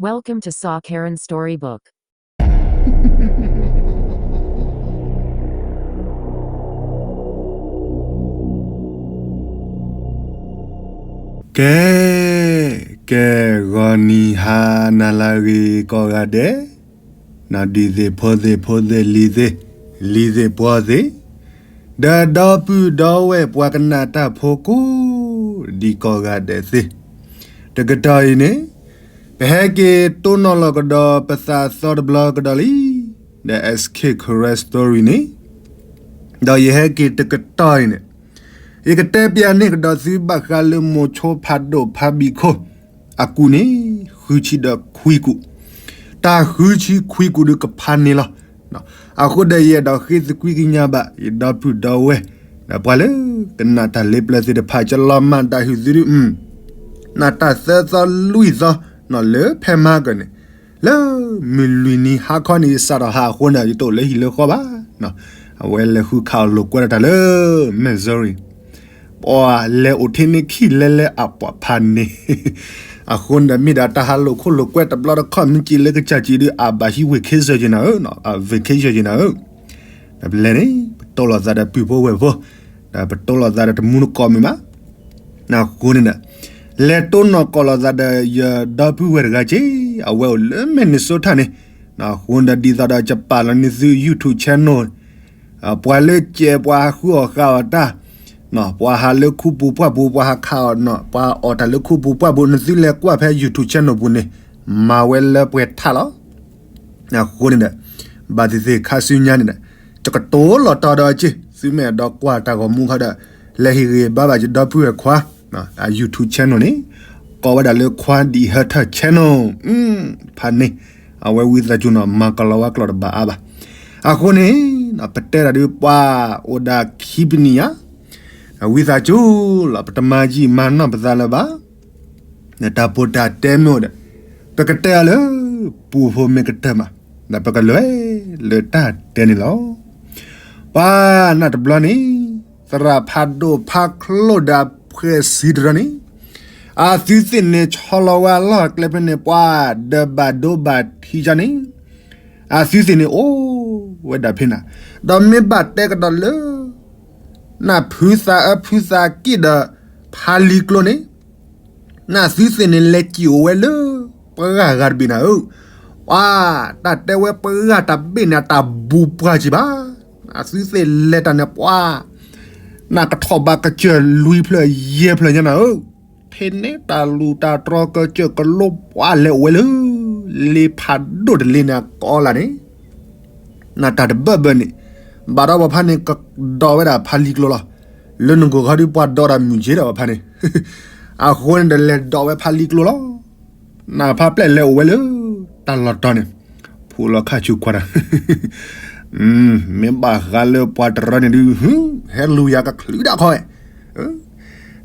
Welcome to Saw Karen Storybook. ကဲ, ကဲ, ဂီၤနံၤဟါနၤလၢအဂ့ၤကိးဂၤဒဲး, ဒီးဒုးသ့ၣ်ဖိသ့ၣ်ဖိသ့ၣ်လံၤသ့ၣ်, လံၤသ့ၣ်ပှီၤသ့ၣ်, ဒီးဒီပုၢ်ဒီဝဲၢ်ပှၤကနၣ်တၢ်ဖိကိးဒံးကိးဂၤဒဲးသ့ၣ်, တကတီၢ်အံၤန့ၣ် ပဟဲက့ၤတိၢ်နီၣ်လီၤကဒီးပသးသီတဘျီကဒီးလံ, ဒီး S K Karen Story န့ၣ်, ဒီးယဟဲက့ၤတကတီၢ်အံၤန့ၣ်, ယကတဲပျးန့ၢ်ကဒီးသုဘၣ်ဃးလၢမိၤဆိဖးဒိၣ်ဖးဘံၣ်ခိၣ် အကူၣ်န့ၣ် ဃုဆံဒီးခွံကူၣ်, တၢ်ဃုဆံခွံကူၣ်ဒုးကဖးန့ၣ်လီၤ. အဃိဒီးယအဲၣ်ဒိးဃ့သကွံၢ်ကညးဘၣ် ယဒီပုၢ်ဒီဝဲၢ် ဒီးပှၤလၢကနၣ်တၢ်လၢပျၢၤသ့ၣ်တဖၣ် ကလီၤမၢ်တၢ်ဟုၣ်သုဒုး နၢ်တၢ်သၢသီလွံၢ်သီ လၢဖဲမဟါကၢန့ၣ်, လၢမုၢ်လွံၢ်နံၤဟါခီန့ၣ် ယစးထီၣ်ဟးအဃိန့ၣ် ယတအိၣ်လၢဟံၣ်လၢဃီဘၣ်. အဝဲလဲၤဃုခးအီၤလိာ်ကွဲတၢ်လၢ Missouri, ပှၤလဲၤအိၣ်ထဲန့ၣ်ခံလဲလဲအပှၤဖးန့ၣ်, အဃိန့ၣ်ဒီးမ့ၢ်ဒၣ်တၢ်ဟးလိာ်ခိၣ်လိာ်ကွဲတဘျီတခီၣ် မ့ၢ်က့ၤလၢကစၢ်က့ၤဒုး အဘၣ်ဟံး vacation ယနၤဧၢ, vacation ယနၤဧၢ, ဒီးပလဲၤန့ၣ် ပတိၢ်လိာ်သးဒီးပုၢ်ဖိဝဲၢ်ဖိ, ဒီးပတိၢ်လိာ်သးဒီးတမူတကိးမ့ၢ်ဘၣ်. အဃိန့ၣ်ဒီး လဲၤတိၢ်နီၣ်ကိးလိာ်သးဒီးယဒီပုၢ်ဝဲၢ်တဂၤက့ၤ အဝဲအိၣ်လၢ Minnesota န့ၣ်, အဃိန့ၣ်ဒီးဒ်သိးဒီးယပာ်လီၤန့ၢ်သု YouTube channel ပှၤလၢကဲးပှၤဟးဃုအီၣ်ဃုအီတၢ်, ပှၤဟးလၢခူပူၤပှၢ်ပူၤ ပှၤဟးခးအီၣ်နီၣ် ပှၤအီၣ်တၢ်လၢခူပူၤပှၢ်ပူၤ နသုလဲၤကွၢ်ဖဲ YouTube channel ပူၤန့ၣ် မၤဝဲလၢပှဲၤထးလီၤ. အဃိန့ၣ်ဒီး ဘၣ်သ့ၣ်သ့ၣ်ခါဆူညါန့ၣ်ဒီး ယကတိၤလီၤတီၤဒီးက့ၤ သုမ့ၢ်အဲၣ်ဒိးကွၢ်တၢ်ဂီၤမူခီဒီး လဲၤဟ့ၣ်ဂံၢ်ဘါဘၣ်ယဒီပုၢ်ဝဲၢ်ခွါ အ YouTube channel န့ၣ် ကိးဝဲဒၣ်လၢ ခွါဒံၣ်ဟၢထၢၣ် channel ဖးန့ၣ် အဝဲဝံသးစူၤနီၤ မၤကလီၤဝဲကျိာ်တဘၣ်အါဘၣ်. အဃိန့ၣ် ပတဲတၢ်ဒုးပှၤအိၣ်ဒၣ်ခံပနံၣ်ညါ ဝံသးစူၤလီၤ ပတမၤယံာ်မၤနီၢ်ပသးလၢၤဘၣ်. တၢ်ပိၢ်တၢ်တဲမ့ၢ်အိၣ်ဒီး ပကတဲအီၤလၢ ပူဖိမ့ၢ်ကတၢၢ်မး ဒီးပကလဲၤလၢတၢ်တဲန့ၣ်လီၤ. ပှၤနၢ်တဘျီန့ၣ် သရၣ်ဖးဒိၣ်ဖးချိၣ်ဒီးဖှဲးစံတရီန့ၣ် အသုသ့ၣ်န့ၣ် ဆီလီၤဝဲအလီၢ်အကျဲဖဲန့ၣ် ပှၤဒီးဘၣ်ဒိဘၣ်ထံးကန့ၣ် အသုသ့ၣ်န့ၣ်အိၣ်ဝဲဒၣ်ဖဲန့ၣ် ဒီးမ့ၢ်ဘၣ်တဲကဒီးလၢ နၢ်ဖုသးအၢဖုသးက့ၣ်ဒီး ဖါလံၤကျိန့ၣ် နသုသ့ၣ်န့ၣ် လဲၤစံၣ်အိၣ်ဝဲလၢ ပှၤဂၤဂၤတဘ့ၣ်နၤဧၢ, ပှၤတၢ်တဲဝဲပှၤဂၤတဘ့ၣ်န့ၣ် အတၢ်ဘူးပှၢ်က့ၤဘၣ်, အသုသ့ၣ်လဲၤတၢ်န့ၣ်ပှၤ နကထီၣ်ဘးကစၢၢ်လွံၢ်ဖျၢၣ်ယဲၢ်ဖျၢၣ်ညါနၤဧၢ, ထဲန့ၣ်တၢ်လူၢ်တၢ်တြီၤကစၢၢ်ကလိပှၤလဲၤအိၣ်ဝဲလၢ လ့ဖးဒိၣ်တလ့န့ၣ်အကီလၢ်န့ၣ် နတၢ်တဘၢၣ်ဘၢၣ်န့ၣ် ဘၣ်ဒီးပှၤဖါန့ၣ်ကဒိးဝဲဒၣ်ဖါလံၤကျိလီၤ. လၢနကိၢ်ခီဒုးပှၤဒိးတၢ်မုၢ်က့ဒီးပှၤဖါန့ၣ်, အဃိန့ၣ်ဒီးလဲၤဒိးဝဲဖါလံၤကျိလီၤ. နဖါပျဲၢ်လဲၤအိၣ်ဝဲလၢ တၢ်လီၢ်တီၤန့ၣ်, ဖိလီၤခါဆူခွါတၢ် မ့ၢ်ဘၣ်ဃးလၢပှၤတရၢန့ၣ်ဒုး, ဟဲလူၤယၤကချုးဒၣ်ခီ,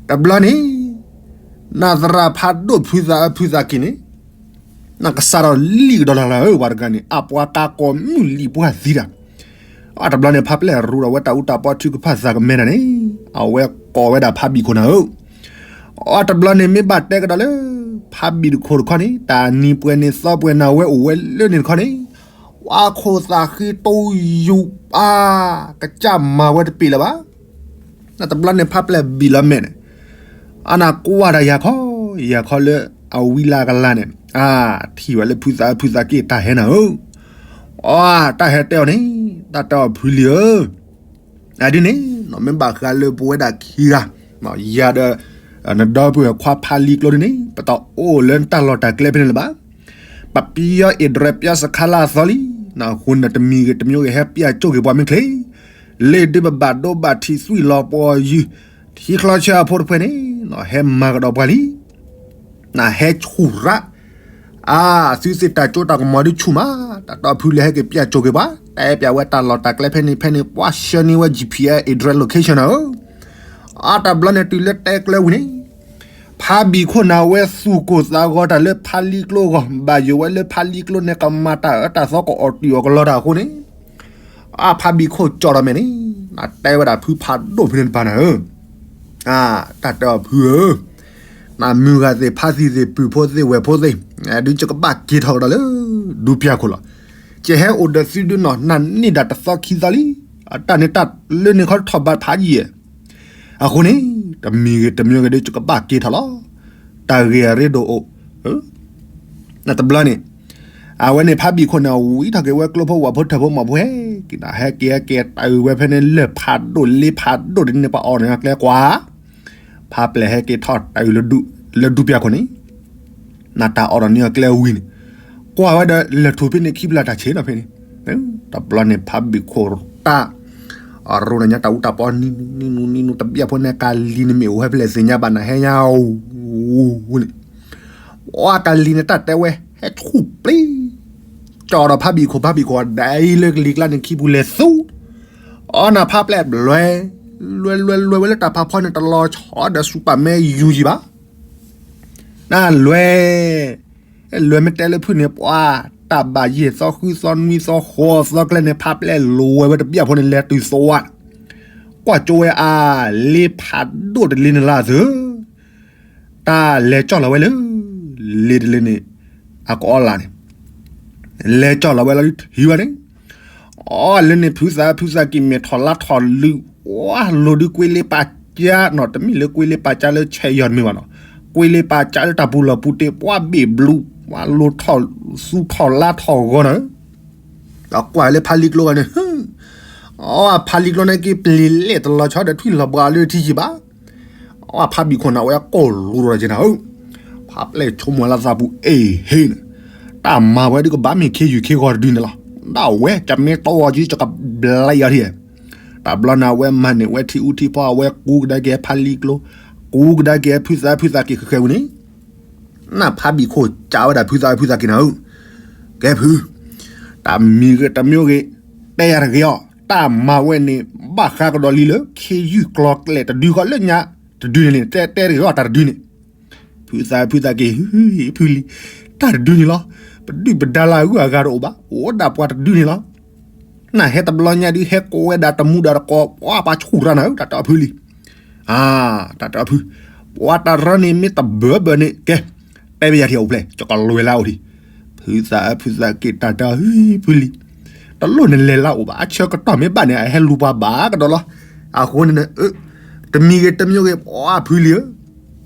တဘျီန့ၣ် နသရၣ်ဖးဒိၣ်ဖုသးအၢဖုသးက့ၣ်န့ၣ် နကစးထီၣ်လံၣ်ကဒီးလၢ်လၢ်ဧၢ ပှၤတဂၤန့ၣ် အပှၤကါကိးမုၢ်လံၣ်ပှၢ်သံတၢ်, အတဘျီန့ၣ် ဖါပျဲၢ်ရူးဒီးဝဲတၢ်အူတၢ်ပီထုကဖၣ်သးကမဲနၤန့ၣ်, အဝဲကိးဝဲဒၣ်ဖါဘံၣ်ခိၣ်နၤဧၢ အတဘျီန့ၣ် မ့ၢ်ဘၣ်တဲကဒီးလၢ ဖါဘံၣ်တခိၣ်တခီန့ၣ် တၢ်နံၤပှဲၤန့ၣ်သီပှဲၤနၤဝဲအိၣ်ဝဲလၢန့ၣ်တခီန့ၣ်, ပှၤခိၣ်သးဃ့တိယိာ်ပၢ် ကစၢ်မၤဝဲတပ့ၤလၢၤဘၣ်. နတဘျီန့ၣ် ဖါပျဲၢ်ဘံၣ်လီၤမဲာ်န့ၣ်, အနၢ်ကွၢ်တၢ်ယၤခီ, ယၤခီလၢအဝံလၢအကလၤန့ၣ်, အါ, ထံၣ်ဝဲလၢဖုသးအၢဖုသးက့ၣ်တၢ်ဟဲနၤဧၢ, အါ, တၢ်ဟဲတဲအီၤန့ၣ်, တၢ်တဲအီၤဖုလံၤဧၢ အဒ်န့ၣ် မ့ၢ်ဘၣ်ဃးလၢပဝဲဒၣ်ခံဂၤ, ယၤဒီး နဒီပုၢ်ဝဲၢ်ခွါဖါလံၤကျိဒ်န့ၣ် ပတအိၣ်လၢနတၢ်လီၢ်တၢ်ကျဲဖဲန့ၣ်လၢၤဘၣ်. ပပယီၤအ့ၣ်ဒြဲးပယီၤစခါလၢအသီလံ, အဃိန့ၣ်တမံၤဂ့ၤတမံၤဂ့ၤ ဟဲပျၢ်ကၠိၣ်က့ၤပှၤမ့ၢ်ချ့, လၢဒုးပဘၣ်ဒိဘၣ်ထံးသွံၣ်လီၤပှီၢ်ယုၢ်, ထံချီဆၢအဖိတဖှဲးန့ၣ် ဟဲမၤကဒီးပှၤလံ နဟဲဆူၣ်ရၣ်, အါ, သုသ့ၣ်တၢ်ကၠိတၢ်ကမီၤဒုးဆူၣ်မး, တၢ်တီဖုလဲၤဟဲက့ၤပျၢ်ကၠိၣ်က့ၤပှၤ, တဲပျးဝဲတၢ်လီၢ်တၢ်ကျဲဖဲန့ၣ်ဖဲန့ၣ် ပှၤဆှၢန့ၢ်ဝဲ G P S address location နၤဧၢ, အါတဘျီန့ၣ် တုၤလၢတဲကျဲဝံၤန့ၣ်, ဖါဘံၣ်ခိၣ်နၤဝဲသူၣ်ကိၢ်သးဂီၤတၢ်လၢဖါလံၤကျိအဂီၢ်, ဘၣ်ယိၣ်ဝဲလၢဖါလံၤကျိန့ၣ် ကမၤတၢ်အၢတၢ်သီကအီၣ်တုာ်အီၣ်ကလီတၢ်အဃိန့ၣ် အါဖါဘံၣ်ခိၣ်ကၠီၣ်ထီၣ်မဲာ်န့ၣ်, နတဲဝဲဒၣ်ဖုဖးဒိၣ်ဖဲန့ၣ်တပၤနၤဧၢ, အါ, တၢ်တဲအီၤဖုဧၢ, နမုၢ်ဂၤသ့ၣ် ဖါသံၣ်သ့ၣ် ပုၢ်ဖိသ့ၣ် ဝဲၢ်ဖိသ့ၣ်, ဒုးယကဘၣ်က့ၤထီၣ်ကဒီးလၢ ဒူပျၢ်ခိၣ်လီၤ. ယဟဲအိၣ်ဒီးသုဒုနီၢ် နၤန့ၢ်ဒၣ်တသီခံသီလံ. အတၢ်န့ၣ်တၢ်လၢန့ၣ်ခီထီၣ်ဘးဖးယံာ်. အဃိန့ၣ် တမံၤဂ့ၤတမံၤဂ့ၤဒုးယကဘၣ်က့ၤထီၣ်လီၤ. တၢ်ဂ့ၢ်အရ့ဒိၣ်အိၣ် တဘျီန့ၣ် အဝဲန့ၣ်ဖါဘံၣ်ခိၣ်န့ၣ် အဝံထီၣ်က့ၤဝဲကျိဖိဝၣ်ဖိထၢၣ်ဖိမီၢ်ဖိဟဲက့ၤနၤ ဟဲက့ၤဟဲက့ၤတၢ်အုၣ်ဝဲဖဲန့ၣ် လၢၢ်ဖးဒိၣ်လ့ဖးဒိၣ်တန့ၣ် ပှၤအီၣ်န့ၣ်အကျဲကွၢ်, ဖါပျဲၢ်ဟဲက့ၤထီၣ်တၢ်အုၣ်လၢဒူပျၢ်ခိၣ်န့ၣ်, နတၢ်အီၣ်ဒီးန့ၢ်အကျဲဝံၤန့ၣ်, ကွၢ်ဝဲဒီးလၢၢ်ထူၣ်ဖဲန့ၣ်ခံဖျၢၣ်တၢ်ဆ့ၣ်နီၤဖဲန့ၣ်, တဘျီန့ၣ်ဖါဘံၣ်ခိၣ်တၢ် အရိနညါတၢ်အူတၢ်ပီနံၤနံၤနံၤနံၤနံၤ တဘျီဖိန့ၣ် ကလံၤန့ၣ်မ့ၢ်အိၣ်ဟဲဖဲလဲၣ်သ့ၣ်ညါဘၣ်နၤဟဲညါအိၣ်န့ၣ် အကလံၤန့ၣ်တၢ်တဲဝဲ ဟဲဆူၣ်ပျံၤ ကၠီဒီးဖါဘံၣ်ခိၣ် ဖါဘံၣ်ခိၣ်ဒၣ်အံၤလၢကလံၤကျါန့ၣ်ခံပူၤလဲၤသူ, အီနၤဖါပျဲၢ်လွဲ, လွဲလွဲလွဲဝဲလၢတၢ်ဖးဖီန့ၣ် တလီၤဆီဒီးစူၢ်ပာ်မဲယူၤယံၤဘၣ်. နလွဲ, လွဲမ့ၢ်တဲလၢဖုၣ်န့ၣ် ပှၤတၢ်ဘၣ်ယဲၢ်သီဃုသီနွံသီဃိးသီကျဲန့ၣ် ဖါပျဲၢ်လွဲဝဲတဘျီဖိန့ၣ် လဲၤတုၤသဝါ, ကွၢ်ကၠိဝဲအါ, လ့ဖးဒိၣ်တလ့န့ၣ်လၢအသၢ တၢ်လဲၤကၠီၣ်လီၤဝဲလၢ လ့တလ့န့ၣ် အကအီလၢ်န့ၣ် လဲၤကၠီၣ်လီၤဝဲလီၤထံဝဲန့ၣ်, အီလၢန့ၣ် ဖုသးဖုသးက့ၤမဲာ်ထီၣ်လါထီၣ်လုၢ်, ဝါလိၤဒုးကွ့လ့ပာ်ကၠါနီၤ, တမ့ၢ်လၢကွ့လ့ပာ်ကၠါလၢဆဲးယီၤတမ့ၢ်ဘၣ်နီၤ, ကွ့လ့ပာ်ကၠါလၢတၢ်ပူၤလီၢ်ပူၤတ့ၢ် ပှၤဘ့ၣ်ဘျူး, ဝါလိၤထီၣ်သူထီၣ်လါထီၣ်ဂီၤနီၤ, ဒီးကွၢ်လၢဖါလံကျိဂၤန့ၣ် အီဖါလံကျိန့ၣ်က့ၤပျံၤလဲၣ်တလီၤဆီဒီးထွံၣ်လီၤဘှါလၢထံယံၤဘၣ်. အီဖါဘံၣ်ခိၣ်န့ၣ် အဝဲကိၢ်လိၤဒီးက့ၤနၤဧၢ, ဖါပျဲၢ်ဆိကမိၣ်လၢသးပူၤအ့ၣ်ဟ့န့ၣ်, တၢ်မၤဝဲဒုးကဘၣ်မ့ၢ်ခ့ယုၢ်ခ့ဂီၤတဒုန့ၣ်လီၤ, ဒၣ်ဝဲ ကမ့ၢ်တီအီၤက့ၤ ကဘျါအီၤထံ, တဘျီန့ၣ် အဝဲမၤန့ၢ်ဝဲထံအူထံဖီ အဝဲကူကဒါက့ၤဖါလံကျိ, ကူကဒါက့ၤဖုသးဖုသးက့ၤဃဲၤဃဲၤဝံၤန့ၣ် နဖါဘံၣ်ခိၣ်ကးဝဲဒၣ်ဖုသးဖုသးက့ၤနၤဧၢ, ကဲဖု, တၢ်မံၤဂ့ၤတမံၤဂ့ၤ, တဲယၤတဂ့ၤအီၤ, တၢ်မၤဝဲန့ၣ် ဘၣ်ဃးကဒီးလံလၢ ခ့ယုၢ်ကျီၤကျဲတဒုဃီလၢညါ, တဒုန့ၣ်န့ၣ် တဲတဲတဂ့ၤအီၤတၢ်တဒုန့ၣ်, ဖုသးဖုသးက့ၤ ဖုလံ, တၢ်တဒုန့ၣ်လီၤ, ပဒုၣ်ပဒါလၢအဂုၤအဂၤတအိၣ်ဘၣ်, အိၣ်ဒၣ်ပှၤတဒုန့ၣ်လီၤ, နဟဲတဘျီညါဒုးဟဲကိးဝဲဒၣ်တမူဒါတကိး ပှၤပှၤဆူၣ်ရၤနၤဧၢ တၢ်တၢ်ဖုလံ အါ, တၢ်တၢ်ဖု, ပှၤတရၢန့ၣ်မ့ၢ်တဘၢဘၢန့ၣ် ကဲ, တဲဘၣ်ယၤထံအိၣ်ဖျဲၣ် ကကလွဲၤလၢအိၣ်ထံ, ဖုသးဖုသးက့ၤတၢ်တၢ်ဖုလံ, တလိၣ်နလဲၤလၢအိၣ်ဘၣ် အဆၢကတီၢ်မ့ၢ်ဘၣ်န့ၣ် အဟဲလူၤပှၤဘၣ်ကဒီးလီၤ, အဃိန့ၣ် တမံၤဂ့ၤတမံၤဂ့ၤ ပှၤဖုလံဧၢ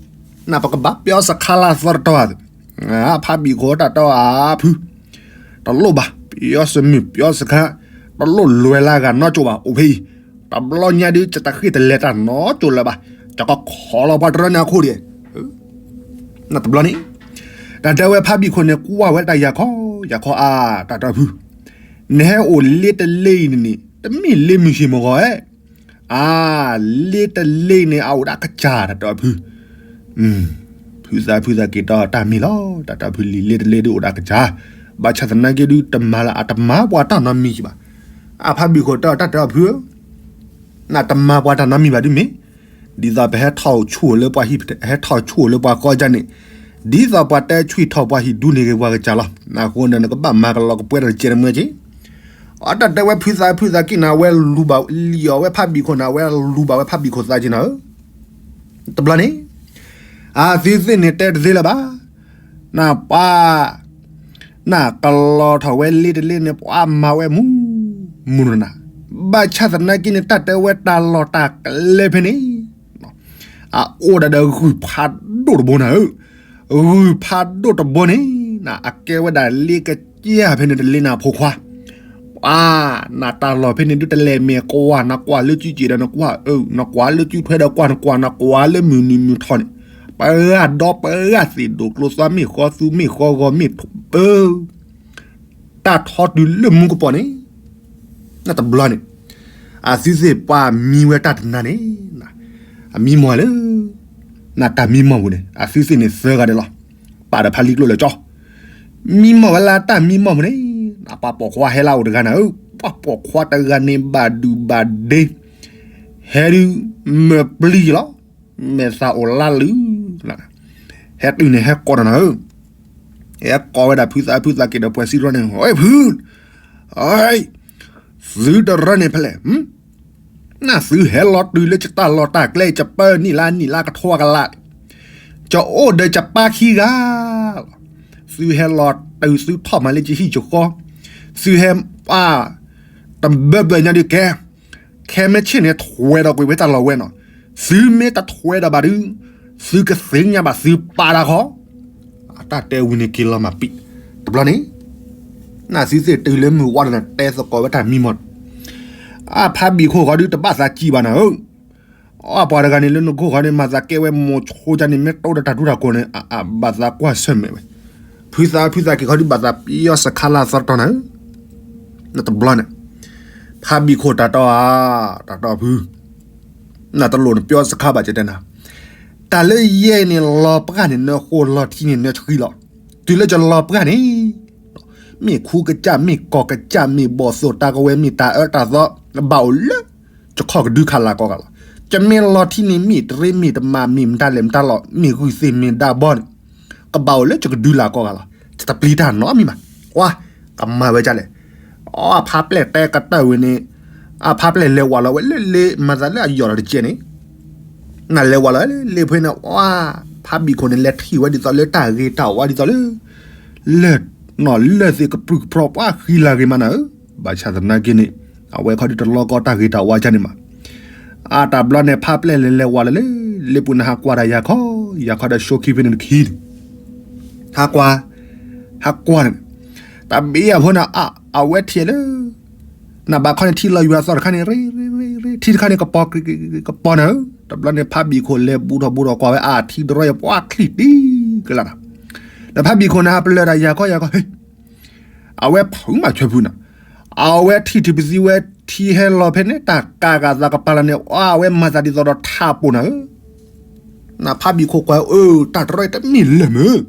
နပကဘၣ်ပျီစခါလၢအသီတတီၤဧါ, ဖါဘံၣ်ခိၣ်တၢ်တီဧါဖု, တလိၣ်ဘၣ် ပျီစမုၢ်ပျီစခါ, တလိၣ်လွဲၤလၢဂၤနီတစိၤဘၣ် အိၣ်ဖဲအံၤ, တဘျီညါဒုး ယတဃ့ၢ်တလဲၤတၢ်နီတစိၤလၢၤဘၣ်, ယကခိးလီၤပှၤတရၢန့ၣ်အခိၣ်ဒံး, နတဘျီန့ၣ်, တၢ်တဲဝဲဖါဘံၣ်ခိၣ်န့ၣ် ကွၢ်ဝဲတၢ်ယၤခီ, ယၤခီအါ, တၢ်တီဖု, နဟဲအိၣ်လ့တလ့အံၤန့ၣ်န့ၣ် တမ့ၢ်လ့မုၢ်ဆ့ၣ်မုၢ်ဂီၤဧါ အါ, လ့တလ့န့ၣ် အအိၣ်ဒၣ်ကစၢ် တၢ်တီဖု, ဖုသးဖုသးက့ၤတီတၢ်မ့ၢ်လီၤ, တၢ်တီဖုလံ လ့တလ့ဒုးအိၣ်ဒၣ်ကစၢ်, ဘၣ်ဆၣ်သနာ်က့ဒုး တမၤလၢအတမၤပှၤတၢ်နီတမံၤဘၣ်, အဖါဘံၣ်ခိၣ်တီတၢ်တီဖုဧၢ, နတမၤပှၤတၢ်နီတမံၤဘၣ်ဒုးမ့ၢ်, ဒ်သိးပဟဲထီၣ်ဆူၣ်လၢပှၤဟံၣ် ဟဲထီၣ်ဆူၣ်လၢပှၤဃီကန့ၣ်, ဒ်သိးပှၤတဲဆွံၣ်ထီၣ်ပှၤဟံၣ်ဒူန့ၣ်ဂ့ၤပှၤကစၢ်လီၤ, အဃိန့ၣ် နကဘၣ်မၤကလီကပှဲတကဲးတမှဲက့ အတၢ်တဲဝဲဖုသးဖုသးက့ၤနၤ အဝဲလူၤဘၣ်လံအီၤဝဲဖါဘံၣ်ခိၣ်န့ၣ် အဝဲလူၤဘၣ်ဝဲဖါဘံၣ်ခိၣ်သးက့ၤနၤဧၢ, တဘျီန့ၣ်, အသုသ့ၣ်န့ၣ်တဲတသ့လၢၤဘၣ်, နပှၤ, နကလီၤထီၣ်ဝဲလ့တလ့န့ၣ် ပှၤမၤဝဲမူ, မူနနၤ, ဘၣ်ဆၣ်သနာ်က့န့ၣ် တၢ်တဲဝဲတၢ်လီၢ်တၢ်ကျဲဖဲန့ၣ် အအိၣ်ဒၣ်ဒီးဂုၢ်ဖးဒိၣ်တဘိနၤဧၢ, ဂုၢ်ဖးဒိၣ်တဘိန့ၣ် အကဲဝဲဒၣ်လ့ကစၢ်ဖဲန့ၣ်တလ့နၤဖိခွါ, ပှၤ, နတၢ်လီၢ်ဖဲန့ၣ်ဒုးတလဲၤမဲာ်ကွၢ် နကွၢ်လၢစုစ့ၣ်ဒီးနကွၢ်အၢ နကွၢ်လၢစုထွဲဒီးကွၢ် နကွၢ် နကွၢ်လၢမုၢ်နုာ်မုၢ်ထီၣ်န့ၣ်, ပှၤဂၤဒီပှၤဂၤသ့ၣ်ဒိၣ်ကျိသီမ့ၢ်ဃီသူမ့ၢ်ဃီဂီၤမ့ၢ်ပၢ တၢ်ထီတုၤလၢမူကပီၤန့ၣ်, နတဘျီန့ၣ်, အသုသ့ၣ်ပှၤမံဝဲတၢ်တနၤန့ၣ်, အမံမီၢ်လၢ, နတၢ်မံမီၢ်ပူၤန့ၣ် အသုသ့ၣ်န့ၣ်သၢဂၤဒီးလီၤ, ပာ်ဒီးဖါလံကျိလၢကၠီ, မံမီၢ်ဝဲလၢတၢ်မံမီၢ်ပူၤန့ၣ်, ပှၤပိာ်ခွါဟဲလၢအအိၣ်တဂၤနၤဧၢ, ပှၤပိာ်ခွါတဂၤန့ၣ်ဘၣ်ဒုၣ်ဘၣ်ဒ့ ဟဲဒုးမၢပျံၤလီၤ, မဲာ်သၣ်အိၣ်လါလုာ်, ဟဲတုၤန့ၣ်ဟဲကိးဒီးနၤဧၢ, ဟဲကိးဝဲဒၣ်ဖုသးဖုသးက့ၤဒီးပှၤစံးထီၣ်န့ၣ် ဝဲဖု, သုတရၢန့ၣ်ဖဲလဲၣ်, နသုဟဲလီၤတုၤလၢယတၢ်လီၢ်တၢ်ကျဲ ယပၢနံၣ်လါနံၣ်လါကထီကလး, ကအိၣ်ဒီးကပၢ်ခံဂၤလီၤ. သုဟဲလီၤတုၤသုထီၣ်မၤလၢကဟံၣ်ကဃီ, သုဟဲပၢ်တဘၢဘၢညါဒုးကဲ, ခဲမ့ၢ်ဆ့ၣ်န့ၣ်ထွဲဒီးကွံာ်ဝဲတၢ်လီၤဝဲနီၤ, သုမ့ၢ်တထွဲဒီးဘၣ်ဒုး, သုကသ့ၣ်ညါဘၣ်သုပၢ်တၢ်ခီ, အတၢ်တဲဝံၤန့ၣ်က့ၤလီၤမၤပံာ်, တဘျီန့ၣ် နသုသ့ၣ်တုၤလၢမုၢ်ဝါဒီးနတဲသကိးဝဲတၢ်မံမီၢ်, အဖါဘံၣ်ခိၣ်ဃီဒုးတဘၣ်သးစံးဘၣ်နၤဧၢ, အပှၤတဂၤန့ၣ်လၢနခိၣ်ဃီန့ၣ် မၤသးကဲဝဲမိၤဆိကါန့ၣ် မ့ၢ်တိၢ်ဒီးတၢ်ထူးတၢ်ကိးန့ၣ် အဘၣ်သးကွၢ်ဆၢၣ်မဲာ်ဝဲ, ဖုသးဖုသးက့ၤဃီဒုးဘၣ်သးပယီၤစခါလၢအသီတတီၤနၤဧၢ, တဘျီန့ၣ် ဖါဘံၣ်ခိၣ်တၢ်တီဧါ, တၢ်တီဖု နတလိၣ်နပယီၤစခါဘၣ်ကတဲနၤ, တၢ်လၢယဲၢ်န့ၣ်လီၤပှၢ်န့ၣ်နၢဃိလီၤထံန့ၣ်နၢဆှံလီၤ, တုၤလၢယလီၤပှၢ်န့ၣ် မ့ၢ်ခူကစၢ် မ့ၢ်ကီၢ်ကစၢ် မ့ၢ်ဘီၣ်သိၣ်တၢ်ကဝဲၤ မ့ၢ်တၢ်အၢတၢ်သီ ဘၣ်အိၣ်လၢ ယခီၣ်ကဒုခးလၢ်ကီၢ်ဂၤလီၤ. ယမ့ၢ်လီၤထံန့ၣ် မ့ၢ်တရ့မ့ၢ်တမၤ မ့ၢ်မတၤလဲၣ်မတၤလီၤ မ့ၢ်ဂုၢ်သ့ၣ်မ့ၢ်ဒၣ်ဘီန့ၣ် ကဘၣ်အိၣ်လၢယကဒုလၢ်ကီၢ်ဂၤလီၤ. ယတပျံၤတၢ်နီတမံၤဘၣ်. ကွၢ် ကမၤဝဲဒ်လဲၣ်. အဖါပျဲၢ်တဲကတၢၢ်ဝံၤန့ၣ် အဖါပျဲၢ်လဲၤဝးလီၤဝဲလၢလ့ မၤသးလၢအယီၢ်လီၤတကဲန့ၣ် နလဲၤဝးလီၤလၢလ့ဖဲန့ၣ် အဖါဘံၣ်ခိၣ်န့ၣ် လဲၤထံၣ်ဝဲဒ်သိးလၢတၢ်ဂ့ၤတၢ်ဝါဒ်သိးလၢ လၢၢ် လၢၢ်သ့ၣ်ကပြုၢ်ကပြီၤ ပှၤဃံလၤဂ့ၤမးနၤဧၢ, ဘၣ်ဆၣ်သနာ်က့န့ၣ် အဝဲခီဒုးတလီကီတၢ်ဂ့ၤတၢ်ဝါကန့ၣ်မး. အတၢ်ဘျီန့ၣ် ဖါပျဲၢ်လဲၤလဲၤဝးလီၤလၢ လ့ပူၤန့ၣ် ဟးကွၢ်ဒၣ်ယၤခီ, ယၤခီဒီး ဆိခံဖဲန့ၣ်တခံန့ၣ် ဟးကွၢ်, ဟးကွၢ်န့ၣ် တၢ်ဘ့ၣ်အဖိန့ၣ် အဝဲထံၣ်လၢ နဘၣ်ခီန့ၣ် ထံလီၤယွၤသီတခါန့ၣ် ရ့ ရ့ ထံတခါန့ၣ် ကပီၤ ကပီၤနၤဧၢ. တဘျီန့ၣ် ဖါဘံၣ်ခိၣ်လဲၤဘူးထီၣ်ဘူးထီၣ်ကွၢ်ဝဲ အထံတရီယပှၤချံၣ်တံၢ်ကလးနၤ. ဒီးဖါဘံၣ်ခိၣ်န့ၣ် ဟးပလၢၢ်တၢ်ယၤခီယၤခီ အဝဲဖုးမၤဆွဲဖုးနၤ, အဝဲထံၣ်ထံၣ်ပသံဝဲ ထံဟဲလီၤဖဲန့ၣ် တၢ်ကးကးသးကပၤလီၤန့ၣ် အဝဲမၤသးဒ်သိးဒီးထးပိာ်နၤဧၢ. နဖါဘံၣ်ခိၣ်ကွၢ် အၢ တၢ်တရီအံၤတမ့ၢ်လၢၢ်မုၢ်,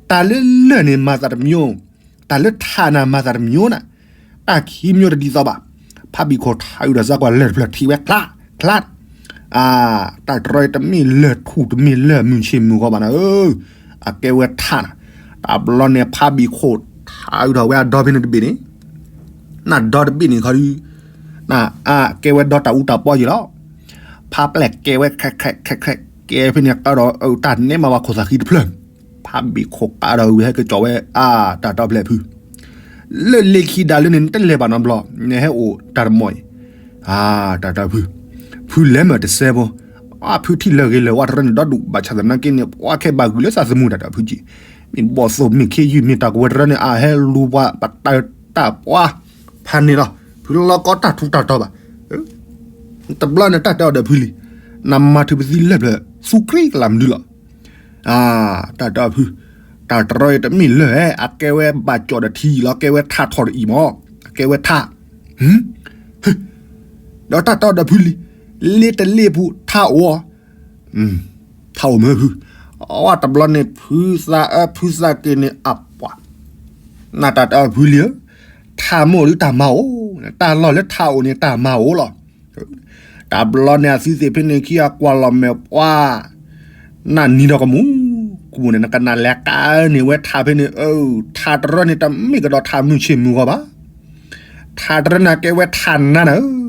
တၢ်လၢလၢၢ်န့ၣ်မၤသးတမံၤ, တၢ်လၢထးနၤမၤသးတမံၤနၤ, တၢ်ခံမံၤတဒ်သိးဘၣ်. ဖါဘံၣ်ခိၣ်ထးအုးဒီးစၢ်ကွၢ်လၢၢ်တဖျၢၣ်ထံၣ်ဝဲချါ, ချါ အါ, တၢ်တရီအံၤတမ့ၢ်လၢၢ်ထူၣ်တမ့ၢ်လၢၢ်မုၢ်ဆ့ၣ်မုၢ်ဂီၤဘၣ်နၤဧၢ, အကဲဝဲထးနၤ. တဘျီန့ၣ် ဖါဘံၣ်ခိၣ်ထးအုးဒီးဝဲအဒီဖဲန့ၣ်တဘ့ၣ်န့ၣ်, နဒီတဘ့ၣ်န့ၣ်ခီဒုး, နအကဲဝဲဒီတၢ်အူတၢ်ပီယံၤလီၤ. ဖါပျဲၢ်ကဲဝဲခဲခဲခဲခဲ ကဲဖဲန့ၣ်ကဒီး အတၢ်နဲမးဝဲခိၣ်သၣ်ဃံတဖျၢၣ်, ဖါဘံၣ်ခိၣ်ကးဒီးဝံၤဟဲက့ၤကၠီဝဲ အါ တၢ်တီဖျဲၣ်ဖု လၢလ့ခံဒၣ်လၢန့ၣ် နတလဲၤဘၣ်နီတဘျီ, နဟဲအိၣ်တၢ်တမီၢ်အံၤ, အါ တၢ်တီဖု, ဖုလဲၤမ့ၢ်တစဲးဖိ, အါ ဖုထံၣ်လၢၢ်ဂ့ၤလၢၢ်ဝါတရၢန့ၣ်ဒီဒူၣ် ဘၣ်ဆၣ်သနာ်က့န့ၣ် ပှၤခဲဘၣ်ဂုာ်လၢသးသမူတၢ်တီဖုက့ၤ, မ့ၢ်ဘီၣ်သိၣ်မ့ၢ်ခ့ယုၢ်မ့ၢ်တၢ်ကဝဲၤတရၢန့ၣ် အဟဲလူၤပှၤပတၢ်တၢ်ပှၤ ဖးန့ၣ်လီၤ, ဖုလီၤကီတၢ်ထူးတၢ်တီၤဘၣ်. တဘျီန့ၣ်တၢ်တဲအီၤဒီးဖုလံ, နမၤထုးပသံလၢၢ်ဖျၢၣ် သူကြ့ကလးမနုၤလီၤ. အါ တၢ်တဲအီၤဖု, တၢ်တရီအံၤတမ့ၢ်လၢၢ်ဧဲ, အကဲဝဲဘၣ်ကၠီၣ်ဒီးထံလီၤ, ကဲဝဲထးထီၣ်တအံၤမး, အကဲဝဲထး, ဒီးတၢ်တဲအီၤဒီးဖုလံ, လ့တလ့ပူၤထးအိၣ်, ထးအိၣ်မ့ၢ်ဖု, အတဘျီန့ၣ် ဖုသးအၢဖုသးက့ၤန့ၣ်အပှၤ နတၢ်တၢ်ဖုလံဧၢ, ထးမ့ၢ်အိၣ်ဒုးတၢ်မၤအိၣ်, တၢ်လီၢ်လၢထးအိၣ်န့ၣ်တၢ်မၤအိၣ်လီၤ. တဘျီန့ၣ်အသုသ့ၣ်ဖဲန့ၣ်ခံအကွၢ်လီၤမဲာ်ပှၤ, နနံၤဒီးကမူၣ်, ကမူၣ်န့ၣ် နကနၣ်လဲၤကးန့ၢ်ဝဲထးဖဲန့ၣ်, ထးတရၢန့ၣ် တမ့ၢ်ကဒီးထးမုၢ်ဆ့ၣ်မုၢ်ဂီၤဘၣ်, ထးတရၢန့ၣ်ကဲဝဲထးနါနၤဧၢ.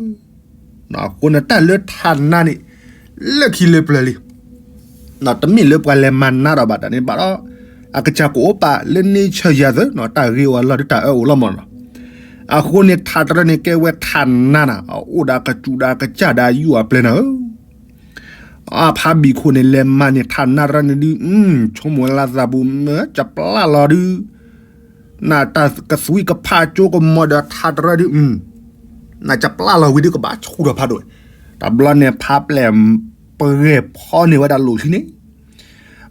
အဃိန့ၣ်တၢ်လၢထးနါန့ၣ် လၢခံလၢပျၢၤလံ, တမ့ၢ်လၢပှၤလဲၤမၤနါဒီးဘၣ်တၢ်န့ၣ်ဘၣ်ဒီး, အကစၢ်ကအိၣ်ပာ်လၢန့ၣ်ဆၢယၤသၢ, တၢ်ဂ့ၤအိၣ်အလီၢ်ဒုးတၢ်အၢအိၣ်လီၤမးနီၤ. အဃိန့ၣ်ထးတရၢန့ၣ်ကဲဝဲထးနါနၤ, အအိၣ်ဒီးအကစူၣ်ဒီးအကစၢ်ဒီးအယူၢ်အပျဲၢ်နၤဧၢ. အဖါဘံၣ်ခိၣ်န့ၣ် လဲၤမၤန့ၢ်ထးနါတရၢန့ၣ်ဒုး, ဆိကမိၣ်လၢသးပူၤမ့ၢ်ကပျၢ်လီၤဒုး, နတၢ်ကသွံကဖးကၠိကမီၤဒီးထးတရၢဒုး, နကပျၢ်လီၤဝံၤဒုးကဘၣ်ဆူၣ်ထီၣ်ဖးဒိၣ်, တဘျီန့ၣ်ဖါပျဲၢ်ပဂဲၤဖီန့ၢ်ဝဲဒၣ်လိၣ်ချံန့ၣ်,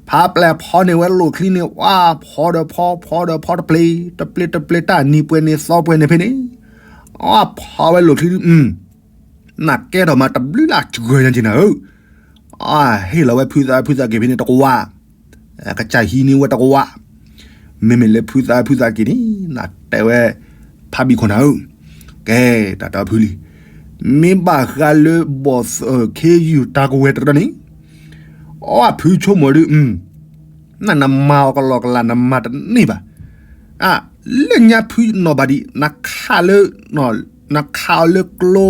ဖါပျဲၢ်ဖီန့ၢ်ဝဲလိၣ်ချံန့ၣ် ဝါဖီဒီးဖီ ဖီဒီးဖီတပျ့ၤ, တပျ့ၤတပျ့ၤတၢ်နံၤပှဲၤန့ၣ်သီပှဲၤန့ၣ်ဖဲန့ၣ်, အဖီဝဲလိၣ်ချံဒုး နကဲထီၣ်မးတဘျုးလၢ်စှၤညါက့ၤနၤဧၢ, အဟ့ၣ်လီၤဝဲဖုသးဖုသးက့ၤဖဲန့ၣ်တကဝၢ်, ကစၢ်ဟံးန့ၢ်ဝဲတကဝၢ်, မ့မ့ၢ်လၢဖုသးဖုသးက့ၤန့ၣ် နတဲဝဲ ဖါဘံၣ်ခိၣ်နၤဧၢ, ကဲ တၢ်တီဖုလံ, မ့ၢ်ဘၣ်ဃးလၢဘီၣ်သၣ်ခ့ယုၢ်တၢ်ကဝဲၤတရၢန့ၣ်, အဖုဆိကမိၣ်ဒုး နနမၤအီၤကလီကလးနမၤတန့ၢ်ဘၣ်, လၢညါဖုနီၢ်ဘၣ်ဒံး နခးလၢ နခးအီၤလၢကျိ,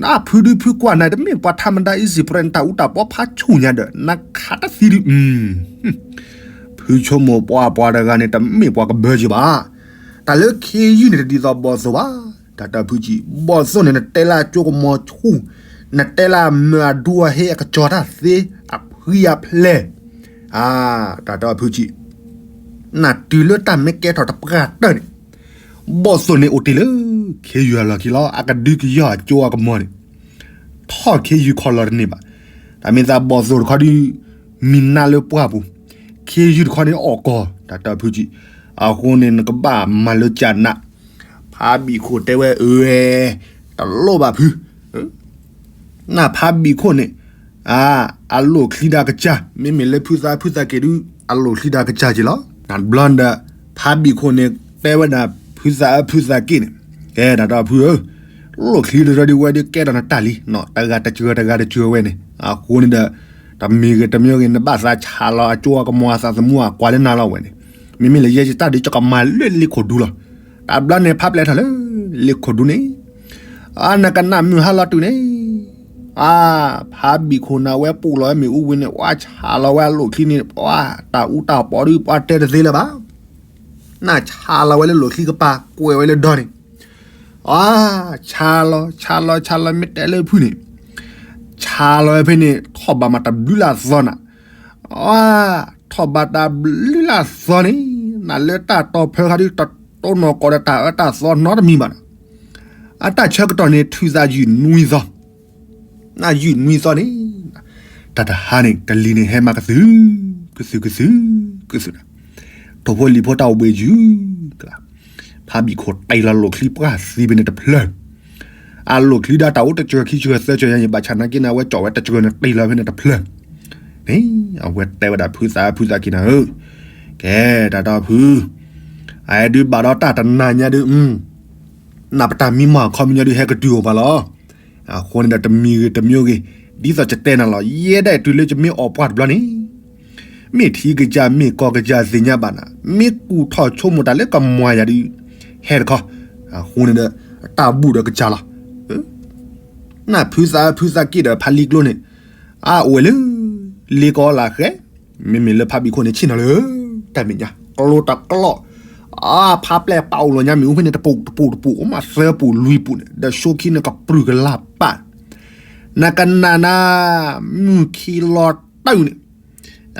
နဖုဒုဖုကွၢ်နၤ တမ့ၢ်ပှၤထးမဒါ easy prey နတၢ်အူတၢ်ပီဖးဆူၣ်ညါဒီး နခးတသံဒုး, ဖုဆိကမိၣ်ပှၤပှၤတဂၤန့ၣ် တမ့ၢ်ပှၤကဘၢက့ၤဘၣ်. တၢ်လၢခ့ယုၢ်န့ၣ် တဒ်သိးဘီၣ်သိၣ်ဘၣ်. တၢ်တၢ်ဖုကံၢ် ဘီၣ်သိၣ်န့ၣ် နတဲလၢအကၠိကမီၤဆူၣ်, နတဲလၢအမၢအဒူအဟ့ၣ်အကစီၤတၢ်သ့ အဖှံအဖျဲၣ်, တၢ်တၢ်ဖုကံၢ် နတုၤလၢတၢ်မ့ၢ်ကဲထီၣ်တပှၢ်တၢၢ်န့ၣ် ဘီၣ်သိၣ်န့ၣ်အိၣ်တ့ၢ်လၢ ခ့ယုၢ်အလီၢ်ခံလီၤ. အကဒုကယီၢ်အကၠိအကမီၤန့ၣ် ထီၣ်ခ့ယုၢ်ခီလီၤတန့ၢ်ဘၣ်. တၢ်မ့ၢ်သးဘီၣ်သိၣ်တခီဒုး မံၤနါလၢပှၢ်ပူၤ, ခ့ယုၢ်တခီန့ၣ်အီၣ်ကီၢ် တၢ်တၢ်ဖုကံၢ်. အဃိန့ၣ် နကဘၣ်မၤလၢကၢ်နး. ဖးဘံၣ်ခိၣ်တဲဝဲ အၢဝဲ, တလိၣ်ဘၣ်ဖု နဖးဘံၣ်ခိၣ်န့ၣ် အလိၣ်ချံဒၣ်ကစၢ်, မ့မ့ၢ်လၢဖုသးဖုသးက့ၢ်ဒုး အလိၣ်ချံဒၣ်ကစၢ်က့ၤလီၤ. တဘျီဒီး ဖးဘံၣ်ခိၣ်န့ၣ် တဲဝဲဒၣ်ဖုသးဖုသးက့ၢ်န့ၣ်, ကဲ တၢ်တၢ်ဖုဧၢ, လိၣ်ချံတရီဒုးဝဲဒုးကဲထီၣ်နတၢ်လံ, တဂၤတစှၤတဂၤတစှၤဝဲန့ၣ်, အဃိန့ၣ်ဒီး တမံၤဂ့ၤတမံၤဂ့ၤ နဘၣ်သးဆးလီၤအကၠိအကမီၤအသးသမူအကွၢ်လၢနၤလီၤဝဲန့ၣ်, မ့မ့ၢ်လၢယဲယတၢ်ဒုး ယကမၤလၢလ့ခိၣ်ဒူလီၤ. တဘျီန့ၣ် ဖးပျဲၢ်ထီၣ်လၢ လ့ခိၣ်ဒူန့ၣ် အနကနၣ်မုၢ်ဟါလီၤတုၤန့ၣ်, အါ, ဖးဘံၣ်ခိၣ်န့ၣ် အဝဲပူၤလီၤဝဲမ့ၣ်အူဝံၤန့ၣ် ပှၤဆးလီၤဝဲအလိၣ်ချံန့ၣ် ပှၤတၢ်အူတၢ်ပီဒုး ပှၤတဲတသ့လၢၤဘၣ်. နဆးလီၤဝဲလၢလိၣ်ချံကပၤ ကွဲးဝဲလၢဒီန့ၣ်, အါ, ဆးလီၤ ဆးလီၤ ဆးလီၤ မ့ၢ်တဲလၢဖုန့ၣ်, ဆးလီၤဝဲဖဲန့ၣ် ထီၣ်ဘၣ်မးတဘျုးလၢ်သီနၤ, အါ, ထီၣ်ဘၣ်တဘျုးလၢ်သီန့ၣ်, နလၢတၢ်တီၢ်ဖၢခါဒုး တတိၢ်နီၢ်ကီၢ်ဒီးတၢ်အၢတၢ်သီနီတမံၤဘၣ်. အတၢ်ဆၢကတီၢ်န့ၣ် ထုးသးယုၢ်နွံသီ, နယုၢ်နွံသီန့ၣ်, တၢ်တဟါန့ၣ် ကလံၤန့ၣ်ဟဲမးကသုၣ်, ကသုၣ်ကသုၣ်, ကသုၣ်, ထိၣ်ဖိလံၤဖိတၢ်အိၣ်ဘှံးယုၢ်, ဖးဘံၣ်ခိၣ်တဲလီၤလိၣ်ချံပှၢ်သံဖဲန့ၣ်တဖျၢၣ်, အလိၣ်ချံဒၣ်တၢ်အိၣ်တစှၤခံစှၤသၢစှၤညါအံၤ ဘၣ်ဆၣ်နာ်က့န့ၣ် အဝဲကၠီၣ်ဝဲတစှၤန့ၣ် တဲလီၤဖဲန့ၣ်တဖျၢၣ်, န့ၣ်, အဝဲတဲဝဲဒၣ်ဖုသးဖုသးက့ၢ်နၤဧၢ, ကဲ တၢ်တၢ်ဖု, အဒုးဘၣ်ဒီးတၢ်တနၤညါဒုး နပတၢ်မံမီၢ်အခီပညီဒုး ဟဲကတုၤအိၣ်ပှၤလီၤ. အဃိန့ၣ်ဒီးတမံၤဂ့ၤတမံၤဂ့ၤ, ဒ်သိးယတဲနၤလီၤ, ယဲဒၣ်တုၤလၢယမ့ၢ်အီၣ်ပှၢ်တဘျီန့ၣ်, မ့ၢ်ထံကစၢ်မ့ၢ်ကီၢ်ကစၢ်သ့ၣ်ညါဘၣ်နၤ, မ့ၢ်ကူၣ်ထီၣ်ဆိကမိၣ်တၢ်လၢကမၤယၤဒုး, ဟဲတခီ, အဃိန့ၣ်ဒီး တၢ်ဘူၣ်ဒီးကစၢ်လီၤ. နဖုသးဖုသးက့ၢ်ဒီးဖးလံကျိန့ၣ်, အအိၣ်ဝဲလၢ လ့ကီလၢဃဲ, မ့မ့ၢ်လၢဖးဘံၣ်ခိၣ်န့ၣ် ဆ့ၣ်နီၤလၢ တၢ်မဲာ်ညါ ကျိတကျီၢ်, အါ ဖးပျဲၢ်ပာ်အိၣ်လီၤညါမ့ၣ်အူဖဲန့ၣ် တပူၤတပူၤတပူၤ အိၣ်မးသၢပူၤလွံၢ်ပူၤန့ၣ် ဒီးဆိခံန့ၣ်ကပြုၢ်ကလၢ်ပာ်, နကနၣ်နၤ မုၢ်ခံလီၤတၢ်န့ၣ်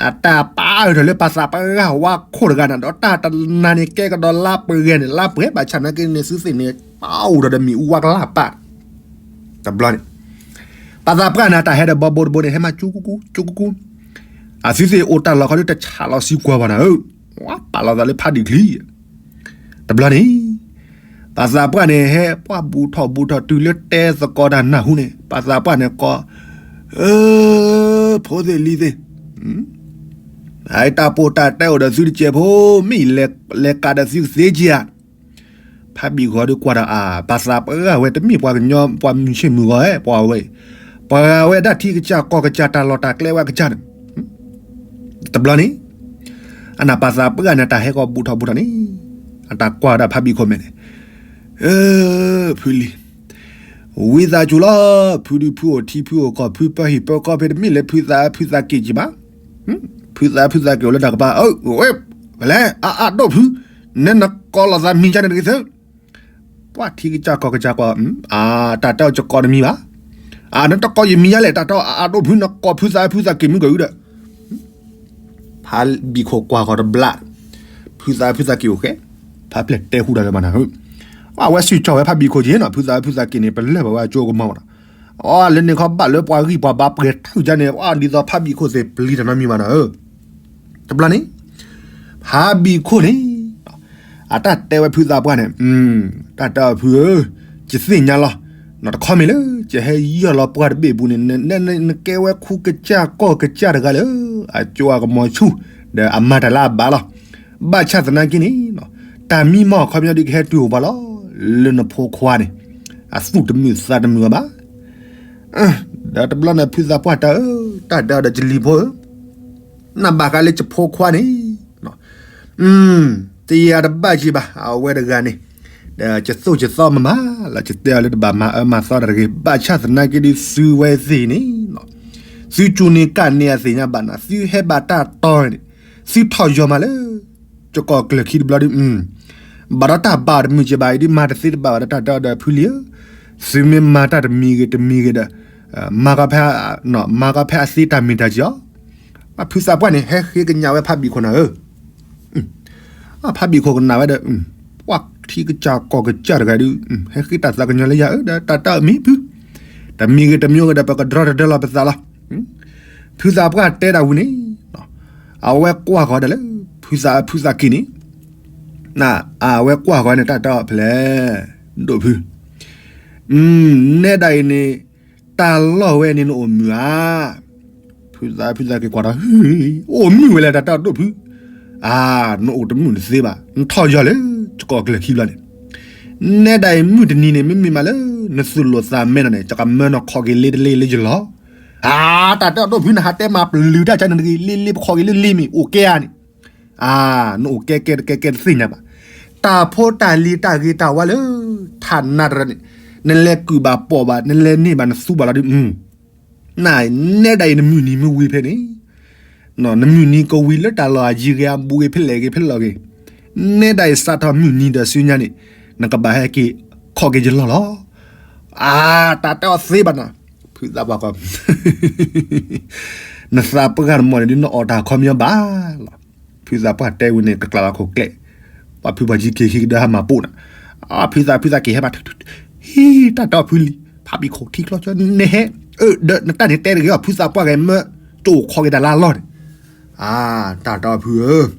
အတၢ်ပာ်အၢၣ်ထီၣ်လၢပှၤသးပှၢ်ဝါခိၣ်တဂၤန့ၣ် ဒီးတၢ်တနၤန့ၣ်ကဲကဒီးလါပှဲၤန့ၣ် လါပှဲၤ ဘၣ်ဆၣ်နာ်က့န့ၣ် သုသ့ၣ်န့ၣ် ပာ်အိၣ်ဒီးမ့ၣ်အူဝါကလၢ်ပာ် တဘျီန့ၣ် ပှၤသးပှၢ်န့ၣ် တၢ်ဟဲဒီးဘီဘိတဘိန့ၣ် ဟဲမၤကၠူကူကူ ကၠူကူကူ, အသုသ့ၣ်အိၣ်တၢ်လီၢ်ခီဒုး တဆးလီၤစံကွၢ်ဘၣ်နၤဧၢ, ဝဲပာ်လီၤသးလၢဖးဒံၣ်ချံ, တဘျီန့ၣ် ပှၤသးပှၢ်န့ၣ် ဟဲပှၤဘူးထီၣ်ဘူးထီၣ်တုၤလၢတဲသကိးတၢ်နၢ်ဟူန့ၣ် ပှၤသးပှၢ်န့ၣ်ကိး, အၢ, ဖိသ့ၣ်လံၤသ့ၣ်, အတၢ်ပိာ်တၢ်တဲအိၣ်ဒီးသုတစဲးဖိ, မ့ၢ်လဲၤကးဒီးသုကသ့က့ၤဧါ ဖးဘံၣ်ဃီဒုးကွၢ်ဒီးအါ, ပှၤသးပှၢ်ဝဲတမ့ၢ်ပှၤကညီ ပှၤမုၢ်ဆ့ၣ်မုၢ်ဂီၤဧဲ ပှၤဝဲ, ပှၤဝဲဒၣ်ထံကစၢ်ကီၢ်ကစၢ်တၢ်လီၢ်တၢ်ကျဲဝဲကစၢ်န့ၣ်, တဘျီန့ၣ်, အနၢ်ပှၤသးပှၢ်န့ၣ် တၢ်ဟဲကီးဘူးထီၣ်ဘူးထီၣ်န့ၣ်, အတၢ်ကွၢ်ဝဲဒၣ်ဖးဘံၣ်ခိၣ်မဲာ်န့ၣ်, အၢ, ဖုလံၤ ဝံသးစူၤလီၤ, ဖုဒုးဖုအိၣ်ထံဖုအိၣ်ကီၢ် ဖုပၢဟံၣ်ပၢဃီဖဲတမ့ၢ်လၢဖုသးဖုသးက့ၢ်က့ၤဘၣ်, ဖုသးဖုသးက့ၢ်အိၣ်လၢတၢ်ကပၤ, ဝဲ, ဖဲလဲၣ် အါအါဒိၣ်ဖု, နဲနကိးလီၤသးမံၤကန့ၣ်တဂ့ၤသု, ပှၤထံကစၢ်ကီၢ်ကစၢ်ကွၢ်, အါ, တၢ်တဲအီၤယကိးတမံၤဘၣ်, အါ နတကိးယမံၤယါလဲၣ် တၢ်တဲအီၤအါဒိၣ်ဖု နကိးဖုသးဖုသးက့ၢ်မုၢ်ကဂုဒီး ဖးဘံၣ်ခိၣ်ကွၢ်ဃီၤတဘျီ, ဖုသးဖုသးက့ၢ်အိၣ်ဃဲ, ဖးပျဲၢ်တဲဃူတၢ်လၢၤဘၣ်နၤဧၢ, အဝဲစံၣ်ကၠီၣ်ဝဲဖးဘံၣ်ခိၣ်က့ၤနီၤ ဖုသးဖုသးက့ၢ်န့ၣ် ပလၢၢ်ဘၣ်ဝဲအကၠိကမီၤဘၣ်နီၤ, အီ လၢန့ၣ်ခီဘၣ်လၢပှၤဂံၢ်ပှၤဘါပှဲၤထုးကန့ၣ် အီ ဒ်သိးဖးဘံၣ်ခိၣ်သ့ၣ်ပျံၤတၢ်နီတမံၤဘၣ်နၤဧၢ, တဘျီန့ၣ် ဖးဘံၣ်ခိၣ်န့ၣ် အတၢ်တဲဝဲဖုသးပှၢ်န့ၣ်, တၢ်တဲအီၤဖုဧၢ, ယသ့ၣ်ညါလီၤ, နီတခီမ့ၢ်လၢ ယဟဲယီၢ်လီၤပှၢ်တဘ့ၣ်ပူၤန့ၣ် နကဲဝဲခူကစၢ်ကီၢ်ကစၢ်တဂၤလၢ အကၠိအကမီၤဆူၣ် ဒီးအမၤတၢ်လၢအဘၣ်လီၤ, ဘၣ်ဆၣ်သနာ်က့န့ၣ် တၢ်မံမီၢ်အခီပညီဒုးကဟဲတုၤအိၣ်ပှၤလီၤ, လၢနဖိခွါန့ၣ် အသူၣ်တမုာ်သးတမုာ်အီၤဘၣ် ဒီးတဘျီန့ၣ်ဖုသးပှၢ်တၢ်ဧၢ, တၢ်တဲအီၤဒီးကလံၤဖိဧၢ, နဘၣ်ဃးလၢယဖိခွါန့ၣ်, တယၤတဘၣ်က့ၤဘၣ် အဝဲတဂၤန့ၣ်, ယသိၣ်ယသီမးမးလီၤ, ယတဲအီၤလၢတဘၣ်မၤအၢမၤသီတၢ်တဂ့ၤ, ဘၣ်ဆၣ်သနာ်က့ဒုး သုဝဲသ့ၣ်န့ၣ် သုကၠူန့ၢ်ကၣ်န့ၢ်အသ့ၣ်ညါဘၣ်နၤ, သုဟဲဘၣ်တၢ်တီန့ၣ်, သုထီၣ်ယီၤမးလၢ ယကီၢ်ကျၢၢ်ခံတဘျီဒုး, ဘၣ်ဒီးတၢ်ဘၣ်တမုာ်က့ဘၣ်အံၤဒုး မၤတသ့တဘၣ်ဘၣ်ဒီးတၢ်တဲအီၤဒီးဖုလံဧၢ, သုမ့ၢ်မၤတၢ်တမံၤဂ့ၤတမံၤဂ့ၤဒီး မၤကီဖဲ, မၤကီဖဲအသ့တၢ်မ့ၢ်တၢ်ကီအီၤ, ဖုသးပှၢ်န့ၣ် ဟဲဃ့ကညးဝဲဖးဘံၣ်ခိၣ်နၤဧၢ ဖးဘံၣ်ခိၣ်ကနၣ်ဝဲဒီး, ပှၤထံကစၢ်ကီၢ်ကစၢ်တဂၤဒုး, ဟဲဃ့တၢ်သးကညီၤလၢယၤဧၢ, ဒီးတၢ်တၢ်အမံၤဖု, တမံၤဂ့ၤတမံၤဂ့ၤဒီး ပကဒြီတဒၢလီၤပသးလီၤ. ဖုသးပှၢ်တဲဒၣ်ဝံၤန့ၣ်, အဝဲကွၢ်ဃီၤဒၣ်လၢ ဖုသးဖုသးက့ၤန့ၣ်, အဝဲကွၢ်ဃီၤန့ၣ် တၢ်တဲအီၤဖဲလဲၣ်, ဒိၣ်ဖု နဲဒၣ်အံၤန့ၣ်, တၢ်လီၢ်ဝဲန့ၣ်နအိၣ်မုာ်ဧါ, ဖုသးဖုသးက့ၤကွၢ်ဒီး, အိၣ်မုာ်ဝဲလဲၣ် တၢ်တဲအီၤဒိၣ်ဖု, အါ, နအိၣ်တမုာ်တသ့ဘၣ်, နထီၣ်ယီၤလၢ ယကီၢ်ကျၢၢ်ခံဘျီန့ၣ်, နဲဒၣ်အံၤမုၢ်တနံၤန့ၣ် မ့မ့ၢ်မးလၢ နသူၣ်လိာ်သးမဲနီၤန့ၣ် ယကမၢနခီၣ်က့ၤလ့တလ့လၢယလီၢ်, အါ, တၢ်တဲအီၤဒိၣ်ဖု နဟးတဲမၤပျုၤတၢ်ကန့ၣ်တဂ့ၤ, လ့လ့ပခီၣ်က့ၤလၢလ့မ့ၢ်အိၣ်ကဲဧါန့ၣ် အါ, နအိၣ်ကဲကဲတကဲကဲတသ့ၣ်ညါဘၣ်, တၢ်ဖိတၢ်လံၤတၢ်ဂ့ၤတၢ်ဝါလၢ ထးနးတရၢန့ၣ်, နလဲၤကုၢ်ဘၣ်ပိာ်ဘၣ် နလဲၤန့ၢ်ဘၣ် နသူဘၣ်လီၤဒုး, န, နဲဒၣ်အံၤနမုၢ်နံၤမ့ၢ်ဝံၤဖဲန့ၣ်, နမုၢ်နံၤကဝံၤလၢတၢ်လီၢ်အယံၤဂ့ၤ အဘူးဂ့ၤ ဖဲလဲၣ်ဂ့ၤဖဲလဲၣ်ဂ့ၤ, နဲဒၣ်အံၤစးထီၣ်မုၢ်နံၤဒီးဆူညါန့ၣ်, နကဘၣ်ဟဲက့ၤခီၣ်က့ၤယလီၢ်လီၤ, အါ, တၢ်တဲအီၤသ့ဘၣ်နၤ, ဖုသးပှၢ်ကီ နသးပှၢ်တမီၢ်န့ၣ်ဒုး နအီၣ်တၢ်ခီပညီဘၣ်လီၤ, ဖုသးပှၢ်တဲဝံၤန့ၣ် ကကျးလီၤခိၣ်ကျဲ, ပှၤဖုပှၤကံက့ၤခံကဒီးဟးမၤပိာ်နၤ, အါ, ဖုသးဖုသးက့ၤဟဲဘၣ်, ဟံး တၢ်တဲအီၤဖုလံ, ဖးဘံၣ်ခိၣ်ထံချီကၠီ နဟဲ, အၢ ဒီးနတၢ်န့ၣ်တဲတဂ့ၤအီၤ ဖုသးပှၢ်ဂဲၤမၢ, ကအိၣ်ခီက့ၤတၢ်လၢအလီၢ်န့ၣ်, အါ, တၢ်တဲအီၤဖုဧၢ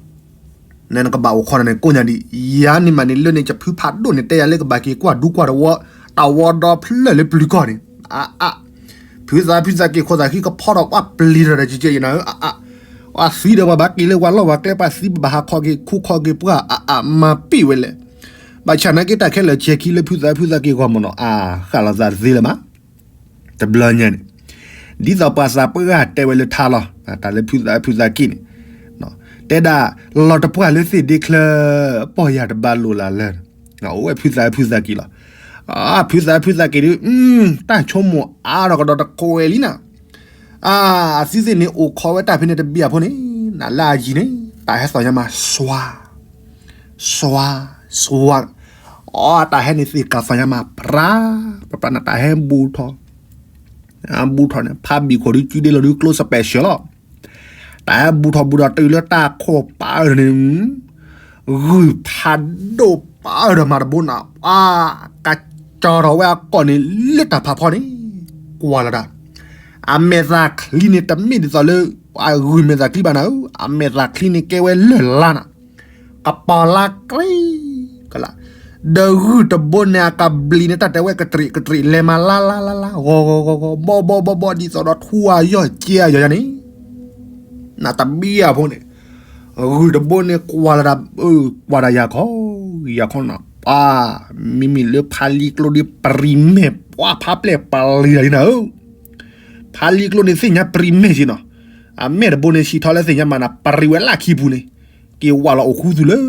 နဲနကဘၣ်အိၣ်ခီနၤန့ၣ် ကိးညါဒံး, ယၤန့ၣ်မးန့ၣ် လၢန့ၣ် ယဖုဖးဒိၣ်န့ၣ် တဲယၤလၢကဘၣ်က့ၤကွၢ်ဒူကွၢ်တဝီ, တၢ်ဝီဒီဖျၢၣ်လၢပျုၤကီၢ်န့ၣ်, အါအါ, ဖုသးဖုသးက့ၤခိၣ်သးဃံကဖီထီၣ်ပှၤပျံၤထီၣ်ဒီး ကကဲယနၤဧၢ, အါအါ, ပှၤသံဒီးပှၤဘၣ်က့ၤလၢပှၤလီၢ်ပှၤကျဲ ပှၤသံပဘၣ်ဟးခီက့ၤခူခီက့ၤပှၤ အါအါ မၤပံာ်ဝဲလဲၣ်, ဘၣ်ဆၣ်နာ်က့တၢ်ခဲလၢာ်ဆဲးခံလၢဖုသးဖုသးက့ၤဂီၢ်မးနီၤ အါ, ဃၣ်လီၤသးတသ့လၢၤမး တဘျီညါန့ၣ်, ဒ်သိးပှၤသးပှၢ်တဲဝဲလၢထါလီၤ, တၢ်လၢဖုသးဖုသးက့ၤန့ၣ်, တဲဒၣ်, လီၤတပှၢ်လၢသ့ၣ်ဒ့ချၢ, ပီၢ်ယၢ်တဘၣ်လိာ်လၢ်လၢ်, အိၣ်ဝဲဖုသးဖုသးက့ၤလီၤ, ဖုသးဖုသးက့ၤဒုး, တၢ်ဆိကမိၣ်အါထီၣ်ကဒီးတကွဲးလံနၤ, အါ, အသုသ့ၣ်န့ၣ်အိၣ်ခိးဝဲတၢ်ဖဲန့ၣ်တဘျီအဖိန့ၣ်, နလၢအယံၤန့ၣ်, တၢ်ဟဲသီၣ်ညါမး စွါ စွါ စွါ, အီ တၢ်ဟဲန့ၣ်သ့ၣ်ကးသီၣ်ညါမး ပြး ပြး နတၢ်ဟဲဘူးထီၣ်, ဘူးထီၣ်န့ၣ် ဖးဘံၣ်ခိၣ်ဒုး စုဒ့လီၤဒုး ကျိ special လီၤ, တၢ်ဟဲဘူးထီၣ်ဘူးထီၣ်တုၤလၢတၢ်ခိၣ်ပာ်အၢၣ်န့ၣ်, ဂုၢ်ဖးဒိၣ်ပာ်အၢၣ်ဒီးမၤတဘိနၤ, အါ, ကကၠီထီၣ်ဝဲအကိာ်န့ၣ် လၢတၢ်ဖးဖီန့ၣ်, ကွၢ်လီၤတၢ် အမဲာ်သၣ်ချံန့ၣ် တမ့ၢ်ဒ်သိးလၢ ပှၤဂုၢ်မဲာ်သၣ်ချံဘၣ်နၤဧၢ, အမဲာ်သၣ်ချံန့ၣ်ကဲဝဲလၢၢ်လါနၤ, ကပီၤလါကျ့ကလး, ဒီးဂုၢ်တဘိန့ၣ် အကဘျံးန့ၣ် တၢ်တဲဝဲကတြံးကတြံး လဲၤမၤလါလါလါလါ ဂီၤဂီၤဂီၤဂီၤ ဘီဘီဘီဘီ ဒ်သိးဒီးထူအယီၢ်က့အယီၤယၤန့ၣ်, နတဘံၣ်အဖိန့ၣ်, ဂုၢ်တဘိန့ၣ် ကွၢ်လၢဒၣ်, ကွၢ်ဒၣ်ယၤခီ, ယၤခီနၤ, ပၢ်, မ့မ့ၢ်လၢဖါလံကျိဒ် ပရံးမဲာ် ပှၤဖးပျဲၢ်ပလံၤတၢ်လံနၤဧၢ, ဖါလံကျိန့ၣ်သ့ၣ်ညါပရံးမဲာ်က့နီၤ, အမဲာ်တဘိန့ၣ် ဟံးထီၣ်လၢသ့ၣ်ညါမးနၤ ပရံးဝဲလၢခံပူၤန့ၣ်, က့ၤဝးလီၤအိၣ်ဃူသူၣ်လၢ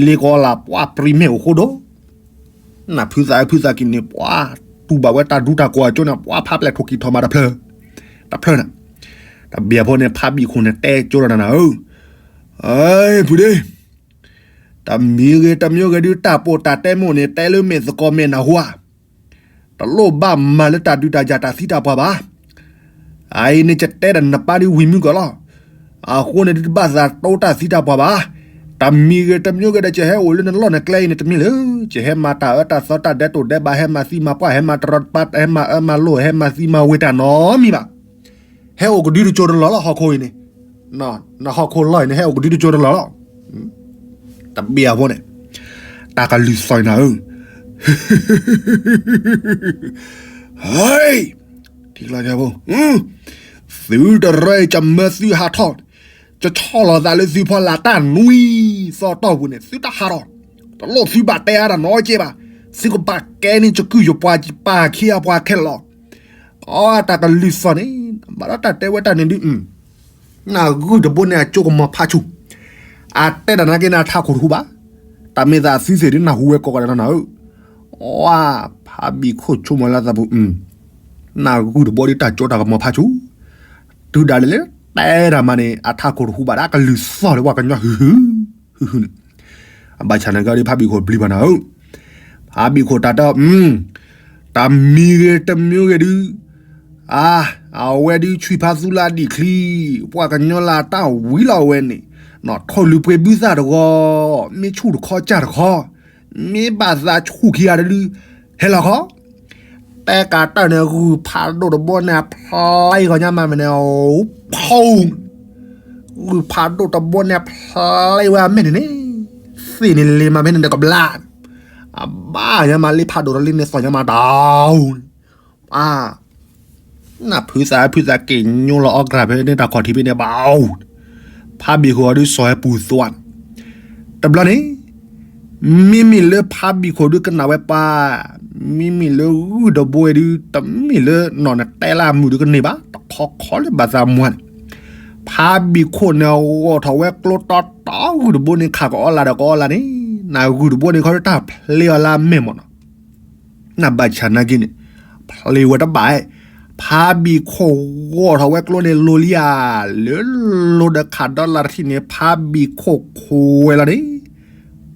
လ့ကီလး ပှၤပရံးမဲာ်အိၣ်ဃိဒီး နဖုသးဖုသးက့ၤန့ၣ် ပှၤတူၢ်ဘၣ်ဝဲတၢ်ဒူတၢ်ကိးအကၠိန့ၣ် ပှၤဖးပျဲၢ်ထိၣ်ကံၢ်ထီၣ်မးတဖျၢၣ်, တဖျၢၣ်န့ၣ်, တဘျီဖိန့ၣ် ဖးဘံၣ်ခိၣ်န့ၣ် တဲကၠိဒီးနၤဧၢ, ဖုဒ့, တမံၤဂ့ၤတမံၤဂ့ၤဒုး တၢ်ပိာ်တၢ်တဲမိၣ်န့ၣ် တဲလၢမဲာ်သကိးမဲာ်နၢ်ဟူဧါ, တလိၣ်ဘၣ်မၤလၢတၢ်ဒုးတၢ်ယၤတၢ်သံတၢ်ပှၢ်ဘၣ်. အအံၤန့ၣ် ယတဲဒီးနပၢ်ဒ်ဝံၤမုၢ်ကီးလီၤ. အဃိန့ၣ်ဒုး တဘၣ်သးတိတၢ်သံတၢ်ပှၢ်ဘၣ်. တမံၤဂ့ၤတမံၤဂ့ၤဒီး ယဟဲအိၣ်လၢနလီၢ်နကျဲအံၤန့ၣ် တမ့ၢ်လၢ ယဟဲမၤတၢ်အၢတၢ်သီတၢ်ဒဲးတိၢ်ဒဲးဘး ဟဲမၤသံမၤပှၢ် ဟဲမၤတရီတပါ ဟဲမၤအၢမၤလိ ဟဲမၤသံမၤဝ့ၤတၢ်နီတမံၤဘၣ်. ဟဲအိၣ်ကဒုတကၠိတလီၢ်လီၤ ဟီၣ်ခိၣ်အံၤန့ၣ်, နဟီၣ်ခိၣ်လီၢ်အံၤန့ၣ် ဟဲအိၣ်ကဒုတကၠိတလီၢ်လီၤ. တဘ့ၣ်အဖိန့ၣ် တၢ်ကလုၢ်သီၣ်နၤဧၢ, ဟဲ, ထံကျါညါဖိ, သုတရၢ ယမၢသုဟးထီၣ်, ယဆီၣ်လီၤသးလၢသုဖီလာ်တၢ်နွံသီတီၢ်ပူၤန့ၣ် သုတဟးထီၣ်, တလိၣ်သုဘၣ်တဲအါတၢ်နီတကဲဘၣ်, သုကဘၣ်ကဲန့ၢ်ယကုၢ်ယပှၤယပၢ်ခံအပှၤခဲလၢာ်လီၤ. အတၢ်ကလုၢ်သီၣ်န့ၣ် ဘၣ်ဒီးတၢ်တဲဝဲတၢ်န့ၣ်ဒုး နဂုၢ်တဘိန့ၣ် အကၠိကမီၤဖးဆူၣ်, အတဲတၢ်နာ်က့န့ၣ် အထးခိၣ်တဟူဘၣ်. တၢ်မ့ၢ်သးအသုသ့ၣ်ဒ်နၢ်ဟူဝဲကိးဂၤဒဲးနီၤနၤဧၢ, ဝါ, ဖးဘံၣ်ခိၣ်ဆိကမိၣ်လၢသးပူၤ, နၢ်ဂုၢ်တဘိဒ်တၢ်ကၠိတၢ်ကမီၤဖးဆူၣ်, တုၤဒၣ်လဲာ်လၢ တဲတၢ်မၤန့ၣ် အထးခိၣ်တဟူးဘၣ်ဒၣ်ကလုၢ်သီၣ်လၢပှၤကညီဟုၣ်ဟုၣ်, ဟုၣ်ဟုၣ်န့ၣ်, အဘၣ်ဆၣ်နာ်က့ဒီးဖးဘံၣ်ခိၣ်ပျံၤဘၣ်နၤဧၢ, ဖးဘံၣ်ခိၣ်တၢ်တဲအီၤ, တၢ်မံၤဂ့ၤတမံၤဂ့ၤဒုး အါ, အဝဲဒုးဆွံဖးသူလၢအဒံၣ်ချံ, ပှၤကညီလၢအတၢ်ဝံၤလီၤဝဲန့ၣ်, နီၣ်ထိၣ်လွံၢ်ပှ့ၤဘုသၣ်တဂီၤ, မ့ၢ်ဆူၣ်တခီကၢ်တခီ, မ့ၢ်ဘၣ်သးဆူၣ်ခံဂၤတဒု, ဟဲလီၤခီ, တဲကးတၢၢ်န့ၣ် ဂုၢ်ဖးဒိၣ်တဘိန့ၣ် အဖျါအံၤဂီၤညါမးမ့ၢ်န့ၣ်, ဖီ, ဂုၢ်ဖးဒိၣ်တဘိန့ၣ် အဖျါအံၤဝဲအမဲာ်န့ၣ်န့ၣ်, သ့ၣ်န့ၣ်လ့မးဖဲန့ၣ်ဒီးကဘျါ, အဘၣ်ညါမးလ့ဖးဒိၣ်တလ့န့ၣ် သီၣ်ညါမးတၢ်အူ, အါ နဖုသးဖုသးက့ၤညိလီၤအီၣ်ကြၢးဖဲန့ၣ်တၢ်ခီၣ်ထံးဖဲန့ၣ်ဘၣ်အူ, ဖးဘံၣ်ခိၣ်အီၤဒုးစီၤဟဲပူၤသွါ, တဘျီန့ၣ်, မ့မ့ၢ်လၢဖးဘံၣ်ခိၣ်ဒုးကနၣ်ဝဲပၢ်, မ့မ့ၢ်လၢဂုၢ်တဘိဝဲဒုး တမ့ၢ်လၢနီၢ်နတဲလၢအမုၢ်ဒုးကန့ၢ်ဘၣ် တခီခီလၢဘၣ်သးမွၤန့ၣ်, ဖးဘံၣ်ခိၣ်န့ၣ်ဂီၢ်ထီၣ်ဝဲကျိတီတီဂုၢ်တဘိန့ၣ် ခးကအီလၢဒီးကအီလၢန့ၣ်, နဂုၢ်တဘိန့ၣ်ခီဒုးတၢ်ဖျ့အီၤလၢအမဲာ်မးနီၤ နဘၣ်ဆၣ်နာ်က့န့ၣ်, ဖျ့ဝဲတဘၣ်, ဖးဘံၣ်ခိၣ်ဂီၢ်ထီၣ်ဝဲကျိန့ၣ်လိၤလံဧါ, လၢလိၤဒီးခးဒီလၢတထံၣ်န့ၣ် ဖးဘံၣ်ခိၣ်ခိးဝဲလီၤန့ၣ်,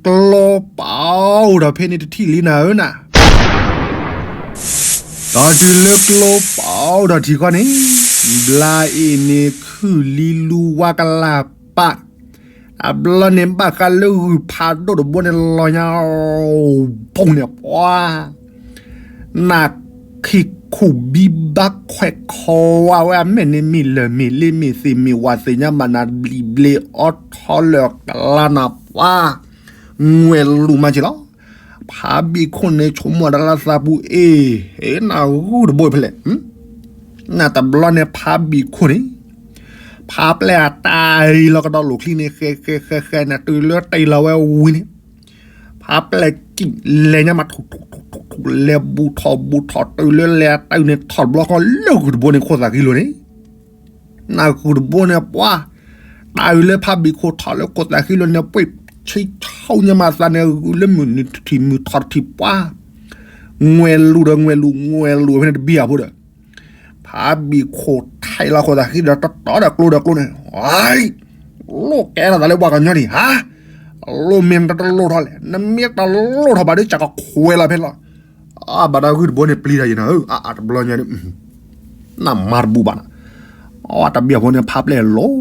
ကျိပာ်အိၣ်ဒီးဖဲန့ၣ်တထံၣ်လံနၤဧၢနၤ ဒီးတုၤလၢကျိပာ်အိၣ်ဒီးထံၣ်ဃီန့ၣ်, ဘျါအ့ၣ်န့ၣ်ခုၣ်လံလူဝါကလၢ်ပာ်, အဘျီန့ၣ်ဘၣ်ဃးလၢဂုၢ်ဖးဒိၣ်တဘိန့ၣ်လီၤညါ, ပူၤန့ၣ်ပှၤ နၢ်ခံခူၣ်ဘံဘါခွဲးခီဝါဝဲအမဲာ်န့ၣ် မ့ၢ်လၢၢ်မ့ၢ်လ့မ့ၢ်သ့ၣ်မ့ၢ်ဝၣ်သ့ၣ်ညါဘၣ်နၤ ဘျံးဘျ့အီထီလၢာ်ကလါနၤပှၤ, ငွဲၢ်လူၤမၤစၢၤလီၤ. ဖးဘံၣ်ခိၣ်န့ၣ် ဆိကမိၣ်တၢ်လၢသးပူၤ အ့ၣ် ဟ့ၣ်နၢ်ဂုၢ်တဘိဖဲလဲၣ်, နတဘျီန့ၣ်ဖးဘံၣ်ခိၣ်န့ၣ် ဖးပျဲၢ်အတၢ်အံၤလီၤကဒီးလိာ်ချံန့ၣ် ဃဲဃဲဃဲဃဲန့ၣ် တုၤလၢတ့ၢ်လီၤဝဲဝံၤန့ၣ်, ဖးပျဲၢ်ကံၣ်လဲၤညါမး ထူၣ်ထူၣ်ထူၣ်ထူၣ်ထူၣ် လဲၤဘူးထီၣ်ဘူးထီၣ်တုၤလၢလဲၤအတၢ်အုၣ်န့ၣ် ထီၣ်တဘျီဃီလၢဂုၢ်တဘိန့ၣ်ခိၣ်သးဃံလိၤန့ၣ်, နဂုၢ်တဘိန့ၣ်ပှၤ, တၢ်အုၣ်လၢဖးဘံၣ်ခိၣ်ထီၣ်လၢခိၣ်သးဃံလိၤန့ၣ် ပှ့ၤဆံးဆီညါမးသးန့ၣ် ဂုၢ်လၢမုၢ်နုာ်တထံၣ်မုၢ်ထီၣ်တထံၣ်ပှၤ, ငွဲၢ်လူၤဒီးငွဲၢ်လူၤ ငွဲၢ်လူၤဖဲန့ၣ်တဘံၣ်အဖိဒီး ဖးဘံၣ်ခိၣ်ထဲးလီၤခိၣ်သးဃံဒီးတတီဒီးကျိဒီးကျိန့ၣ်, လိၣ်ကဲထီၣ်သးလၢပှၤကညီန့ၣ် ဟါ, လိၣ်မ့ၢ်နတလိၣ်ထီၣ်လဲၣ်, နမ့ၢ်တလိၣ်ထီၣ်ဘၣ်ဒီး စကခွဲးလီၤဖဲလီၤ. အဘၣ်ဒီးဂုၢ်တဘိန့ၣ်ပျံၤတၢ်ယံၤနၤဧၢ, အတဘျီညါ နမၤတဘူးဘၣ်နၤ, အတဘံၣ်အဖိန့ၣ် ဖးပျဲၢ်လိၣ်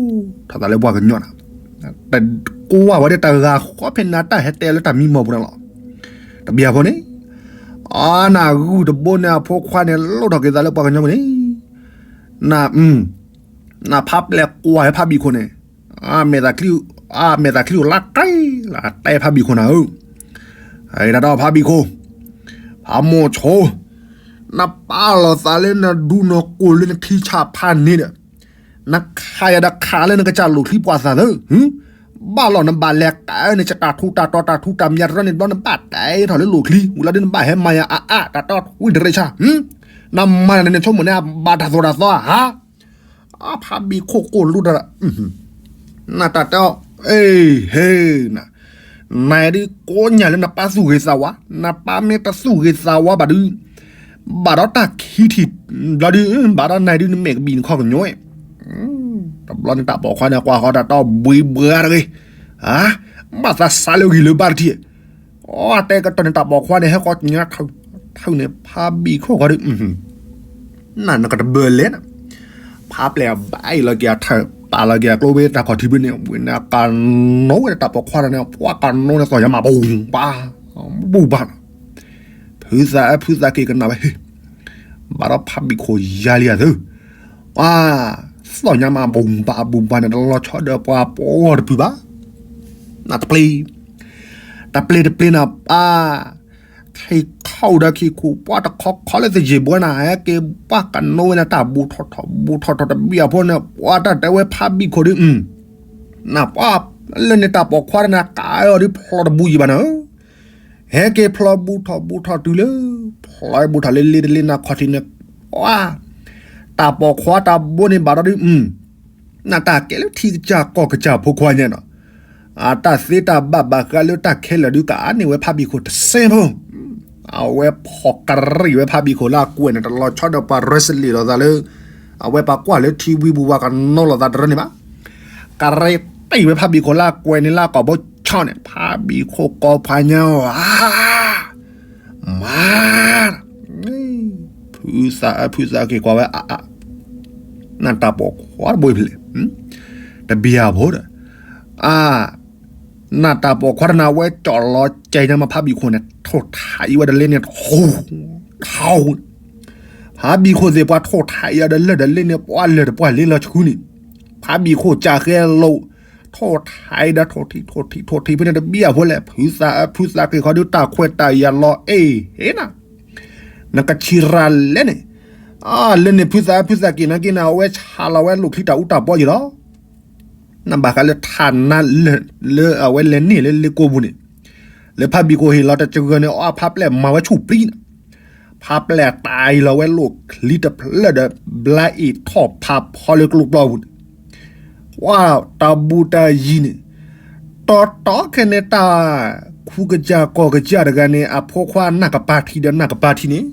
ထီၣ်သးလၢပှၤကညီနၤ, တကွၢ်ဝဲဒၣ်တဂၤဃီဖဲန့ၣ် တၢ်ဟဲတဲလၢတၢ်မံမီၢ်ပူၤန့ၣ်လီၤ. တဘံၣ်အဖိန့ၣ်, အနဂုၢ်တဘိန့ၣ်အဖိခွါန့ၣ် လိၣ်ထီၣ်က့ၤသးလၢပှၤကညီပူၤန့ၣ်, န နဖးပျဲၢ်ကွၢ်ဟဲဖးဘံၣ်ခိၣ်န့ၣ်, အမဲာ်သးချံ, အမဲာ်သးချံအိၣ်လၢကဲ, လၢတဲဖးဘံၣ်ခိၣ်နၤဧၢ, တၢ်ဒီးဖးဘံၣ်ခိၣ်, ဖးမိၢ်ဆိ, နပာ်လီၤသးလၢနဒူနကိၢ်လၢနခံဆးဖးန့ၣ်ဒီး, နခးယၤဒီးခးလၢနကစၢ်လိာ်ချံပှၤသးသၢ, ဘၣ်လီၤနဘၣ်လဲၤကဲန့ၣ် စတၢ်ထူးတၢ်တီၤတၢ်ထူးတၢ်မျးတရီန့ၣ် ဘျီနဘၣ်တဲထီၣ်လၢလိာ်ချံ, ဝံၤလီၤဒုးနဘၣ်ဟဲမၤယၤအါအါ တၢ်တီထွံတရ့ဆါ, နမၤယၤန့ၣ် နဆိကမိၣ်န့ၣ် အဘၣ်တၢ်သိၣ်တၢ်သီဧါ အဖးဘံၣ်ခိၣ်ကိၢ်လူတၢ်, နတၢ်တဲအီၤ, အ့ၣ် ဟ့ၣ်နၤ, နဒုးကိးညၣ်လၢနပၢ်သူၣ်ဂ့ၤသးဝါ, နပၢ်မ့ၢ်တသူၣ်ဂ့ၤသးဝါဘၣ်ဒုး, ဘၣ်ဒီးတၢ်ခံထံၣ်, ဘျီဒုး, ဘၣ်ဒီးနၤဒုးနမဲာ်ကဘံၣ်နခီၣ်ကညီ, တဘျီန့ၣ်တၢ်ပိာ်ခွါန့ၣ် ကွၢ်ဃီတၢ်တီဘှံးဘှါတဂ့ၤ, ဘၣ်သးစးလၢဂံၢ်လၢဘါတထံၣ်, အတဲကတီၢ်န့ၣ်တၢ်ပိာ်ခွါန့ၣ် ဟဲဃီညါထၢၣ်, ထၢၣ်န့ၣ် ဖးဘံၣ်ခိၣ်ဃီဒုး နနကတဘၢလဲၣ်နၤ, ဖးပျဲၢ်အဘၣ်အံၤလီၤက့ၤအထၢၣ် ပာ်လီၤက့ၤအကျိဖဲတၢ်ခီၣ်ထံးဖဲန့ၣ် ဝံၤန့ၣ် ကနိဝဲတၢ်ပိာ်ခွါတၢ်န့ၣ် ပှၤကနိန့ၣ်သီၣ်ညါမး ပူၤဘၣ်, ပူၤဘၣ်နၤ, ဖုသးအဖုသးက့ၤကနၣ်ဝဲ ဘၣ်ဒီးဖးဘံၣ်ခိၣ်ယါလံဧါသု, ပှၤ, သီၣ်ညါမး ပူၤဘၣ်ပူၤဘၣ်န့ၣ် တလီၤဆီဒီးပှၤပှီၢ်တဖုဘၣ်, နတပျ့ၤ တပျ့ၤတပျ့ၤနၤပၢ်, ခံခီၣ်ဒီးခံခူၣ် ပှၤတခီခီလၢသယံၢ်ဘှီနၤ ဟဲက့ၤပှၤကနိဝဲန့ၣ် တၢ်ဘူးထီၣ်ထီၣ်ဘူးထီၣ်ထီၣ်တဘံၣ်အဖိန့ၣ် ပှၤတၢ်တဲဝဲဖးဘံၣ်ခိၣ်ဒုး, နပှၤ, လၢန့ၣ်တၢ်ပိာ်ခွါတၢ်န့ၣ် ကးအီၤဒုးဖျီတဘူးယံၤဘၣ်နၤဧၢ ဟဲက့ၤဖျီဘူးထီၣ်ဘူးထီၣ်တုၤလၢ, ဖျီဘူးထီၣ်လၢလ့တလ့နၤခီၣ်ထံးန့ၣ်, ပှၤ, တၢ်ပိာ်ခွါတၢ်ဘိန့ၣ်ဘၣ်ဒီးဒုး, နတၢ်ကဲလၢထံကစၢ်ကီၢ်ကစၢ်ဖိခွါညါနီၤ, အတၢ်သ့တၢ်ဘၣ်ဘၣ်ဃးလၢတၢ်ခဲလၢာ်ဒုးကအါန့ၢ်ဝဲဖးဘံၣ်ခိၣ်တစဲးဖိ, အဝဲဖီၣ်ကရံၣ်ဝဲဖးဘံၣ်ခိၣ်လၢအကွဲးန့ၣ် တလီၤဆီဒီးပှၤရဲစလံာ်လိာ်သးလၢ အဝဲပှၤကွၢ်လၢထံဝံပူၤပှၤကနီၤလိာ်သးတရၢန့ၣ်ဘၣ်. ကရံၣ်တံၢ်ဝဲဖးဘံၣ်ခိၣ်လၢအကွဲးန့ၣ်လၢအကိာ်ဘိဆီန့ၣ် ဖးဘံၣ်ခိၣ်ကိးဖးညါအီၤ မၤ ဖုသးအၢဖုသးက့ၤကွၢ်ဝဲအါအါ, နၢ်တၢ်ပိာ်ခွါတဘိဖဲလဲၣ်, တဘံယၤဖိဒီး, အါ, နၢ်တၢ်ပိာ်ခွါတနၤဝဲကၠီၣ်လီၤကဲညါမး ဖးဘံၣ်ခိၣ်န့ၣ် ထိၣ်ထးအံၤဝဲဒီးလ့န့ၣ် ထီ, ထီ, ဖးဘံၣ်ခိၣ်သ့ၣ်ပှၤထိၣ်ထးအံၤအီၤဒီး လၢၢ်ဒီးလ့န့ၣ် ပှၤလၢၢ်တပှၢ်လ့လီၤဆူန့ၣ်, ဖးဘံၣ်ခိၣ်ကၢဃဲလိာ် ထိၣ်ထးအံၤဒီး ထိၣ်ထံး ထိၣ်ထံး ထိၣ်ထံး ဖဲန့ၣ်တဘံယၤဖိလဲၣ်, ဖုသးအၢဖုသးက့ၤခီဒုး တၢ်ခွဲးတၢ်ယာ်လီၤအ့ၣ်ဟ့နၤ, နကဆံးရၤလဲၣ်န့ၣ်, လၢန့ၣ်ဖုသးအၢဖုသးက့ၤနာ်က့န့ၣ် အဝဲဆးလီၤဝဲလိၣ်ချံတၢ်အူတၢ်ပီယံၤလီၤ. နဘၣ်ဃးလၢထးနါလၢ လၢအဝဲလဲၤန့ၢ်လၢလ့ကိပူၤန့ၣ်, လၢဖးဘံၣ်ခိၣ်ဟ့ၣ်လီၤတစှၤန့ၣ် အဖးပျဲၢ်မၤဝဲဆူၣ်ပျံၤန့ၣ်, ဖးပျဲၢ်တၢ်အံၤလီၤဝဲလိၣ်ချံတဖျၢၣ်ဒီး ဘျါအ့ၣ်ထီၣ်ဖးဖီလၢကျိပျီပူၤန့ၣ်, ဝါ တၢ်ဘူးတၢ်ယံၤန့ၣ်, တီတီခဲန့ၣ်တၢ် ခူကစၢ်ကီၢ်ကစၢ်တဂၤန့ၣ် အဖိခွါနၢ်ကပၤထံဒီးနၢ်ကပၤထံန့ၣ်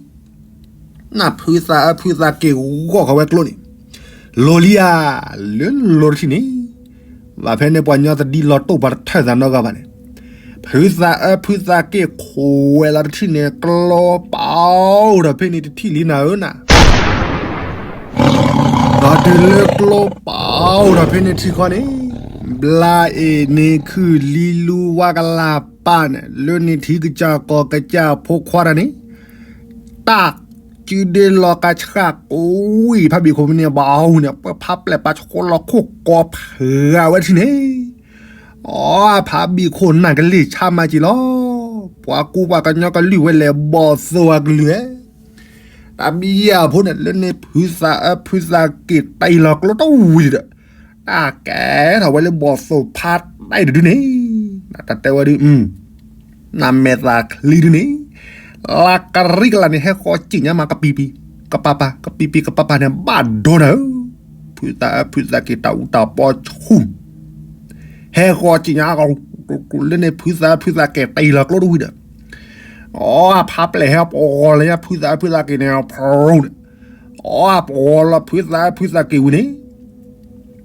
နၢ်ဖုသးအၢဖုသးက့ၤဂီၢ်ဃီၤဝဲကျိန့ၣ်, လိၤလံဧါ, လၢလိၤတထံၣ်န့ၣ်, ဘၣ်ဖဲန့ၣ်ပှၤညီသဒံလီၤတိၢ်ပှၤတထၢၣ်သးနီတဂၤဘၣ်န့ၣ်, ဖုသးအၢဖုသးက့ၤခိးဝဲလီၤတထံၣ်န့ၣ် ကျိပအိၣ်ဒီးဖဲန့ၣ်တထံၣ်လံနၤဧၢနၤ ဒီးတုၤလၢကျိပအိၣ်ဒီးဖဲန့ၣ်ထံဃီန့ၣ်, ဘျါအ့ၣ်န့ၣ်ခုၣ်လံလူဝါကလၤပာ်န့ၣ် လၢန့ၣ်ထံကစၢ်ကီၢ်ကစၢ်ဖိခွါတၢ်န့ၣ်, တၢ်စုဒ့လီၤကဆှၣ်ကိးဝံၤဖးဘံၣ်ခိၣ်ဖဲန့ၣ်ဘၣ်အူန့ၣ် ပှၤဖးပျဲၢ်ပာ်ဆှိလီၤခိၣ်ကိးဖးဂၤဝဲတထံၣ်န့ၣ်, အဖးဘံၣ်ခိၣ်နၢ်ကလံၢ်ဆါမၤက့ၤလီၤ, ပှၤကူပှၤကညီကလုၢ်ဝဲလဲၣ် ဘီၣ်သိၣ်အကလုၢ်ဧဲ တၢ်ဘံယၤဖိန့ၣ် လၢန့ၣ်ဖုသးအၢဖုသးက့ၤတ့ၢ်လီၤကျိတဝံၤဒီး, တၢ်ကဲထီၣ်ဝဲလၢဘီၣ်သိၣ်ဖးတၢ်အံၤတဒုန့ၣ်, တၢ်တဲဝဲဒု, နမဲာ်သၣ်ချံဒုန့ၣ်, လၢကရံၣ်ကလးန့ၣ် ဟဲဃီၤစံၣ်ညါမးကပံၤပံၤ, ကပၤပၤ ကပံၤပံၤကပၤပၤန့ၣ် ဘၣ်ဒိနၤဧၢ, ဖုသးအၢဖုသးက့ၤတၢ်အူတၢ်ပီဆူၣ် ဟဲဃီၤစံၣ်ညါ လၢန့ၣ်ဖုသးအၢဖုသးက့ၤတ့ၢ်လီၤကျိတဝံၤဒီး, အဖးပျဲၢ်ဟဲပဂီၤလၢညါဖုသးအၢဖုသးက့ၤန့ၣ် ဖရိန့ၣ်, အပဂီၤလီၤဖုသးအၢဖုသးက့ၤဝံၤန့ၣ်,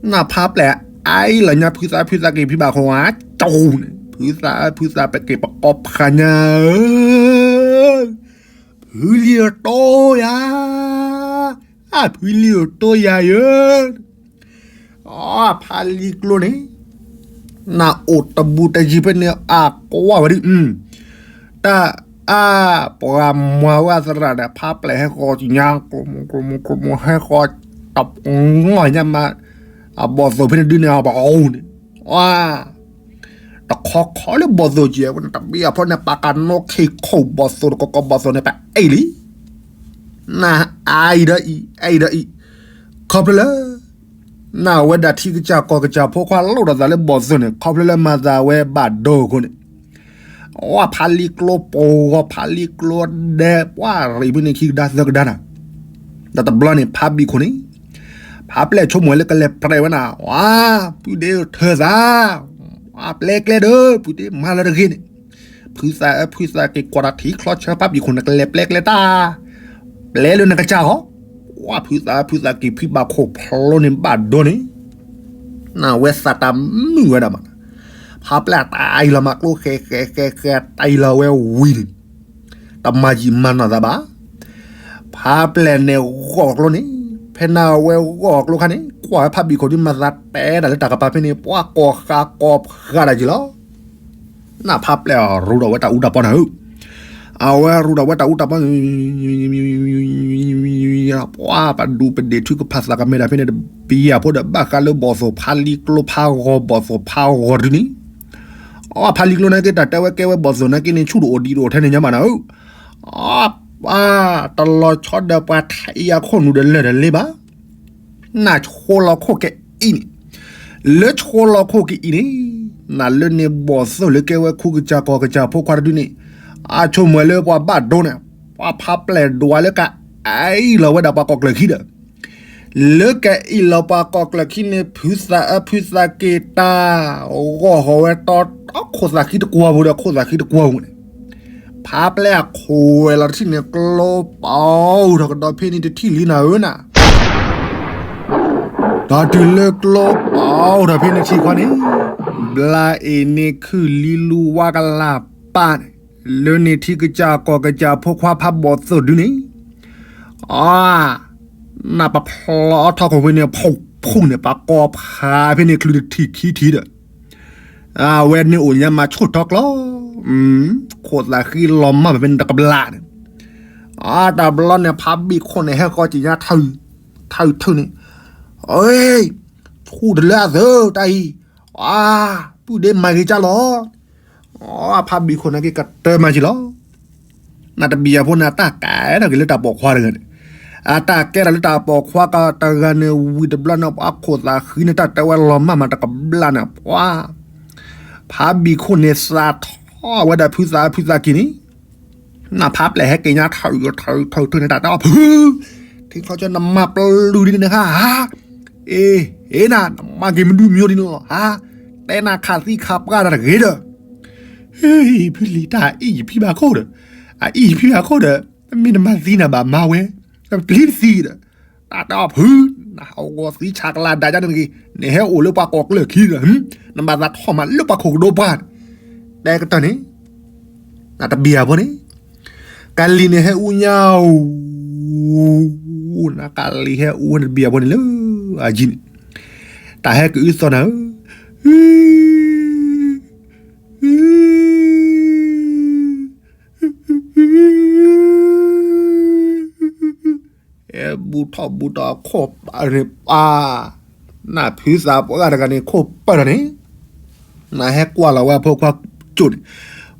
နဖးပျဲၢ်အအံၤလီၤညါဖုသးအၢဖုသးက့ၤဖံဘၣ်ခိၣ်ဧါ, ကၠိန့ၣ် ဖုသးအၢဖုသးက့ၤပကိးဖးညါဧၢ ဖုလံၤအတိယၤ, အဖုလံၤအတိယၤယၢ, အဖးလံကျိန့ၣ်, နအိၣ်တဘူးတယံၤဖဲန့ၣ် အကွၢ်ဝဲဒု, တၢ်အါပှၤမၤဝဲသရၣ်ဒီး ဖးပျဲၢ်ဟဲဃီၤညါ ကျိမိၢ်ကျိမိၢ်ကျိမိၢ်ဟဲဃီၤ တပငီၢ်ညါမး, အဘီၣ်သိၣ်ဖဲန့ၣ်ဒုန့ၣ် အပအိၣ်န့ၣ်, တခီခီလၢဘီၣ်သိၣ်ကဲဝဲန့ၣ် တဘံအဖီန့ၣ် ပာ်ကနီၣ်ခ့ခိၣ်ဘီၣ်သိၣ်တကီကီဘီၣ်သိၣ်န့ၣ် ပအံၤလံ, နအံၤဒီးအံၤ အံၤဒီးအံၤ, ခီဖျိလၢ နဝဲဒၣ်ထံကစၢ်ကီၢ်ကစၢ်ဖိခွါလိၣ်ဒီးသးလၢဘီၣ်သိၣ်န့ၣ် ခီဖျိလၢမၤသးဝဲဘၣ်ဒိအဃိန့ၣ်, အဖးလံကျိပဂီၤ ဖးလံကျိဒဲး ပှၤရံးဖဲန့ၣ်ခံကဒါသၢကဒါနၤ, ဒီးတဘျီန့ၣ် ဖးဘံၣ်ခိၣ်န့ၣ်, ဖးပျဲၢ်ဆိကမိၣ်လၢကလဲၤပြဲးဝဲနၤ, ဝါ, ပုၢ်ဒ့ထၢသး, ဝါပျဲကျဲဒီး ပုၢ်ဒ့မၤလၢတဂ့ၤန့ၣ်, ဖုသးအၢဖုသးက့ၤကွၢ်တၢ်ထံချီဆၢ ဖးဘံၣ်ခိၣ်န့ၣ် ကလဲၤပျဲကျဲတၢ်, ပျဲလၢနကစၢ်ဃီ, ဝါဖုသးအၢဖုသးက့ၤဖံဘၣ်ခိၣ်ဖျိန့ၣ်ဘၣ်ဒိန့ၣ်, နဝဲသးတၢ်မုာ်ဝဲဒၣ်မး, ဖးပျဲၢ်တၢ်အံၤလီၤမးကျိဃဲဃဲဃဲဃဲတၢ်အံၤလီၤဝဲဝံၤန့ၣ်, တမၤယံာ်မၤနီၢ်သးဘၣ် ဖးပျဲၢ်န့ၣ်ဂီၢ်ကျိန့ၣ်, ဖဲနဝဲဂီၢ်ကျိခါန့ၣ် ကွၢ်ဝဲဖးဘံၣ်ခိၣ်ဒ်မၤသးတဲဒၣ်လၢတၢ်ကပၤဖဲန့ၣ် ပှၤကိးဃာ်ကိးဖးဒၣ်က့ၤလီၤ. နဖးပျဲၢ်အရူဒီးဝဲတၢ်အူတၢ်ပီနၤဧၢ, အဝဲရူဒီးဝဲတၢ်အူတၢ်ပီ ပှၤပဒူပဒ့ၣ်ထုကဖၣ်သးကမဲာ်တၢ်ဖဲန့ၣ် တပံယၤဖိဒီးဘၣ်ဃးလၢဘီၣ်သိၣ်ဖးလံကျိဖးဂီၤဘီၣ်သိၣ်ဖးဂီၤဒုန့ၣ်, အဖးလံကျိနာ်က့ တၢ်တဲဝဲကဲဝဲဘီၣ်သိၣ်နာ်က့န့ၣ် ဆူၣ်တအိၣ်ဒံးတအိၣ်ထဲန့ၣ်ညါမးနၤဧၢ, အပၢ် တလီၤဆီဒီးပှၤထံအခိၣ်နူာ်ဒီးလၢၢ်တလ့ဘၣ်, နဆိလီၤခိၣ်ကအံၤန့ၣ်, လၢဆိလီၤခိၣ်ကအံၤန့ၣ်, နလၢန့ၣ်ဘီၣ်သိၣ်လၢကဲဝဲခူကစၢ်ကီၢ်ကစၢ်ဖိခွါတဒုန့ၣ်, အဆိကမိၣ်လၢပှၤဘၣ်ဒိန့ၣ်, ပှၤဖးပျဲၢ်ဒွးလၢကအံၤလီၤဝဲဒၣ်ပှၤကိးကျၢၤခံဒီး လၢကအ့ၣ်လိာ်ပှၤကိးကျၢၢ်ခံန့ၣ် ဖုသးအၢဖုသးက့ၤတၢ် ဂီၢ်ဟီၣ်ဝဲတီတီခိၣ်သးဃံတကွီၢ်ပူၤဒီး ခိၣ်သးဃံတကွီၢ်ပူၤန့ၣ် ဖးပျဲၢ်အခိၣ်ဝဲလီၤတထံၣ်န့ၣ် ကျိပာ်ထီၣ်ကဒီးဖဲန့ၣ်တထံၣ်လံနၤဧၢနၤ ဒီးတုၤလၢကျိပာ်ထီၣ်ဖဲန့ၣ်ထံၣ်ခီန့ၣ် ဘျါအ့ၣ်န့ၣ်ခုၣ်လံလူဝါကလၢ်ပၢ်န့ၣ် လၢန့ၣ်ထံကစၢ်ကီၢ်ကစၢ်ဖိခွါဖးဘီၣ်သိၣ်ဒုန့ၣ် အ နၢ်ပဖျီအီထီၣ်ခိၣ်ဖဲန့ၣ် ဖူၣ်ဖူၣ်န့ၣ် ပှၤကိးဖးဖဲန့ၣ်ချုးတထံၣ်ခံထံၣ်ဒီး အဝဲန့ၣ်အိၣ်ညါမၤဆူၣ်ထီၣ်ကျီ ခိၣ်သးဃံလီၤမၢ်ဖဲန့ၣ်တကဘျၣ်န့ၣ် အတဘျီန့ၣ် ဖးဘံၣ်ခိၣ်န့ၣ် ဟဲဃီက့ၤညါ ထၢၣ်ထၢၣ်န့ၣ် အ့ ဆူၣ်တလၢအသၢတၢ်အံၤ အ ပုၢ်ဒ့မၤဂ့ၤကၢ်လီၤ အဖးဘံၣ်ခိၣ်န့ၣ်က့ၤကတၢၢ်မၤက့ၤလီၤ နတဘံၣ်အဖိန့ၣ် အတၢ်ကဲထီၣ်က့ၤလၢတၢ်ပိာ်ခွါတဂၤန့ၣ် အတၢ်ကဲထီၣ်လၢတၢ်ပိာ်ခွါကတဂၤန့ၣ် ဝံၤတဘျီန့ၣ် ပှၤခိၣ်သးဃံန့ၣ် တၢ်တဲဝဲလီၤမၢ်မးတကဘျၣ်န့ၣ် ပှၤ ဖးဘံၣ်ခိၣ်န့ၣ် စးထီၣ်ဝဲဒၣ်ဖုသးဖုသးက့ၤန့ၣ် နဖးပျဲၢ်ဟဲက့ၤညါထၢၣ်ထၢၣ်ထၢၣ်ထၢၣ်န့ၣ် တၢ်တဲအီၤဖု ထံချီကၠီနမၤပျုၤဒ်န့ၣ်ဟါ အ့ အ့နၤ နမၤက့ၤမနုၤမံၤဒ်န့ၣ်လီၤ ဟါ တဲနၤခးသံခးပှၢ်တၢ်တဂ့ၤဒီး ဟ့ၣ် ဖုလံၤတၢ်အအံၣ်ယဖံဘၣ်ခိၣ်ဒီး အအံၣ်ယဖံဘၣ်ခိၣ်ဒီး မ့ၢ်နမၤသံနၤဘၣ်မၤဝဲ ပျံၤတသံဒီး တၢ်တဲအီၤဖု နဟးဂီၤသံဆးကလၤဒၣ်ကန့ၣ်တဂ့ၤ နဟဲအိၣ်လၢပှၤကိးကျၢၢ်ခံဒီး နဘၣ်သးထီၣ်မးလၢပှၤခိၣ်ကဒိပှၢ် တဲကတၢၢ်န့ၣ် နတဘံၣ်အဖိန့ၣ် ကလံၤန့ၣ်ဟဲအူညါဧိၤ နကလံၤဟဲအူဝဲနတဘံၣ်အဖိန့ၣ်လၢအယံၤန့ၣ် တၢ်ဟဲကအုသီနၤဧၢ ဟဲဘူးထီၣ်ဘူးတီၤခိၣ်ပၢ်န့ၣ်ပၢ် နဖုသးပှၢ်တဂၤန့ၣ် ခိၣ်ပၢ်ဒီးန့ၣ် နဟဲကွၢ်လီၤဝဲအဖိခွါကၠိန့ၣ်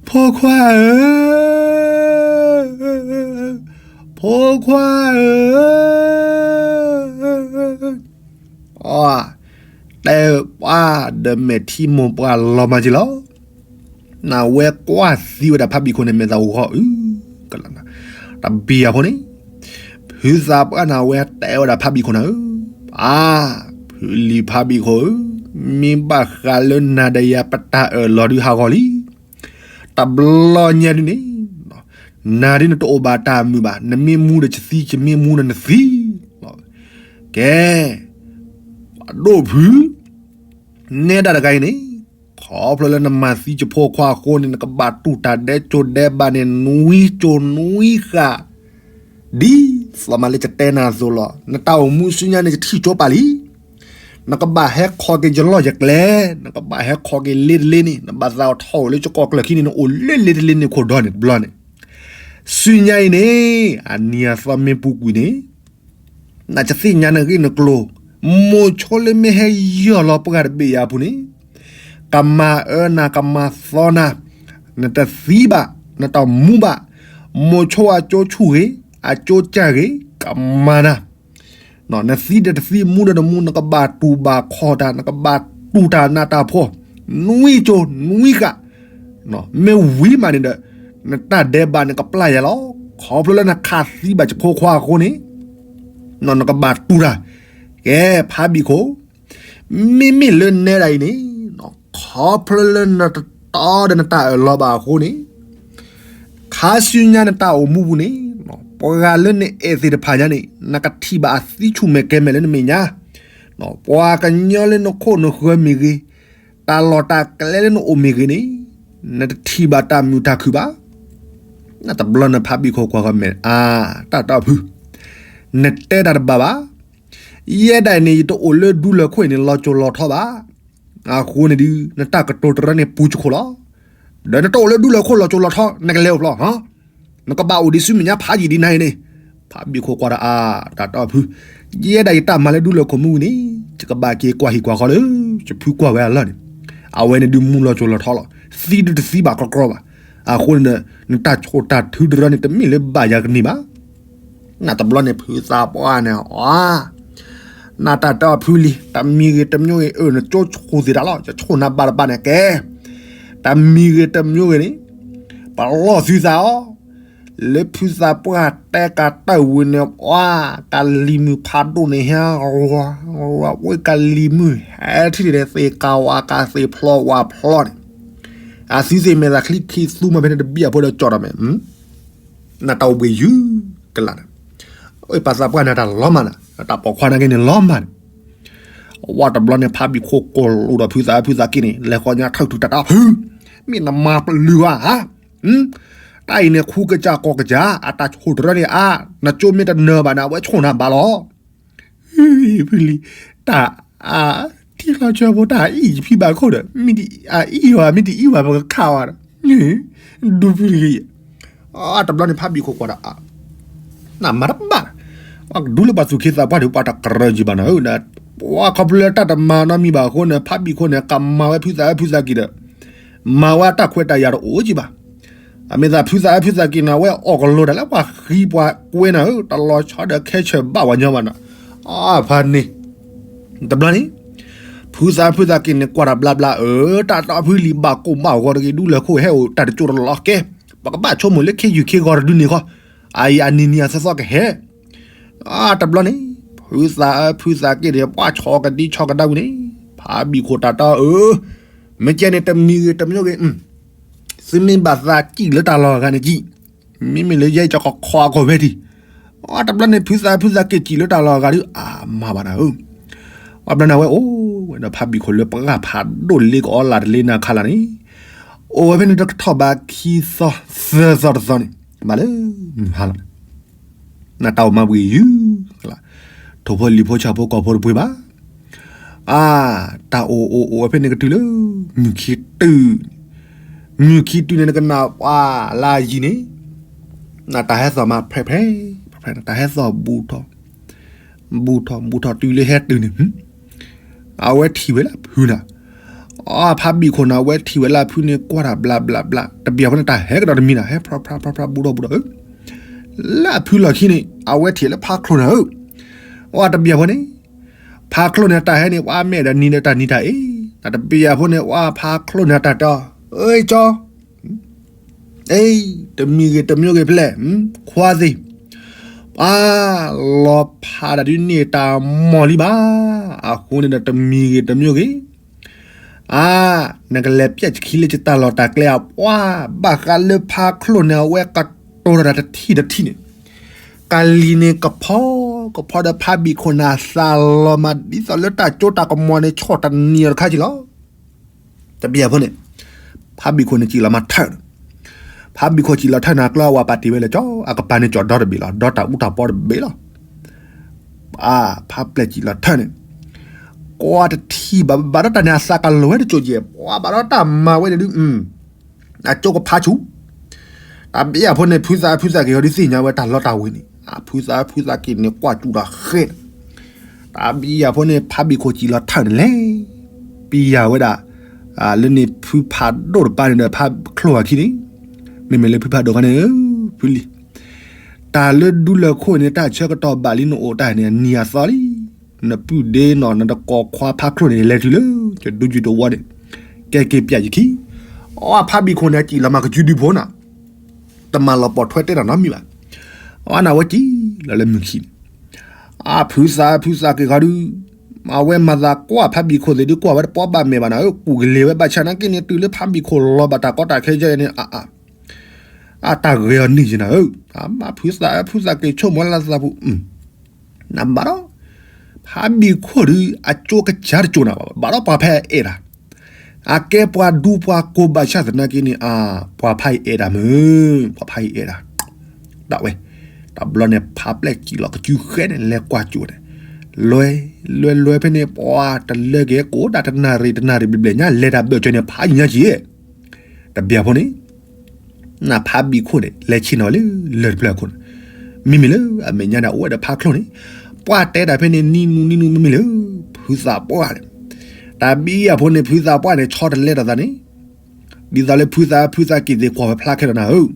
ဖိခွါဧၢ ဖိခွါဧၢ အ တဲပှၤဒီးမဲာ်ထံမိၢ်ပှၢ်လီၤမၢ်က့ၤလီၤ နဝဲကွၢ်သံဝဲဒၣ်ဖးဘံၣ်ခိၣ်န့ၣ် မဲာ်သးဂီၤအု ကလးနၤ တဘံၣ်အဖိန့ၣ် ဖုသးပှၢ်နဝဲတဲဝဲဒၣ်ဖးဘံၣ်ခိၣ်နၤဧၢ အါ ဖုလံၤဖးဘံၣ်ခိၣ်ဧၢ မ့ၢ်ဘၣ်ဃးလၢနၤဒီးယၤပတၢ်အၢၣ်လီၤဒုးဟးဂီၤလံ တဘျီညါဒုန့ၣ် နၤဒ်နတအိၣ်ဘၣ်တၢ်မုာ်ဘၣ် နမ့ၢ်မူဒီးယသံ ယမ့ၢ်မူဒီးနသံ ကဲ ပှၤဒိၣ်ဖု နဲဒၣ်တဂၤအံၤန့ၣ် ခီဖျိလၢနမၤသံယဖိခွါအဃိန့ၣ် နကဘၣ်တူၢ်တၢ်ဒဲးကၠိဒဲးဘးန့ၣ် နွံကၠိနွံဃာ် ဒ်သိးမးလၢယတဲနၤအသိးလီၤ. နတၢ်အိၣ်မူဆူညါန့ၣ် ယထံၣ်ကၠိပာ်လံ. နကဘၣ်ဟဲခီက့ၤယလီၢ်ယကျဲ, နကဘၣ်ဟဲခီက့ၤလ့တလ့န့ၣ်, နဘၣ်သးထီၣ်အိၣ်လၢယကီၢ်ကျၢၢ်ခံန့ၣ် နအိၣ်လၢလ့တလ့န့ၣ်ခိၣ်ဒီန့ၣ်တဘျီန့ၣ်, ဆူညါအံၤန့ၣ် အနံၤအသီမ့ၢ်ပူၤကွံာ်န့ၣ် နတသ့ၣ်ညါနဂ့ၢ်နကျိၤ, မိၤဆိလၢမ့ၢ်ဟဲယီၢ်လီၤပှၢ်တဘ့ၣ်ယၤအပူၤန့ၣ်, ကမၤအၢနၤ ကမၤသီနၤ, နတသံဘၣ်, နတမူဘၣ်, မိၤဆိအကၠိဆူၣ်ဂ့ၤ, အကၠိကၢ်ဂ့ၤ, ကမၤနၤ, နသံဒီးတသံ မူဒီးတမူ နကဘၣ်တူၢ်ဘၣ်ခီၣ်တၢ် နကဘၣ်တူၢ်တၢ်နးတၢ်ဖှီၣ်, နွံကၠိနွံဃာ် မ့ၢ်ဝံၤမးန့ၣ်ဒီး နတၢ်ဒဲးဘးန့ၣ်ကပျၢ်ယၤလီၤ. ခီဖျိလၢနခးသံဘၣ်ယဖိခွါအဃိန့ၣ်, နကဘၣ်တူၢ်တၢ်, ကဲ ဖးဘံၣ်ခိၣ်, မ့မ့ၢ်လၢနဲဒၣ်အံၤန့ၣ်, ခီဖျိလၢနတတီဒီးနတၢ်အၢၣ်လီၤဘၣ်အဃိန့ၣ်, ခါဆူညါနတၢ်အိၣ်မူပူၤန့ၣ်, ပှၤလၢနအဲၣ်သ့ၣ်တဖၣ်ညါန့ၣ် နကထံၣ်ဘၣ်အသံဆူၣ်မဲာ်ကဲမဲာ်လၢနမဲာ်ညါ, ပှၤကညီလၢနခိၣ်နဃၢၤမ့ၢ်ဂ့ၤ, တၢ်လီၢ်တၢ်ကျဲလၢနအိၣ်မ့ၢ်ဂ့ၤန့ၣ်, နတထံၣ်ဘၣ်တၢ်မုာ်တၢ်ခုၣ်ဘၣ်. တဘျီန့ၣ်ဖးဘံၣ်ခိၣ်ကွၢ်ဃီမဲာ် အါ တၢ်တီဖု, နတဲတၢ်တဘၣ်ဘၣ်. ယဲဒၣ်အံၤန့ၣ် ယတအိၣ်လၢဒူလၢၢ်ခိၣ်အံၤန့ၣ် လီၤစိၤလီၤထီဘၣ်. အဃိန့ၣ်ဒုး နတၢ်ကတိၤတရၢန့ၣ်ပူၤစခိၣ်လီၤ. ဒီးနတအိၣ်လၢဒူလၢၢ်ခိၣ်လီၤစိၤလီၤထီ နကလဲၤအိၣ်ဖျီ, နကဘၣ်အိၣ်ဒံးဆူမဲာ်ညါဖးယံာ်ဒံးနၤအံၤန့ၣ်, ဖးဘံၣ်ခိၣ်ကွၢ်ဒီးအါ တၢ်တီဖု, ယဲဒၣ်ယတၢ်မၤလၢဒူလၢၢ်ခိၣ်မုၢ်ဝံၤန့ၣ် ယကဘၣ်က့ၤကွၢ်ဟံၣ်ကွၢ်ဃီလၢ ယဖုကွၢ်ဝဲအလီၢ်န့ၣ်, အဝဲန့ၣ်ဒုးမူလီၤစိၤလီၤထီလီၤ. သံဒုးတသံဘၣ်ကြီကြီဘၣ်. အဃိန့ၣ် နတၢ်ဆိၣ်တၢ်ထုတရၢန့ၣ် တမ့ၢ်လၢဘၣ်ယၤကန့ၢ်ဘၣ်. နတဘျီန့ၣ်ဖုသးပှၢ်န့ၣ် အါ နတၢ်တီဖုလံ, တမံၤဂ့ၤတမံၤဂ့ၤ အၢ နကၠိဆူၣ်သ့ၣ်တၢ်လီၤ, ယဆိၣ်နၤဘၣ်တဘၣ်န့ၣ်ကဲ, တမံၤဂ့ၤတမံၤဂ့ၤန့ၣ်, ပလီၢ်သုသးအီၤ, လၢဖုသးပှၢ်တဲကးတၢ်ဝံၤန့ၣ် ပှၤကလံၤမုၢ်ဖးဒိၣ်န့ၣ်ဟဲ ဝဲကလံၤမုၢ်ဟဲထံၣ်န့ၣ် သ့ၣ်ကးဝးကးသ့ၣ်ဖျီဝးဖျီန့ၣ် အသုသ့ၣ်မဲာ်သးချံခံသူမးဖဲန့ၣ်တဘံၣ်အဖိဒီးကၠီၣ်ဒီးမဲာ် နတၢ်အိၣ်ဘှံးယုၢ်ကလာ်န့ၣ် ပှၤသးပှၢ်န့ၣ်တၢ်လီၤမၢ်န့ၣ် တၢ်ပိာ်ခွါနာ်က့န့ၣ်လီၤမၢ်န့ၣ် ဝဲတဘျီန့ၣ် ဖးဘံၣ်ခိၣ်ကိၢ်လိာ်ဒီးဖုသးဖုသးက့န့ၣ် လဲၤဃီညါထၢၣ်ထူတၢ်တၢ်ဟူ မ့ၢ်နမၤပျုၤဧါ တၢ်အံၤန့ၣ် ခူကစၢ်ကီၢ်ကစၢ် အတၢ်ဆိၣ်တရၢန့ၣ်အါ နကၠိမ့ၢ်တနၢၤဘၣ်န့ၣ် အဝဲဆိၣ်နၤဘၣ်လီၤ. ဖုလံၤ တၢ်အါ ထံချီဆၢဖိတၢ်အံၤယဖံဘၣ်ခိၣ်ဒီး မ့ၢ်တအံၤဝဲ မ့ၢ်တအံၤဝဲ ပကခးဝဲဒီး ဒူဖုတဂ့ၤ တဘျီန့ၣ် ဖးဘံၣ်ခိၣ်ကွၢ်ဒီး နမၤတဘၣ် ပှၤကဒူလၢပှၤသူၣ်က့သးပှၢ်ဒီး ပှၤတကရၢကံဘၣ်နၤဧၢ, ပှၤခီဖျိလၢတၢ်တမၤနီတမံၤဘၣ်အဃိန့ၣ် ဖးဘံၣ်ခိၣ်န့ၣ် ကမၤဝဲဖုသးအၢဖုသးက့ၤဒီး မၤဝဲအတၢ်ခွဲးတၢ်ယာ်တအိၣ်ကံဘၣ်. အမ့ၢ်သးဖုသးအၢဖုသးက့ၤန့ၣ် အဝဲအီၣ်ကလိတၢ်လၢပှၤဃံပှၤကွဲနၤဧၢ, တလီၤဆီဒီးခဲဆၢၣ်ဘၣ်ဝဲညီဘၣ်နၤ. အဖါန့ၣ် တဘျီန့ၣ် ဖုသးအၢဖုသးက့ၤန့ၣ် ကွၢ်တၢ်ဘျါဘျါအၢ, တၢ်တီဖုလံၤဘၣ်ကိၢ်ဘၣ်ဂီၤတဂ့ၤ ဒူလၢာ်ခိၣ်ဟဲအိၣ်တၢ်တကၠိတလီၤကဲ, ပကဘၣ်ဆိကမိၣ်လၢခ့ယုၢ်ခ့ဂီၤတဒုန့ၣ်ဃီ, အအံၤအနံၤနံၤအသီသီကဟဲ တဘျီန့ၣ် ဖုသးအၢဖုသးက့ၤန့ၣ် ပှၢ်ဆီကဒံဆီကဒါဝံၤန့ၣ် ဖးဘံၣ်ခိၣ်တၢ်တီအၢ, မ့ၢ်ကဲန့ၣ်တမံၤဂ့ၤတမံၤဂ့ၤ, သုမ့ၢ်ဘၣ်သးစံၣ်လၢတၢ်လီၢ်အဂၤန့ၣ်စံၣ်, မ့မ့ၢ်လၢယဲကီၢ်ခီအကီၢ်ဝဲဒၣ်, တဘျီန့ၣ် ဖုသးအၢဖုသးက့ၤစံၣ်လၢတၢ်လီၢ်အဂၤဒီး အမၤဘၣ်နၤဧၢ, တဘျီန့ၣ် အဝဲအိၣ်ဝဲဒီးဖးဘံၣ်ခိၣ်လၢပှၢ်ဖးဒိၣ်လ့ ကအီလၢ်တလ့နၤခးလၢ်န့ၣ်, အိၣ်ဝဲဖဲန့ၣ်တကထီၣ်ဘးခံသီသၢသီတသီန့ၣ် မၤလၢမုၢ်ဟါလီၤ နတၢ်အိၣ်မၤဘှံးယုၢ်, ထိၣ်ဖိလံၤဖိဆၣ်ဖိကီၢ်ဖိတပှ့ၤဘၣ်, အါ, တၢ်အိၣ်အိၣ်အိၣ်ဝဲဖဲန့ၣ်ကတုၤလၢ မုၢ်ခံတုၤ, မုၢ်ခံတုၤန့ၣ် နကနၣ်ပှၤလၢယံၤန့ၣ်, နတၢ်ဟဲသီၣ်မး ဖဲဖဲ, ဖဲဖဲ နတၢ်ဟဲသီၣ်ဘူးထီၣ်, ဘူးထီၣ်ဘူးထီၣ်တုၤလၢဟဲတုၤန့ၣ် အဝဲထံၣ်ဝဲလၢဖုနၤ, အဖးဘံၣ်ခိၣ်န့ၣ် အဝဲထံၣ်ဝဲလၢအဖုန့ၣ် ကွၢ်တၢ်ဘျါဘျါဘျါ တဘျီဖိန့ၣ် တၢ်ဟဲကဒီးတမံၤနၤ ဟဲဖြီဖြီဖြီဖြီဘူးထီၣ်ဘူးထီၣ်ဧၢ, လၢအဖုလီၢ်ခံန့ၣ် အဝဲထံၣ်လၢဖးချိၣ်နၤဧၢ, အတဘျီဖိန့ၣ် ဖးချိၣ်န့ၣ် တၢ်ဟဲန့ၣ် ပှၤမဲာ်ဒီးနံၤဒီးတၢ်နံၤတၢ်အ့ၣ်, တဘျီဖိန့ၣ် အဖးချိၣ်န့ၣ် တၢ်တီ, အၢကၠီ အ့ၣ်, တမံၤဂ့ၤတမံၤဂ့ၤဖဲလဲၣ်, ခွါသ့ၣ်, ပှၤလီၤဖးဒၣ်ဒုးန့ၢ်တၢ်မီၢ်လံဘၣ်, အဃိန့ၣ်ဒီးတမံၤဂ့ၤတမံၤဂ့ၤ, အါ, နကလဲၤပျဲၢ်ခံလၢယတၢ်လီၢ်တၢ်ကျဲအပှၤ, ဘၣ်ဃးလၢဖးချိၣ်န့ၣ် အဝဲကတိၤတၢ်တထံၣ်တထံၣ်န့ၣ်, ကလံၤန့ၣ်ကဖီ, ကဖီဒီးဖးဘံၣ်ခိၣ်န့ၣ် အသးလီၤမးဒ်သိးလၢတၢ်ကၠိတၢ်ကမီၤန့ၣ် ဆီၣ်တနံၤအီၤတခါက့ၤလီၤ. တဘျီဖိန့ၣ် ဖးဘံၣ်ခိၣ်န့ၣ် စံၣ်လီၤမၤထၢၣ်, ဖးဘံၣ်ခိၣ်စံၣ်လီၤထၢၣ်န့ၣ် အကျါဝဲပာ်တ့ၢ်ဝဲလၢကၠီ အကပၤန့ၣ်ကၠီၣ်ဒီတဘ့ၣ်လီၤ, ဒီတၢ်အူတၢ်ပီတဘ့ၣ်လီၤ. အါ, ဖးပျဲၢ်စံၣ်လီၤထၢၣ်န့ၣ် ကွၢ်တထံၣ်ဘၣ်ဘၣ်ဒီးတၢ်န့ၣ် အသးကလီၤဝဲတကၠိၣ်ကဲၣ်, ပှၤဘၣ်ဒီးတၢ်မၤဝဲန့ၣ်ဒုး အကၠိကဖးဆူၣ်, တၢ်ဘံၣ်အဖိန့ၣ် ဖုသးဖုသးက့ၤဟီဒုးသ့ၣ်ညါဝဲတၢ်လီတၢ်ဝ့ၤန့ၣ်, အဖုသးဖုသးက့ၤန့ၣ် ကွၢ်စူၣ်တၢ်ဃဲန့ၣ်, တၢ်ဘံၣ်အဖိန့ၣ် ဖးဘံၣ်ခိၣ်စံၣ်လီၤထၢၣ်န့ၣ်လဲၣ်, ပံယၤဝဲဒၣ်, လၢန့ၣ်ဖုဖးဒိၣ်တပၤန့ၣ်ဒီး ဖးချိၣ်အခံန့ၣ်, မ့မ့ၢ်လၢဖုဖးဒိၣ်ခါန့ၣ်, ဖုလံၤ တၢ်လၢဒူလၢာ်ခိၣ်န့ၣ် တၢ်ဆၢကတီၢ်ဘၣ်လံနအိၣ်တၢ်န့ၣ် နံၤအသီလံ, နပုၢ်ဒ့နီၢ် နတကိးခွါဖးချိၣ်န့ၣ် လဲၤတုၤလၢ ကဒူကၠူတဝီန့ၣ်, ကဲက့ၤပျဲၢ်ယခံ, အဖးဘံၣ်ခိၣ်န့ၣ် အစံၣ်လီၤမၤကစုဒုဖိနၤ, တမၤလီၤပိာ်ထွဲတဲတၢ်နီတမံၤဘၣ်, အဝဲန့ၣ်အဝဲစံၣ်လီၤလၢမုၢ်ခံန့ၣ်, အဖုသးဖုသးက့ၤခီဒုး, အဝဲမၤသးကွၢ်ဖးဘံၣ်ခိၣ်သ့ၣ်ဒုးကွၢ်ဝဲတပီၢ်ဘၣ်မဲာ်ဘၣ်နၤဧၢ, ကူၣ်ကလ့ၤဝဲဘၣ်ဆၣ်နာ်က့န့ၣ် တုၤလၢဖးဘံၣ်ခိၣ်လီၤဘၣ်တၢ်ကီတၢ်ခဲယဲန့ၣ် အါ အတၢ်ဂ့ၤအီၤန့ၢ်ယနၤဧၢ, အမ့ၢ်ဖုသးအၢဖုသးက့ၤဆိကမိၣ်လၢသးပူၤ, နဘၣ်ဒီး, ဖးဘံၣ်ခိၣ်ဒုး အကၠိကစၢ်တကၠိၣ်နၤဘၣ်, ဘၣ်ဒီးပှၤဖးအဲၣ်တၢ်, အကဲပှၤဒူပှၤကိၢ်ဘၣ်ဆၣ်သနာ်က့န့ၣ် အါ, ပှၤဖးအံၤအဲၣ်တၢ်မုၢ်, ပှၤဖးအံၤအဲၣ်တၢ်, ဒၣ်ဝဲ, တဘျီန့ၣ် ဖးပျဲၢ်စံၣ်လီၤကစုဃဲန့ၣ် လဲၤကွၢ်ကၠိၣ်န့ၣ်, လွဲ, လွဲလွဲဖဲန့ၣ် ပှၤတလၢက့ၤကိးဒၣ်တနၣ်ရံၣ်တနၣ်ရံၣ်ဘျဲၣ်ဘျဲၣ်ညါ လဲၤတၢ်ဘၢၣ်စၢၤန့ၣ် ဖးယံၤညါက့ၤ တဘျီဖိန့ၣ်, နဖးဘံၣ်ခိၣ်န့ၣ် လဲၤဆ့ၣ်နီၤလၢလၢၢ်တဖျၢၣ်အခိၣ်န့ၣ်, မ့မ့ၢ်လၢအမဲာ်ညါန့ၣ် အိၣ်ဝဲဒီးဖးချိၣ်န့ၣ်, ပှၤတဲတၢ်ဖဲန့ၣ် နံၤနူနံၤနူ မ့မ့ၢ်လၢ ဖုသးပှၢ်န့ၣ်, တၢ်ဘံၣ်အဖိန့ၣ် ဖုသးပှၢ်န့ၣ် ဆီတလဲတၢ်သးန့ၣ်, ဒ်သိးလၢဖုသးဖုသးက့ၤသ့ၣ်ကွၢ်ဝဲဖျါခဲလၢာ်နၤဧၢ,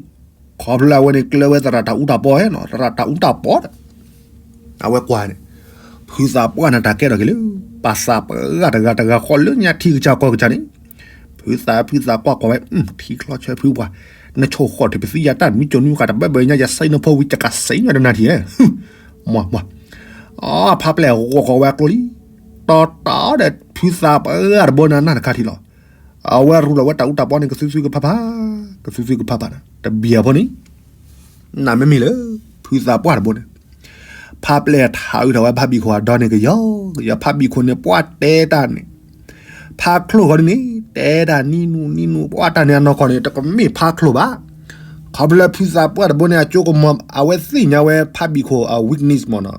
ခီဖျိလၢအဝဲန့ၣ် ကျၢၤဝဲသရၣ်တၢ်အူတၢ်ပီဧါနီၤ, သရၣ်တၢ်အူတၢ်ပီဒီး အဝဲကွၢ်န့ၣ်, ဖုသးပှၢ်န့ၣ်တၢ်ကဲထီၣ်က့ၤလၢ ပှၤသးပှၢ်တဂၤတဂၤဃီလၢညါထံကစၢ်ကီၢ်ကစၢ်န့ၣ်, ဖုသးဖုသးကွၢ်ကွၢ်ဝဲ, ထံချီဆၢဖုပှၢ်, နဆိၣ်ဃီၣ်ထံးပသံယၤတၢ်နွံကၠိနွံကးတဘၢဘၢညါ ယစဲနဖိဝံၤ ယကစဲညါတနၤထံၣ်, မ့ၢ်မ့ၢ်, ဖါပျဲၢ်ဂီၤဃီၤဝဲကျိလံ, တီတီဒီးဖုသးပှၢ်တဘိန့ၣ် နၢ်တခါထံၣ်လီၤ. အဝဲရူလီၤဝဲတၢ်အူတၢ်ပီန့ၣ် ကသုသုကဖးဖး, ကသုသုကဖးဖးန့ၣ် တဘျီဖိန့ၣ် နမ့မ့ၢ်လၢ ဖုသးပှၢ်တဘိန့ၣ် ဖါပျဲၢ်ထးအုးထီၣ်ဝဲဖါဘံၣ်ခိၣ်အဒီန့ၣ် ကယီကယီ ဖါဘံၣ်ခိၣ်န့ၣ် ပှၢ်တဲတၢ်န့ၣ်, ဖါချိၣ်ဃီဒ်န့ၣ် တဲတၢ်နံနူနံနူ ပှၢ်တၢ်န့ၣ်အနီၢ်ကီၢ်န့ၣ် တကမ့ၢ်ဖါချိၣ်ဘၣ်. ခီဖျိလၢဖုသးပှၢ်တဘိန့ၣ် အကၠိကမီၤ အဝဲသ့ၣ်ညါဝဲဖါဘံၣ်ခိၣ်အ weakness မ့ၢ်နီၤ,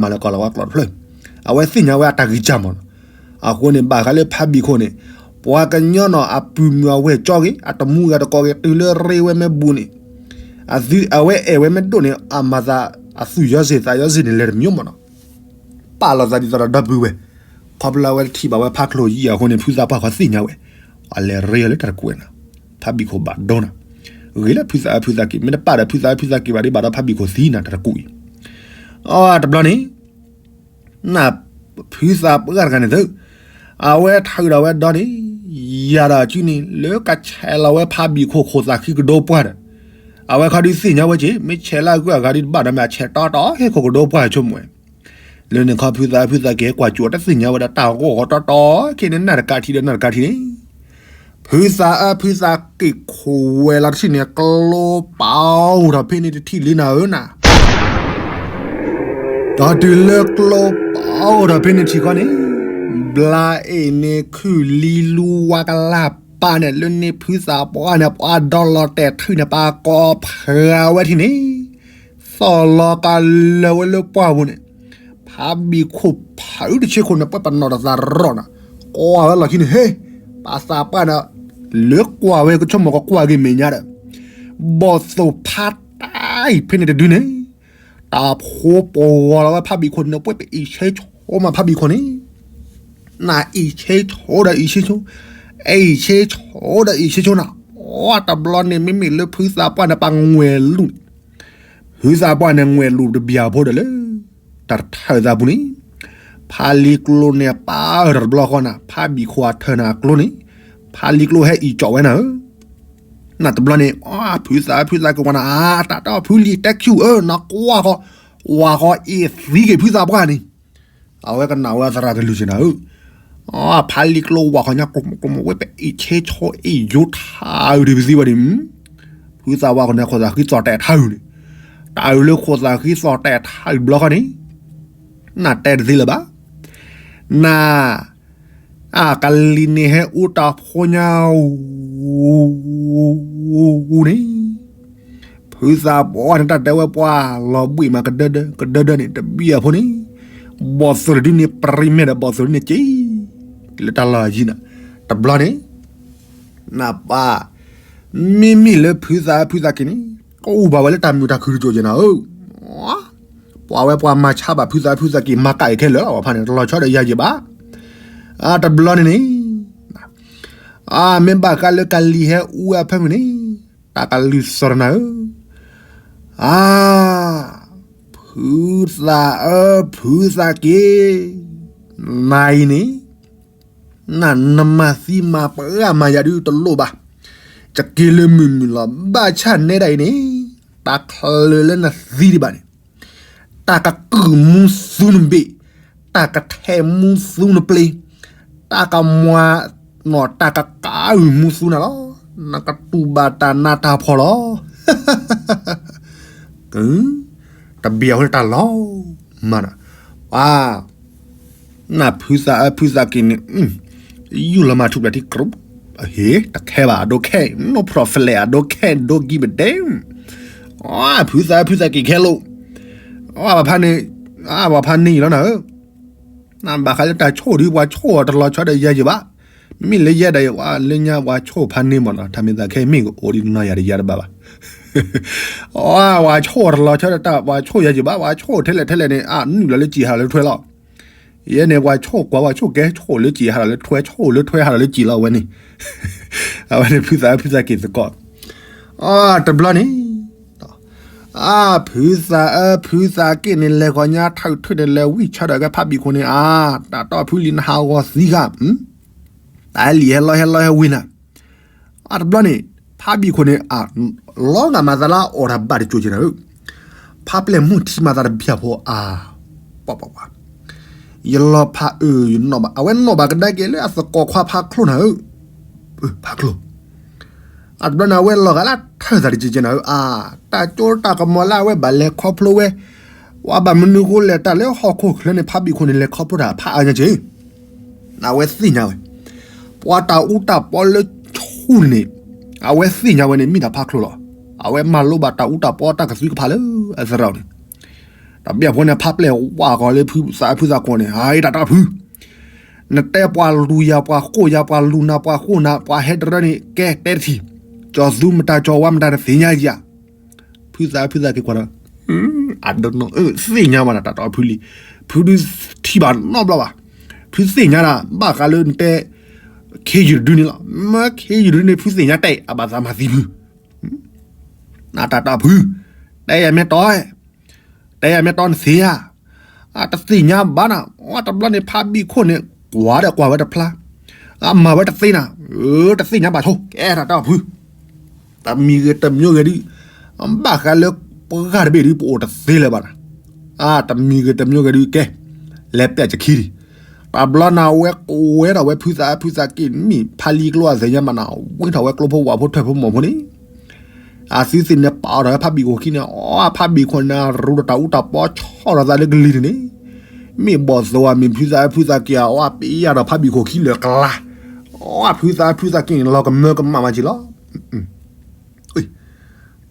မၤလၢကီၢ်လီၤဝဲကျိာ်တဖျၢၣ်, အဝဲသ့ၣ်ညါဝဲအတၢ်ဂံၢ်စၢ်မ့ၢ်နီၤ. အဃိန့ၣ် ဘၣ်ဃးလၢဖါဘံၣ်ခိၣ်န့ၣ် ပှၤကညီနီၤ အပုၢ်မုၣ်အဝဲၢ်ကၠီဂ့ၤ အတမူဂၤတကိးဂ့ၤ တုၤလၢရ့ဝဲမ့ၢ်ဘူးန့ၣ် အဝဲအဲၣ်ဝဲမ့ၢ်ဒိၣ်န့ၣ် အမၤသးအသူၣ်ယီစ့ၢ်သးယီစ့ၢ်န့ၣ် လဲၤတမံၤမ့ၢ်နီၤ. ပာ်လီၤသးဒ်သိးဒီးဒီပုၢ်ဝဲၢ်, ခီဖျိလၢအဝဲတထံၣ်ဘၣ်ဝဲဖါချိၣ်ယံၤအဃိန့ၣ် ဖုသးပှၢ်ဃီသ့ၣ်ညါဝဲ, အလဲၤရ့အီၤလၢတၢ်တကူးဝဲနီၤ, ဖါဘံၣ်ခိၣ်ဘၣ်ဒိနၤ, ဂ့ၤလၢဖုသးအၢဖုသးက့ၤ မ့ၢ်တပာ်ဒီးဖုသးအၢဖုသးက့ၤဘၣ်ဒ်ဘၣ်ဒီးဖါဘံၣ်ခိၣ်သံနၤတၢ်တကူးအံၤ, အတဘျီန့ၣ် နဖုသးပှၢ်တဂၤန့ၣ်သု, အဝဲထးအုးဒီးဝဲဒီန့ၣ်, ယၤဒီးစုန့ၣ် လၢကဆဲးလီၤဝဲဖါဘံၣ်ခိၣ်ခိၣ်သးဃံကဒိပှၢ်ဒီး, အဝဲခီဒုးသ့ၣ်ညါဝဲက့ၤ မ့ၢ်ဆဲးလၢအဂုၤအဂၤဒ်တဘၣ်ဒီး မ့ၢ်အဆဲးတီတီဟ့ၣ်ခိၣ်ကဒိပှၢ်ဆိကမိၣ်ဝဲ, လၢန့ၣ်ခီဖုသးအၢဖုသးက့ၤဟဲကွၢ်ကၠိတသ့ၣ်ညါဝဲဒီးတၢ်ဂီၢ်ဂီၢ်တီတီ ခဲန့ၣ်နၢ်တကးထံဒီးနၢ်တကးထံန့ၣ် ဖုသးအၢဖုသးက့ၤခိၣ်ဝဲလီၤတထံၣ်န့ၣ် ကျိပာ်အိၣ်ထီၣ်ဖဲန့ၣ်တထံၣ်လံနၤဧၢနၤ, ဒီးတုၤလၢကျိပာ်အိၣ်ထီၣ်ဖဲန့ၣ်ထံၣ်ခီန့ၣ်, ဘျါအ့ၣ်န့ၣ်ခုၣ်လံလူဝါကလၢ်ပာ်န့ၣ် လၢန့ၣ်ဖုသးပှၢ်န့ၣ် ပှၤဒီလီၤတဲာ်ထုးန့ၣ် ပှၤကိးဖှဲးဝဲထံၣ်န့ၣ် သီၣ်လီၤကလၢၤဝဲလၢပှၢ်ပူၤန့ၣ်, ဖါဘံၣ်ခိၣ်ဖးအုးတဆ့ခိၣ်န့ၣ် ပှဲၤပနီၣ်တသးရီၣ်နၤ, ကွၢ်ဝဲလီၢ်ခံန့ၣ် ဟ့, ပှၤသးပှၢ်န့ၣ် လၢကွၢ်ဝဲကဆိကမိၣ်ကကွၢ်က့ၤမဲာ်ညါဒီး, ဘီၣ်သိၣ်ဖးတၢ်အံၤဖဲန့ၣ်တဒုန့ၣ်, တၢ်ဖိပဝီၤလီၤဝဲဖါဘံၣ်ခိၣ်န့ၣ် ပှဲၤပအံၣ်ဆ့ဆိမးဖါဘံၣ်ခိၣ်န့ၣ် နအံၣ်ဆ့ဆိဒီးအံၣ်ဆ့ဆိ, အံၣ်ဆ့ဆိဒီးအံၣ်ဆ့ဆိနၤ, အတဘျီန့ၣ် မ့မ့ၢ်လၢဖုသးပှၢ်န့ၣ် ပှၤငွဲၤလူၤန့ၣ်, ဖုသးပှၢ်န့ၣ် ငွဲၤလူၤတဘျီဖိဒီးလၢ တၢ်တထၢၣ်သးပူၤန့ၣ်, ဖါလံၤကျိန့ၣ် ပာ်အၢၣ်တဘျီဃီနၤ, ဖါဘံၣ်ခိၣ်အထၢၣ်နၤအကျိန့ၣ်, ဖါလံၤကျိဟဲအံၣ်ကၠီၣ်ဝဲနၤဧၢ နတဘျီန့ၣ် ဖုသးဖုသးက့ၤဝဲနၤ, အတၢ်တီဖုလံၤတဲခံဧၢ နကွၢ်ဃီ, ဝၤဃီအ့ၣ်သံက့ၤဖုသးပှၢ်န့ၣ်, အဝဲကနၣ်ဝဲသရၣ်ကလုၢ်က့ၤနၤဧၢ, ဖါလံၤကျိဝၤဃီညါကျိမုၣ်ကျိမုၣ်ဝဲ ပအံၣ်ဆ့ဆိအံၣ်ယိထါအုးဒံးပသံဝဲဒံး, ဖုသးဝၤဃီန့ၣ် ခိၣ်သးဃံသီၣ်တဲာ်ထါအုးန့ၣ်, တၢ်အုးလၢခိၣ်သးဃံသီၣ်တဲာ်ထါအုးတဘျီဃီန့ၣ်, နတဲတသ့လၢၤဘၣ်, န အကလံၤန့ၣ်ဟဲအူတၢ်ဖိညါ အူန့ၣ်, ဖုသးပှၢ်န့ၣ် တၢ်တဲဝဲပှၢ်လီၤဘှံးမးကဒၢဒၢ ကဒၢဒၢန့ၣ် တဘံၣ်အဖိန့ၣ်, ဘီၣ်သိၣ်တဒုန့ၣ် ပြံမဲာ်ဒီးဘီၣ်သိၣ်တဒုန့ၣ်က့ၤ လၢတၢ်လီၢ်အယံၤနၤ, တဘျီန့ၣ် နပၢ်, မ့မ့ၢ်လၢဖုသးဖုသးက့ၤန့ၣ် ကအိၣ်ဘၣ်ဝဲလၢတၢ်မုာ်တၢ်ခုၣ်တစိၤက့ၤနၤဧၢ, ပှၤဝဲပှၤမၤဆါဘၣ်ဖုသးဖုသးက့ၤ မၤကၣ်အံၤခဲလၢာ် ပှၤဖါန့ၣ် တလီၤဆီဒီးယၤယံၤဘၣ်, အတဘျီန့ၣ်န့ၣ် အမ့ၢ်ဘၣ်ဃးလၢကလံၤဟဲအူအဖၢမုၢ်န့ၣ်, တၢ်ကလုၢ်စီၤတနၤဧၢ, အါ, ဖုသးအၢဖုသးက့ၤ, နၤအံၤန့ၣ်, နနမၤသံမၤပှၢ်မၤယၤဒုတလိၣ်ဘၣ်, ယက့ၤလၢမုာ်မုာ်လီၤ ဘၣ်ဆၣ်နဲဒၣ်အံၤန့ၣ်, တၢ်ချၢးလၢနသံဒံးဘၣ်န့ၣ် တၢ်ကကုၢ်မူသူနဘ့ၣ်, တၢ်ကထဲးမူသူနပျ့ၤ, တၢ်ကမွၤနီၣ်တၢ်ကကးအုၣ်မူသူနၤလီၤ, နကတူၢ်ဘၣ်တၢ်နးတၢ်ဖှီၣ်လီၤ, တဘံၣ်အဝဲတၢ်လီၤ, မၤနီၤ, ပှၤ နဖုသးအၢဖုသးက့ၤန့ၣ်, ယူၢ်လီၤမၤထူၣ်ဖျဲးထံကြူး, အဟ့ၣ် တခဲဘၣ် I don't care, no problem, I don't care, don't give a damn, ဖုသးအၢဖုသးက့ၤခဲလၢာ်, ပှၤဖါန့ၣ်, ပှၤဖါန့ၢ်ယံၤလီၤနၤဧၢ, နဘၣ်ဃးလၢတၢ်ဆိၣ်ဒုး ပှၤဆိၣ်အီၤတလီၤဆီဒီးယၤယံၤဘၣ်, မ့မ့ၢ်လၢယဲဒၣ်အံၤ လၢညါပှၤဆိၣ်ဖါန့ၢ်မးနီၤ တၢ်မ့ၢ်သးခဲမ့ၢ်ကအိၣ်ဒ်နီၢ်ယၤဒီးယၤတဘၣ်ဘၣ် ပှၤဆိၣ်တလီၤဆီဒီးတၢ် ပှၤဆိၣ်ယၤယံၤဘၣ် ပှၤဆိၣ်ထဲလဲၣ်ထဲလဲၣ်န့ၣ် အနုာ်လီၤလၢစံာ်ဟးလီၤလၢထွဲလီၤ. ယဲန့ၣ် ပှၤဆိၣ်ကွၢ် ပှၤဆိၣ်ကဲ ဆိၣ်လၢစံာ်ဟးလီၤလၢထွဲ ဆိၣ်လၢထွဲဟးလီၤလၢစံာ်လီၤ အဝဲန့ၣ်, အဝဲန့ၣ်ဖုသးအၢဖုသးက့ၤသကိး, တဘျီန့ၣ် အဖုသးအၢဖုသးက့ၤန့ၣ် လဲၤဂီၤညါထၢၣ်ထုးန့ၣ် လဲၤဝံၣ်ဆၢဒီးကဲဖးဘံၣ်ခိၣ်န့ၣ် အါ တၢ်တီၢ်ဖုလံၤနဟးဂီၤသံဃာ်, တၢ်လံၤဟဲလီၤဟဲလီၤဟဲဝံၤနၤ, အတဘျီန့ၣ် ဖးဘံၣ်ခိၣ်န့ၣ် လီၤဂာ်မၤသးလၢအအိၣ်တၢ်ဘၣ်တကၠိၤက့ၤနၤဧၢ, ဖးပျဲၢ်မုၢ်ထံမၤသးတဘျီဖိအါ, ပှၤပှၤပှၤ, ယလီၤဖးအၢယနီၣ်ဘၣ်, အဝဲနီၣ်ဘၣ်ကဒါက့ၤလၢအသကိးခွါဖးချိၣ်နၤဧၢ, ဖးချိၣ် အတဘျီန့ၣ် အဝဲလီၤဂာ်လၢထၢၣ်သးတက့ၤက့ၤနၤဧၢ, အါ, တၢ်ကၠိတၢ်ကမီၤလၢအဝဲဘၣ်လဲၤခီဖျိဝဲ, ပှၤဘၣ်မနုၤဃိလဲၣ် တၢ်လၢဟီၣ်ခိၣ်ချၢန့ၣ် ဖးဘံၣ်ခိၣ်န့ၣ် လဲၤခီဖျိတၢ်ဖးအါညါက့ၤ အဝဲသ့ၣ်ညါဝဲ, ပှၤတၢ်အူတၢ်ပီလၢဆူၣ်န့ၣ်, အဝဲသ့ၣ်ညါဝဲန့ၣ် မ့ၢ်ဒၣ်ဖးချိၣ်လီၤ. အဝဲမၤလိဘၣ်တၢ်အူတၢ်ပီတၢ်ကသုကဖးလၢအသရၣ်န့ၣ်, တဘျီဖိန့ၣ် ဖးပျဲၢ်ဝးဃီၤလၢဖုသးဖုသးကီၢ်န့ၣ်, ဟဲတၢ်တီဖု, နတဲပှၤလူၤယၤပှၤဃိၣ်ယၤ ပှၤလူၤနၤပှၤဃိၣ်နၤ ပှၤဟဲတရၢန့ၣ် ကဲတဲတထံၣ်, ကၠီၤသူမတၤကၠီၤဝါမတၤတသ့ၣ်ညါယၤ ဖုသးဖုသးက့ၤကွၢ်ဒီး, အဒိနီၢ်, သ့ၣ်ညါဘၣ်နၤတၢ်တီဖုလံ, ဖုဒုးထံၣ်ဘၣ်နီတဘျီဘၣ်, ဖုသ့ၣ်ညါဒၣ် ဘၣ်ဃးလၢနတဲ ခ့ယုၢ်တဒုန့ၣ်လီၤ. မ့ၢ်ခ့ယုၢ်တဒုန့ၣ် ဖုသ့ၣ်ညါတဲ အဘၣ်သးမၤသံဖု, နတၢ်တီဖု, တဲယၤမ့ၢ်တီ, တဲယၤမ့ၢ်တီနသ့ၣ်ညါ, အတသ့ၣ်ညါဘၣ်နၤ, အတဘျီန့ၣ် ဖးဘံၣ်ခိၣ်န့ၣ် ကွၢ်ဒီးကွၢ်ဝဲတဖျါ, အမၤဝဲတသ့နၤ, တသ့ၣ်ညါဘၣ်ဆိ ကဲတၢ်တီဖု တမံၤဂ့ၤတမံၤဂ့ၤဒုး, ဘၣ်ဃးလၢပှၤတဘ့ၣ်ဒုး ပအိၣ်တသ့လၢၤဘၣ်နၤ, အါ တမံၤဂ့ၤတမံၤဂ့ၤဒုးကဲ, လဲၤပျဲၢ်စခံဒံး, တဘျီနၤဝဲကိးဝဲဒၣ်ဝဲဖုသးဖုသးက့ၤ မ့ၢ်ဖးလံကျိအသ့ၣ်ညါမးနၤ, ဝံထီၣ်ဝဲကျိဖိဝၣ်ဖိထွဲၣ်ဖိမီၢ်ဖိန့ၣ် အသုသ့ၣ်န့ၣ်ပာ်အီၤဒီးဖးဘံၣ်ခိၣ်ခံန့ၣ်, အီ ဖးဘံၣ်ခိၣ်န့ၣ် ရူးဒီးတၢ်အူတၢ်ပီဆီၣ်ဒီးသးလၢကလံၤန့ၣ်န့ၣ်, မ့ၢ်ဘီၣ်သိၣ်ဧါ မ့ၢ်ဖုသးဖုသးက့ၤဧါ, အီ ပ့ယၢ်ဒီးဖးဘံၣ်ခိၣ်ခံလၢာ်ကျါ, အီ ဖုသးဖုသးက့ၤန့ၣ် လီၤကမၢကမၣ်မးက့ၤလီၤ.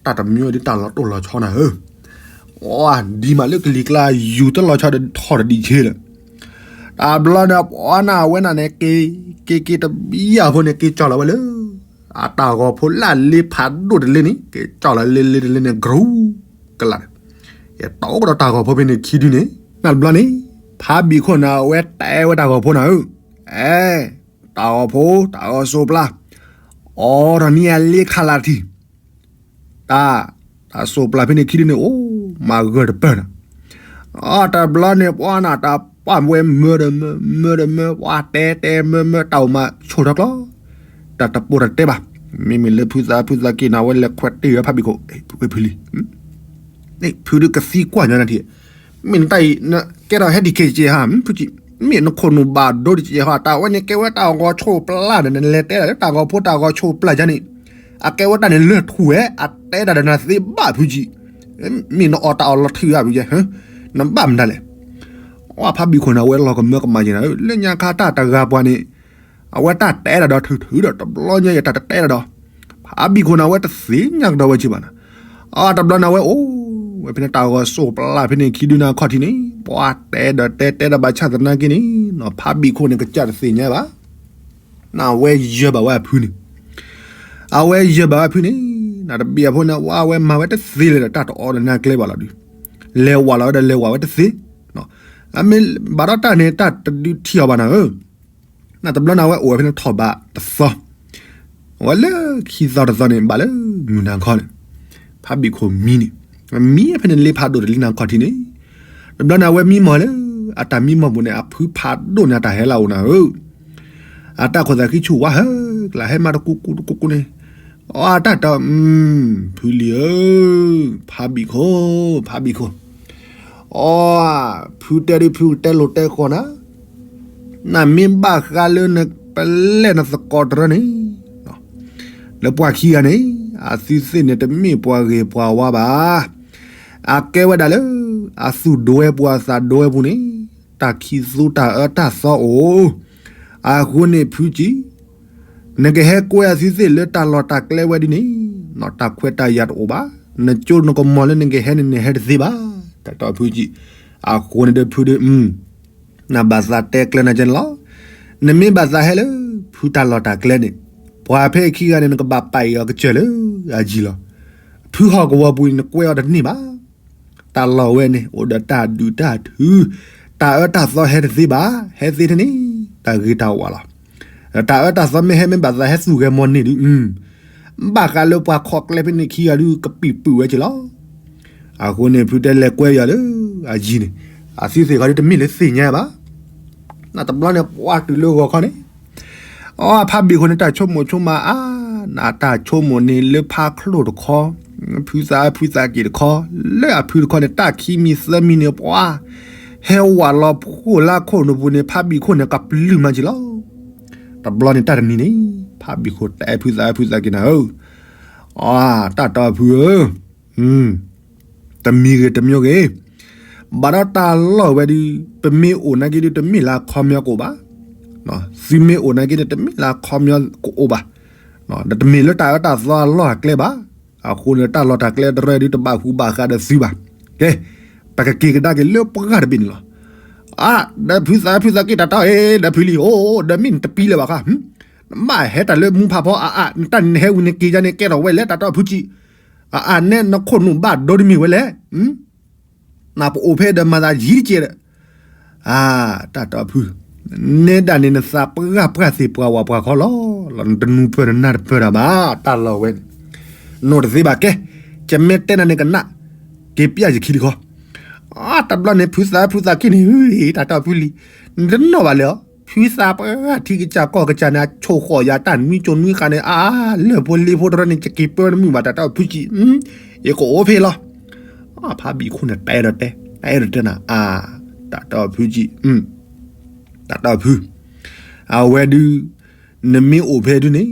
တၢ်တမံၤဒ်တၢ်လီၤတိၢ်လီၤဆီနၤဧၢ, အီ ဒ်မးလၢကလံၤကျါ ယူၤတလီၤဆီဒီးထီၣ်တဒံးဆ့လၢာ်. တဘျီန့ၣ် ပှၤနၤဝဲနၤန့ၣ် က့ၤ က့ၤက့ၤတဘျီဖိန့ၣ် က့ၤကၠီၣ်လီၤဝဲလၢ အတၢ်ဂီၤဖိလၢလ့ဖးဒိၣ်တလ့န့ၣ် က့ၤကၠီၣ်လီၤလ့လ့တလ့န့ၣ် ကရူၢ်ကလာ်, ယတီကဒီးတၢ်ဂီၤဖိဖဲန့ၣ်ခံဒုန့ၣ်, နတဘျီန့ၣ် ဖးဘံၣ်ခိၣ်နၤဝဲတဲဝဲတၢ်ဂီၤဖိနၤဧၢ, အဲ တၢ်ဂီၤဖိ တၢ်ဂီၤစိးပျါ, အိးထီၣ်န့ၢ်အလ့ခးလၢ်ထံၣ်, တၢ် တၢ်စိးပျါဖဲန့ၣ်ခံဒုန့ၣ် အိၣ် မၤဂၢၢ်တပၢၢ်နၤ, အတဘျီန့ၣ် ပှၤနၤတၢ်ပှၢ်ဝဲမၢဒီးမၢ မၢဒီးမၢ ပှၤတဲတဲမၢမၢ တၢ်အိၣ်မးဆိၣ်ထီၣ်ကျီ, တၢ်တပိာ်တတဲဘၣ်, မ့မ့ၢ်လၢဖုသးဖုသးက့ၤနၤဝဲလဲၤခွဲးတ့ၢ်ဝဲဖးဘံၣ်ခိၣ် ဖုလံ ဖုဒုးကသံကွၢ်ညီနၤထံၣ်, မ့ၢ်နတၢ်အံၤ ကဲထီၣ်ဟဲဒံးခဲကဲဟါ ဖုကံ, မ့ၢ်နခိၣ်နူာ်ဘၣ်ဒိတကဲဟါ တၢ်ဝဲန့ၣ်ကဲဝဲတၢ်ဂီၤဆိးပျါဒီး နလဲၤတဲဒၣ်လၢတၢ်ဂီၤဖိတၢ်ဂီၤဆိးပျါယါန့ၣ်, အကဲဝဲတၢ်န့ၣ်လၢထူၣ်ဝဲ အတဲဒၣ်ဒီးနၤသ့ဘၣ်ဖုကံ, မ့ၢ်နအီၣ်တၢ်အီၣ်လီၤထုးဧါဖုကံ, နဘၣ်မတၤလဲၣ်, အဖးဘံၣ်ခိၣ်န့ၣ် အဝဲလီၤကမၢကမၣ်က့ၤနၤ လၢညါခါတၢ်တဂၤပှၤန့ၣ် အဝဲတၢ်တဲဒၣ်ဒီးထုးထုးဒီး တဘျီညါယတၢ်တတဲဒၣ်ဒီး, ဖးဘံၣ်ခိၣ်န့ၣ် အဝဲတသ့ၣ်ညါကဒီးဝဲက့ၤဘၣ်နၤ, အတဘျီန့ၣ် အဝဲအိၣ်ဝဲဖဲန့ၣ် တၢ်ဂီၤစိးပျါဖဲန့ၣ်ခံဒုန့ၣ်အခီၣ်ထံးန့ၣ် ပှၤတဲဒီးတဲတဲဒၣ်ဘၣ်ဆၣ်သနာ်က့န့ၣ် ဖးဘံၣ်ခိၣ်န့ၣ် ကစၢ်တသ့ၣ်ညါဘၣ်, နအဝဲယၢၤဘၣ်ဝဲအဖုန့ၣ်, အဝဲယၢၤဘၣ်ဝဲအဖုန့ၣ်, နတဘံၣ်အဖိန့ၣ် အဝဲမၤဝဲတသ့လၢၤဒီး တၢ်တအီၣ်ဒီးနၤကျဲဘၣ်လီၤဒုး, လဲၤဝးလီၤဝဲဒီးလဲၤဝးဝဲတသ့, အမ့ၢ်ဘၣ်ဒီးတၢ်န့ၣ် တၢ်တဒုးထံၣ်အီၤဘၣ်နၤဧၢ နတဘျီန့ၣ် အဝဲအိၣ်ဝဲဖဲန့ၣ်ထီၣ်ဘးတသီ, အဝဲလၢခံသီတသီန့ၣ် ဘၣ်လၢမုၢ်နၤခီန့ၣ်, ဖးဘံၣ်ခိၣ်မံန့ၣ်, မံဖဲန့ၣ်လ့ဖးဒိၣ်တလ့နၤခီၣ်ထံးန့ၣ်, တဘျီန့ၣ် အဝဲမံမီၢ်လၢ အတၢ်မံမီၢ်ပူၤန့ၣ် အဖုဖးဒိၣ်န့ၣ် အတၢ်ဟဲလၢအအိၣ်နၤဧၢ အတၢ်ခိၣ်သးဃံဆူၣ်ဝါဟၢကလး ဟဲမၤတကူကူတကူကူန့ၣ်, အတၢ်တၢ်, ဖုလံၤဧၢ, ဖးဘံၣ်ခိၣ်, ဖးဘံၣ်ခိၣ်, အီ, ဖုတဲဒ်ဖုကတဲလိာ်တဲဃီၤနၤ, နမ့ၢ်ဘၣ်ဃးလၢနပလဲၣ်နသကိးတရၢန့ၣ်, လၢပှၤခံဂၤန့ၣ် အသုသ့ၣ်န့ၣ် တမ့ၢ်ပှၤဂ့ၤပှၤဝါဘၣ်. အကဲဝဲဒၣ်လၢ အသူၣ်ဒွဲပူၤအသးဒွဲပူၤန့ၣ် တၢ်ခံသူတၢ်အၢတၢ်သီအိၣ်, အဃိန့ၣ်ဖုကံ နကဟဲကွဲအသုသ့ၣ်လၢတၢ်လီၢ်တၢ်ကျဲဝဲဒ်န့ၣ်, တၢ်ခွဲးတၢ်ယာ်တအိၣ်ဘၣ်. နကၠိနကမီၤလၢနကဟဲန့ၣ် နဟဲတသ့ဘၣ်. တၢ်တီဖုကံ, အဃိန့ၣ်ဒီးဖုဒီး, နဘၣ်သးတဲကျဲနၤကဲန့ၣ်လီၤ. နမ့ၢ်ဘၣ်သးဟဲလၢ ဖုတၢ်လီၢ်တၢ်ကျဲန့ၣ်, ပှၤဖဲအခံဂၤန့ၣ် နကဘၣ်ပာ်အီၤကစၢၢ်လၢအယံၤလီၤ. ဖုဟီၣ်ကဝီၤပူၤန့ၣ် နကွဲအီၤတန့ၢ်ဘၣ်. တၢ်လီၢ်ဝဲန့ၣ် အိၣ်ဒီးတၢ်ဒုၣ်တၢ်ထု, တၢ်အၢတၢ်သီဟဲတသ့ဘၣ်, ဟဲသ့ထဲန့ၣ် တၢ်ဂ့ၤတၢ်ဝါလီၤ. တၢ်အၢတၢ်သီမ့ၢ်ဟဲမ့ၢ်ဘၣ်သးဟဲသူၣ်ဂဲၤမီၤန့ၢ်ဒုး, ဘၣ်ဃးလၢပှၤခီၣ်ကျဲဖဲန့ၣ်ခံဂၤဒုး ကပံာ်ပုာ်ဝဲက့ၤလီၤ. အဃိန့ၣ် ဖုတဲလဲၤကွဲယၤလၢအယံၤန့ၣ်, အသုသ့ၣ်ခီဒုးတမ့ၢ်လၢသ့ၣ်ညါဘၣ်. နတဘျီန့ၣ် ပှၤတုၤလၢဂီၤခီန့ၣ်, အီ ဖးဘံၣ်ခိၣ်န့ၣ် တၢ်ဆိကမိၣ်ဆိကမးအါ အတၢ်ဆိကမိၣ်န့ၣ်လၢဖါချိၣ်တခီ, ဖုသးဖုသးက့ၣ်တခီ, လၢအဖုတခီန့ၣ် တၢ်ခံမံၤသၢမံၤန့ၣ် ပှၤ ဟဲဝးလီၤဖှိၣ်လၢခိၣ်နူာ်ပူၤန့ၣ် ဖါဘံၣ်ခိၣ်န့ၣ် ကပျုၢ်မးက့ၤလီၤ. တဘျီန့ၣ်တၢ်တနံၤန့ၣ် ဖါဘံၣ်ခိၣ်တဲဖုသးဖုသးက့ၣ်နၤဧၢ, အတၢ်တီဖုဧၢ, တမံၤဂ့ၤတမံၤဂ့ၤ, ဘၣ်ဒီးတၢ်လီၢ်ဝဲဒုး ပမ့ၢ်အိၣ်နာ်က့ဒုး တမ့ၢ်လၢအခီပညီကအိၣ်ဘၣ်, သုမ့ၢ်အိၣ်နာ်က့န့ၣ် တမ့ၢ်လၢအခီပညီကအိၣ်ဘၣ်, ဒီးတမ့ၢ်လၢတၢ်အၢတၢ်သီအလီၢ်အကျဲဘၣ်. အဃိန့ၣ် တၢ်လီၢ်တၢ်ကျဲတရၢဒုး တဘၣ်ဟူးဘၣ်ဃးဒီးသုဘၣ်. ကဲ, ပကက့ၤကဒါက့ၤလၢပှၢ်တဘ့ၣ်န့ၣ်လီၤ. အါ, ဒီးဖုသးဖုသးက့ၣ်တၢ်တီအံၤ ဒီးဖုလံၤ, အိၣ်, ဒီးမ့ၢ်နတပံလဲၤဘၣ်ဃါ, နဘၣ်ဟဲတၢ်လၢမူဖးဖီအါအါ, နတၢ်နဟဲဝံၤနက့ၤယါန့ၣ် ကဲထီၣ်ဝဲလဲၣ် တၢ်တီဖုကံၣ်, အါအါ နဲနခိၣ်နူာ်ဘၣ်ဒိတမံၤဝဲလဲၣ်. နပအိၣ်ဖဲဒီးမၤသးယံၤတကဲးဒီး, အါ, တၢ်တီဖု, နဲဒၣ်န့ၣ်နသးပှၢ်ပှၢ်သ့ၣ်ပှၢ်ဝးပှၢ်ခီလီၤ, နတနူၤပၢၢ်နနၢ်တပၢၢ်တၢ်ဘၣ်, တၢ်လီၢ်ဝဲန့ၣ်, နိၣ်တသ့ဘၣ်ကဲ, ကမ့ၢ်တဲနၤန့ၣ်ကနၣ်, က့ၤပျၢ်ယခံလံခီ. အါ, တဘျီန့ၣ် ဖုသးဖုသးက့ၣ်န့ၣ်, တၢ်တီဖုလံၤ, နတနီၣ်ဘၣ်လၢၤအီၤ, ဖုသးပှၢ်ထံကစၢ်ကီၢ်ကစၢ်န့ၣ် အဆိၣ်ဃီၣ်ယၤတၢ်နွံကၠိနွံဃာ်န့ၣ်, အါ, လၢၢ်ဖိလ့ဖိတရၢန့ၣ် ယက့ၤပၢနမုာ်ဘၣ် တၢ်တီဖုကံၣ်, ယကအိၣ်ဖဲလီၤ. ဖါဘံၣ်ခိၣ်န့ၣ် တအဲၣ်ဒိးတဲ, တအဲၣ်ဒိးတဲနၤ, အါ, တၢ်တီဖုကံၣ်, တၢ်တီဖု, အဝဲဒုး, နမ့ၢ်အိၣ်ဖဲဒုးန့ၣ်,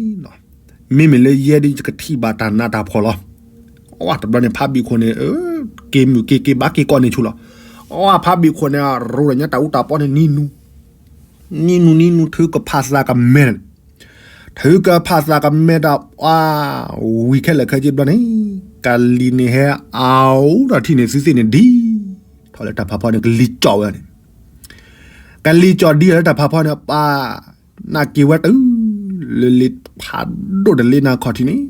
မ့မ့ၢ်လၢယဲဒုး ယကထံၣ်ဘၣ်တၢ်နးတၢ်ဖှီၣ်လီၤ. အါ, တဘျီန့ၣ် ဖါဘံၣ်ခိၣ်န့ၣ်, က့ၤမုာ်က့ၤက့ၤဘၣ်က့ၤကိးန့ၢ်ဆူၣ်လီၤ. အါ, ဖါဘံၣ်ခိၣ်န့ၣ် ရိၤဒီးညါတၢ်အူတၢ်ပီန့ၣ် နံၤနူ, နံၤနူနံၤနူ ထုကဖးသးကမဲာ် ထုကဖးသးကမဲာ်တၢ်, အါ, ဝံၤခဲလၢာ်ခဲဆ့ဘျီန့ၣ်, ကလံၤန့ၣ်ဟဲအါအိၣ်ဒီးထံၣ်န့ၣ် သုသ့ၣ်န့ၣ်ဒ်, ထီၣ်လၢတၢ်ဖးဖီန့ၣ် ကလံၤကၠီၣ်ဝဲန့ၣ်, ကလံၤကၠီၣ်ဒ်လၢတၢ်ဖးဖီန့ၣ် ပၢ်, နၢ်က့ၤဝဲတုၤ, လၢလ့ဖးဒိၣ်တလ့နၤခီၣ်ထံးန့ၣ်,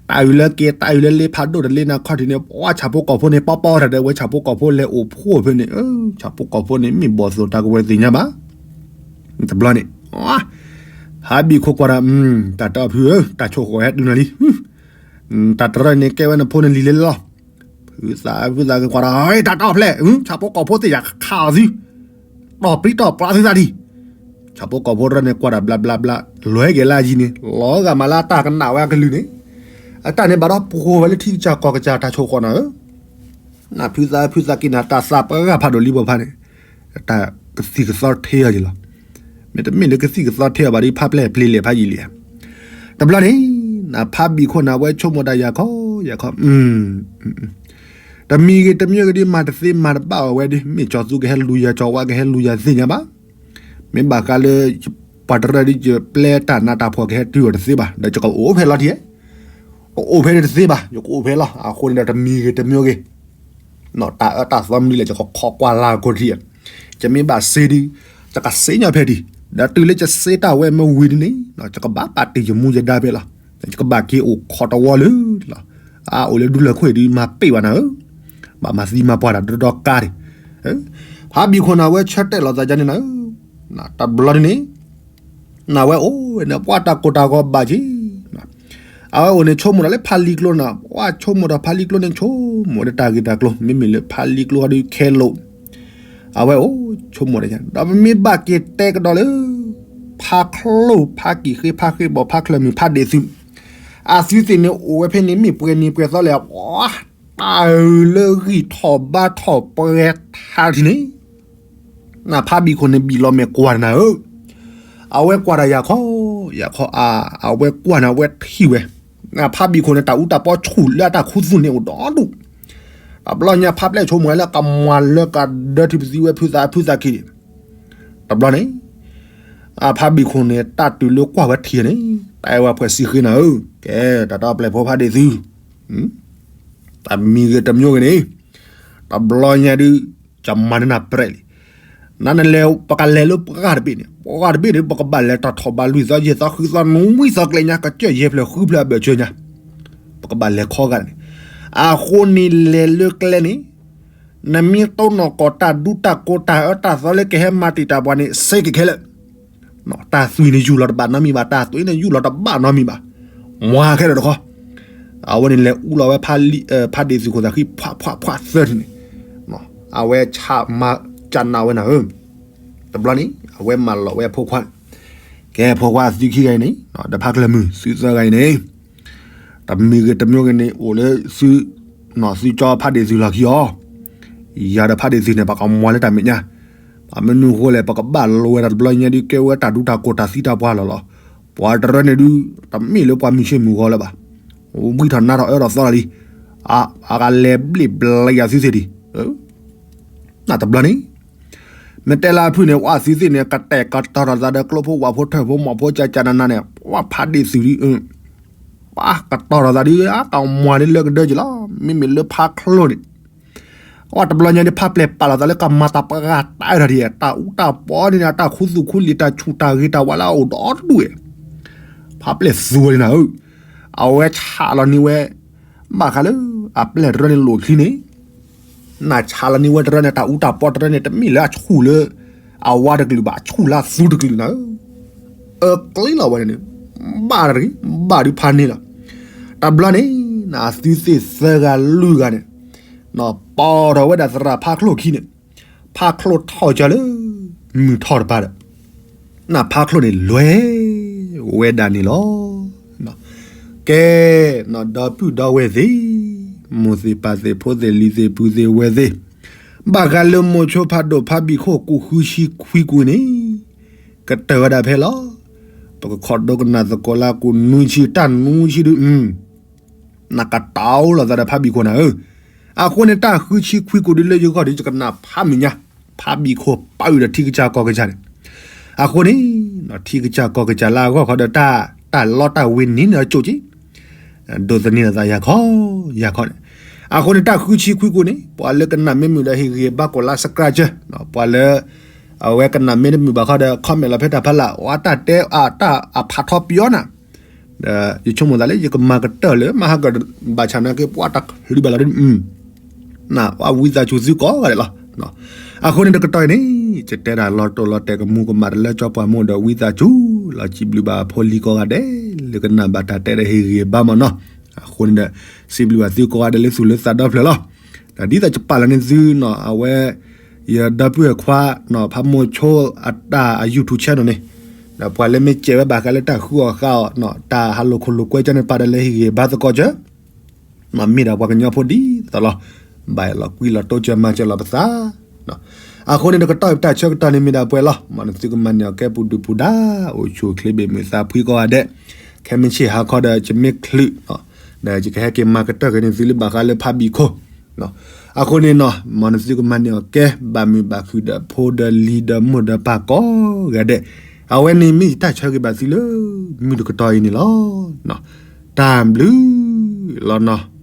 တၢ်အုးလၢက့ၤ တၢ်အုးလၢလ့ဖးဒိၣ်တလ့နၤခီၣ်ထံးန့ၣ် ပှၤဆၣ်ဖိကီၢ်ဖိန့ၣ် ပီပီတၢ်ဒီးဝဲဆၣ်ဖိကီၢ်ဖိလဲၤအိၣ်ဖှိၣ်ဖဲန့ၣ်, ဆၣ်ဖိကီၢ်ဖိန့ၣ် မ့ၢ်ဘီၣ်သိၣ်တၢ်ကဝဲသ့ၣ်ညါဘၣ်. တဘျီန့ၣ်, ဖါဘံၣ်ခိၣ်ကွၢ်ဒီး, တၢ်တီဖုဧၢ, တၢ်ဆိၣ်ဃီၣ်ဟဲတုၤနၤလံ, တၢ်တရၢန့ၣ်ကဲဝဲနဖိနလံၤလၢလီၤ. ဖုသးဖုသးက့ၤကွၢ်ဒီး, တၢ်တီဖျဲၣ်, ဆၣ်ဖိကီၢ်ဖိသ့ၣ်ယၤခးအီၤသု, တီၢ်ပြံတီၢ်ပြါသုသးဒံး. ဆၣ်ဖိကီၢ်ဖိတရၢန့ၣ် ကွၢ်တၢ်ဘျါဘျါဘျါ, လဲၤက့ၤလၢအယံၤန့ၣ် လီၤဂာ်မးလၢအတၢ်ကနၣ်ဝဲအကလုၢ်န့ၣ်, အတၢ်န့ၣ်ဘၣ်ဒီးပှိၤဝဲလၢထံကစၢ်ကီၢ်ကစၢ် တၢ်ဆိၣ်ဃီၣ်နၤဧၢ, နဖုသးဖုသးက့ၤနၤ တၢ်သးပှၢ်ဖးဒိၣ်လံဘၣ်ဖးန့ၣ်, တၢ်ကသံၣ်ကသီထဲအီၤယံၤလီၤ. မ့တမ့ၢ်လၢကသံၣ်ကသီထဲအီၤဘၣ်ဒီး ဖးပျဲၢ်ပျ့ၤလဲၣ်ဖးယံာ်လံဧါ. တဘျီန့ၣ်, နဖါဘံၣ်ခိၣ်န့ၣ် အဝဲဆိကမိၣ်တၢ်ယၤခီ, ယၤခီ, တမံၤဂ့ၤတမံၤဂ့ၤဒီး မၤတသ့မၤတဘၣ်အီၤဝဲဒီး မ့ၢ်ကၠီၤသူကဟဲလူၤယၤ ကၠီၤဝါကဟဲလူၤယၤသ့ၣ်ညါဘၣ်. မ့ၢ်ဘၣ်ဃးလၢ ပှၤတရၢဒီး ယပျဲတၢ်နးတၢ်ဖှီၣ်ကဟဲတုၤအီၤတသ့ဘၣ်, ဒီးယကအိၣ်ဖဲလီၤထံဧါ, ကအိၣ်ဖဲန့ၣ်တသ့ဘၣ်, ယကအိၣ်ဖဲလီၤ. အဃိန့ၣ်ဒီး တမံၤဂ့ၤတမံၤဂ့ၤ တၢ်အၢတၢ်သီမနုၤလဲၣ် ယကခိးကွၢ်လၢ်ခိၣ်ထံး, ယမ့ၢ်ဘၣ်စ့ဒီး ယကစ့ညီဖဲဒံး, ဒီးတုၤလၢယစ့တၢ်ဝဲမ့ၢ်ဝံၤဒ်န့ၣ် ယကဘၣ်ပာ်တ့ၢ်ယမူယဒါဖဲလီၤ. ယကဘၣ်က့ၤအိၣ်ခိးတဝီလၢလီၤ. အအိၣ်လၢဒူလၢခိၣ်အံၤဒုး မၤပ့ၢ်ဘၣ်နၤဧၢ, ဘၣ်မၤသံမၤပှၢ်တၢ်ဒီဒီကါဒံး. ဖါဘံၣ်ခိၣ်န့ၣ် အဝဲဆၢတဲာ်လီၤသးယါန့ၣ်နၤဧၢ, တဘျီဒ်န့ၣ် နဝဲအိၣ်ဝဲန့ၣ် ပှၤတၢ်ကိၢ်တၢ်ဂီၤဘၣ်က့ၤ, အဝဲအိၣ်န့ၣ် ဆိကမိၣ်ဒီးလၢဖါလံကျိန့ၣ်, ပှၤဆိကမိၣ်ဒီးဖါလံကျိန့ၣ် ဆိကမိၣ်ဒီးတၢ်ဂ့ၢ်တၢ်ကျိၤ မ့မ့ၢ်လၢဖါလံကျိဟီဒုးခဲလိာ်, အဝဲအိၣ်ဆိကမိၣ်ဒီး ဒီးပမ့ၢ်ဘၣ်က့ၤတဲကဒီးလၢ ဖါချိၣ်ဖါကံၣ်ဃ့ ဖါဃ့ဘီၣ် ဖါချၢၣ်မုၣ် ဖါဒ့ၣ်သုး, အသုသ့ၣ်န့ၣ်အိၣ်ဝဲဖဲန့ၣ် မ့ၢ်ပှဲၤနံၤပှဲၤသီလဲၣ်, တၢ်အုးလၢဂံၢ်ထီၣ်ဘါထီၣ်ပှဲၤထါထံၣ်န့ၣ် နဖါဘံၣ်ခိၣ်န့ၣ် ဘံၣ်လီၤမဲာ်ကွၢ်နၤဧၢ, အဝဲကွၢ်တၢ်ယၤခီ, ယၤခီအါ, အဝဲကွၢ်န့ၣ် အဝဲထံၣ်ဝဲ, နဖါဘံၣ်ခိၣ်န့ၣ် တၢ်အူတၢ်ပီဆူၣ်လၢအတၢ်ခူသူၣ်န့ၣ်အိၣ်ဒီဒူၣ်, တဘျီညါဖါပျဲၢ်ဆိကမိၣ်ဝဲလၢကမၤလၢကဒၢထံပသံဝဲဖုသးဖုသးက့ၤ, တဘျီန့ၣ် အဖါဘံၣ်ခိၣ်န့ၣ် တၢ်တုၤလၢကွၢ်ဝဲထံၣ်န့ၣ်, တၢ်အဲၣ်ဝဲဖှဲးစံဃ့နၤဧၢ, ကဲ, တၢ်တီပျဲၢ်ဖိဖါဒ့ၣ်သုး တမံၤဂ့ၤတမံၤဂ့ၤန့ၣ်, တဘျီညါဒုး, ကမၤန့ၢ်နၤပြဲးလံ, နနလဲၤ ပကလဲၤလၢပှၢ်တဘ့ၣ်န့ၣ်, ပှၢ်တဘ့ၣ်န့ၣ် ပကဘၣ်လဲၤတၢ်ထီၣ်ဘးလွံၢ်သီယဲၢ်သီဃုသီနွံသီကျဲညါ ကစၢၢ်ယဲၢ်ဖျၢၣ်ဃုဖျၢၣ်အဘၢၣ်စၢၤညါ, ပကဘၣ်လဲၤခီဂာ်န့ၣ်, အဃိန့ၣ်လဲၤလၢကျဲန့ၣ်, နမ့ၢ်တိၢ်နီၣ်ကီၢ်တၢ်ဒူတၢ်ကိးတၢ်အၢတၢ်သီလၢကဟဲမၤတံာ်တာ်ပှၤန့ၣ် စ့က့ၤခဲလၢာ် တၢ်သွံၣ်န့ၣ်ယူၢ်လီၤတဘၣ်နီတမံၤဘၣ်, တၢ်သွံၣ်န့ၣ်ယူၢ်လီၤတဘၣ်နီတမံၤဘၣ်, မွၤခဲလၢာ်တခီ, အဝဲန့ၣ်လဲၤအူလီၤဝဲ ဖါဒ့ၣ်သုးခိၣ်သးဃံ ဖှးဖှးဖှးသၢထံၣ်န့ၣ်, အဝဲဆၣ်မၤကနၣ်ဝဲနၤဧၢ, တဘျီန့ၣ် အဝဲမၤလီၤဝဲအဖိခွါန့ၣ်, ကဲဖိခွါသုခံဂၤအံၤန့ၣ် ဒီးဖးကျၢၢ်မုၢ်သုသၢဂၤအံၤန့ၣ် တမံၤဂ့ၤတမံၤဂ့ၤန့ၣ် အိၣ်လၢသု သုကၠီဖးဒ့ၣ်သုလီၢ်ခံအီၤ, ယၤဒီးဖးဒ့ၣ်သုန့ၣ် ပကမၤလၢတၢ်မဲာ်ညါ, ဘၣ်မနုၤအဃိလဲၣ် ပကဘၣ်လိဝဲဒၣ်တဘျီညါဒုး ကဲဝဲတၢ်ဒူတၢ်ကိၢ်တၢ်သံတၢ်ပှၢ်လီၤလီၤ, ပှၤတရၢန့ၣ်ဒုး တမ့ၢ်လၢပှၤမုၢ်ဆ့ၣ်မုၢ်ဂီၤလၢၤဘၣ်, ဝံထီၣ်နါထီၣ်အၢထီၣ်သီလီၤလံ, အကလဲၤဘျ့ၣ်ဘျါယၤသုသ့ၣ်ဒံး နတဘျီန့ၣ် မ့ၢ်တဲလၢအဖုၣ်န့ၣ် ဝဲသုသ့ၣ်န့ၣ် ကတဲာ်ကတီၤထီၣ်သးဒီးကျိဖိဝၣ်ဖိထၢၣ်ဖိမီၢ်ဖိကၢ်ကၢ်နးနးန့ၣ် ပှၤဖးဒ့ၣ်သုးဒုး ပှၤကတီၤထီၣ်သးဒုး ကမၤဒ်လၢကဒၢက့ၤလီၤ. မ့မ့ၢ်လၢဖးချိၣ်န့ၣ် အဝဲတဘျီညါဒ် ဖးပျဲၢ်ပာ်လီၤသးလၢကမၤတၢ်ပှၤဂၤတၢ်အၢထီၣ်ဒ် တၢ်အူတၢ်ပီန့ၣ် တၢ်ခူသူၣ်ခူလံာ် တၢ်ဆူၣ်တၢ်ဂ့ၤတၢ်ဝါလၢအအိၣ်ဒီဒူၣ်ဝဲ ဖးပျဲၢ်သူဝဲန့ၣ်နၤဧၢ, အဝဲဆးလီၤန့ၢ်ဝဲ ဘၣ်ဃးလၢ အပျဲၢ်တရၢန့ၣ်လိၣ်ချံန့ၣ် နဆးလီၤန့ၢ်ဝဲတရၢန့ၣ် တၢ်အူတၢ်ပီတရၢန့ၣ် တမ့ၢ်လၢအဆူၣ်လၢ အဝါတကလုာ်ဘၣ် အဆူၣ်လၢအသူတကလုာ်နၤဧၢ, အၢကျ့လီၤဝဲန့ၣ် ဘၣ်တဂ့ၤ ဘၣ်ဒုးဖးန့ၢ်လီၤ. တဘျီန့ၣ် နသုသ့ၣ်သၢဂၤလွံၢ်ဂၤန့ၣ် ပိာ်ထီၣ်ဝဲဒၣ်သရၣ်ဖးချိၣ်ခံန့ၣ် ဖးချိၣ်ထီၣ်ကၢလၢ မုၢ်ထီၣ်တပၤဒီး နဖးချိၣ်န့ၣ်လဲၤဝဲဒၣ်န့ၣ်လီၤ. ကဲ ဒီပုၢ်ဒီဝဲၢ်သ့ၣ်, မိၢ်သ့ၣ်ပၢ်သ့ၣ်ဖိသ့ၣ်လံၤသ့ၣ်ပူၤသ့ၣ်ဝဲၢ်သ့ၣ်, ဘၣ်ဃးလၢမိၤဆိဖးဒိၣ်ဖးဘံၣ်ခိၣ်ကူၣ်ဃုဆံခွံကူၣ်န့ၣ် ကတၢၢ်ဝဲဒၣ်ဖဲလီၤ. ပကခီၣ်ဒိကနၣ်သကိးလၢကူၣ်နွံဆံတၢ်နွံဆံဒု နကတီၤလိာ်သးဒီးဖးဘံၣ်ခိၣ်နၤဧၢ, အဃိန့ၣ် တၢ်ဃုဆံခွံကူၣ်ဒုလၢယဂီၢ်ဒီး ယကနၣ်ဖးမဲာ်ညါ, ဖးဘံၣ်ခိၣ်ပာ်အုၣ်ဒီးထံကစၢ်ကီၢ်ကစၢ်န့ၣ်, အဃိန့ၣ် ထံကစၢ်ကီၢ်ကစၢ်လၢအဂီၢ်ခီဒီး တၢ်လီတၢ်ဝ့ၤနံၤန့ၣ်အကၠိၣ်က့ၤ ဒိးသန့ၤလီၤသးယၤခီ ယၤခီန့ၣ်, အဃိန့ၣ် တၢ်ဃုဆံခွံကူၣ်န့ၣ် ပှၤလၢကနၣ်မ့ၢ်မုာ်ဒီးဟ့ၣ်ဂံၢ်ဘါကိးလါ subscribe ပှၤလၢ အဝဲကနၣ်မ့ၢ်တမုာ်ဘၣ်ခီဒီး comment လီၤဖဲတၢ်ဖီလာ် ဝဲတၢ်တဲအတၢ်အဖးထီပယီၤနၤ, ဒီးယဆိကမိၣ်သးလၢယကမၤကတၢၢ်လၢ မဟါကဘၣ်ဆၣ်နာ်က့ ပှၤတချုးဘၣ်လီၤဒ် နဝံသးစူၤသုကိးဂၤဒဲးလီၤ. အဃိန့ၣ်တကတီၢ်အံၤန့ၣ် ယတဲဒၣ်လီၤတိၢ်လီၤတဲာ်ကမူၤကမၣ်တလၢကၠီပှၤမိၢ်ဒီးဝံသးစူၤ လီၤစံးဘျုးဘၣ်အဖိလံၤကိးဂၤဒဲး လၢကနၣ်ဘၣ်တၢ်တဲဒီးဟ့ၣ်ဂံၢ်ဘါမၢ်နီၤ. အဃိန့ၣ်ဒီး စံးဘျုးဘၣ်သုကိးဂၤဒဲးလၢသူၣ်လၢသးဒီဖျၢၣ်လီၤ. ဒီးဒ်သိးယပာ်လီၤန့ၢ်သုနီၤ အဝဲ ယဒီပုၢ်ဝဲၢ်ခွါ ဖးမိၤဆိအတၢ်အ YouTube channel န့ၣ် ဒီးပှၤလၢမ့ၢ်စဲးဝဲဘၣ်ဃးလၢတၢ်ဃုအီၣ်ဃုအီ တၢ်ဟးလိာ်ခိၣ်လိာ်ကွဲကၠီန့ၣ် ပာ်ဒီးလၢဟ့ၣ်ဂံၢ်ဘါသကိးကၠီ မ့ၢ်ဒၣ်ပှၤကညီဖိဒ်သိးလီၤ. ဘၣ်လီၤကွံလီၤတိစၢၤမၤစၢၤလီၤပသး. အဃိန့ၣ်တကတီၢ်အံၤပတၢ်ဆၢကတီၢ်န့ၣ်မ့ၢ်ဒၣ်ပှဲၤလီၤ. မ်နသုကမၤန့ၢ်အီၤကဲပူၤဒုၣ်ပူၤဒါ အိၣ်ဆူၣ်အိၣ်ချ့ဘၣ်မုာ်သးဖှံကိးဂၤဒဲး. ခဲမုၢ်ဆ့ၣ်ဟါခီဒီး ယမ့ၢ်ချုး ဒီးယကဟဲက့ၤမၤကတၢၢ်က့ၤန့ၢ်သုလၢဘၣ်ဃးလၢဖးဘံၣ်ခိၣ် အဃိန့ၣ်နီၤ မ်နသုကမၤန့ၢ်အီၤကဲ ဘၣ်မုာ်ဘၣ်ခုၣ်ဒီးဖိဒီးလံၤဒီးမိၢ်ဒီးပၢ်ကိးဂၤဒဲး. အဝဲန့ၣ်မ့ၢ်ယတၢ်ဆၢဂ့ၤဘၣ်သုလၢ မုၢ်တကတီၢ်အံၤန့ၣ်လီၤ. တၢ်ဘျုးလီၤနီၤ.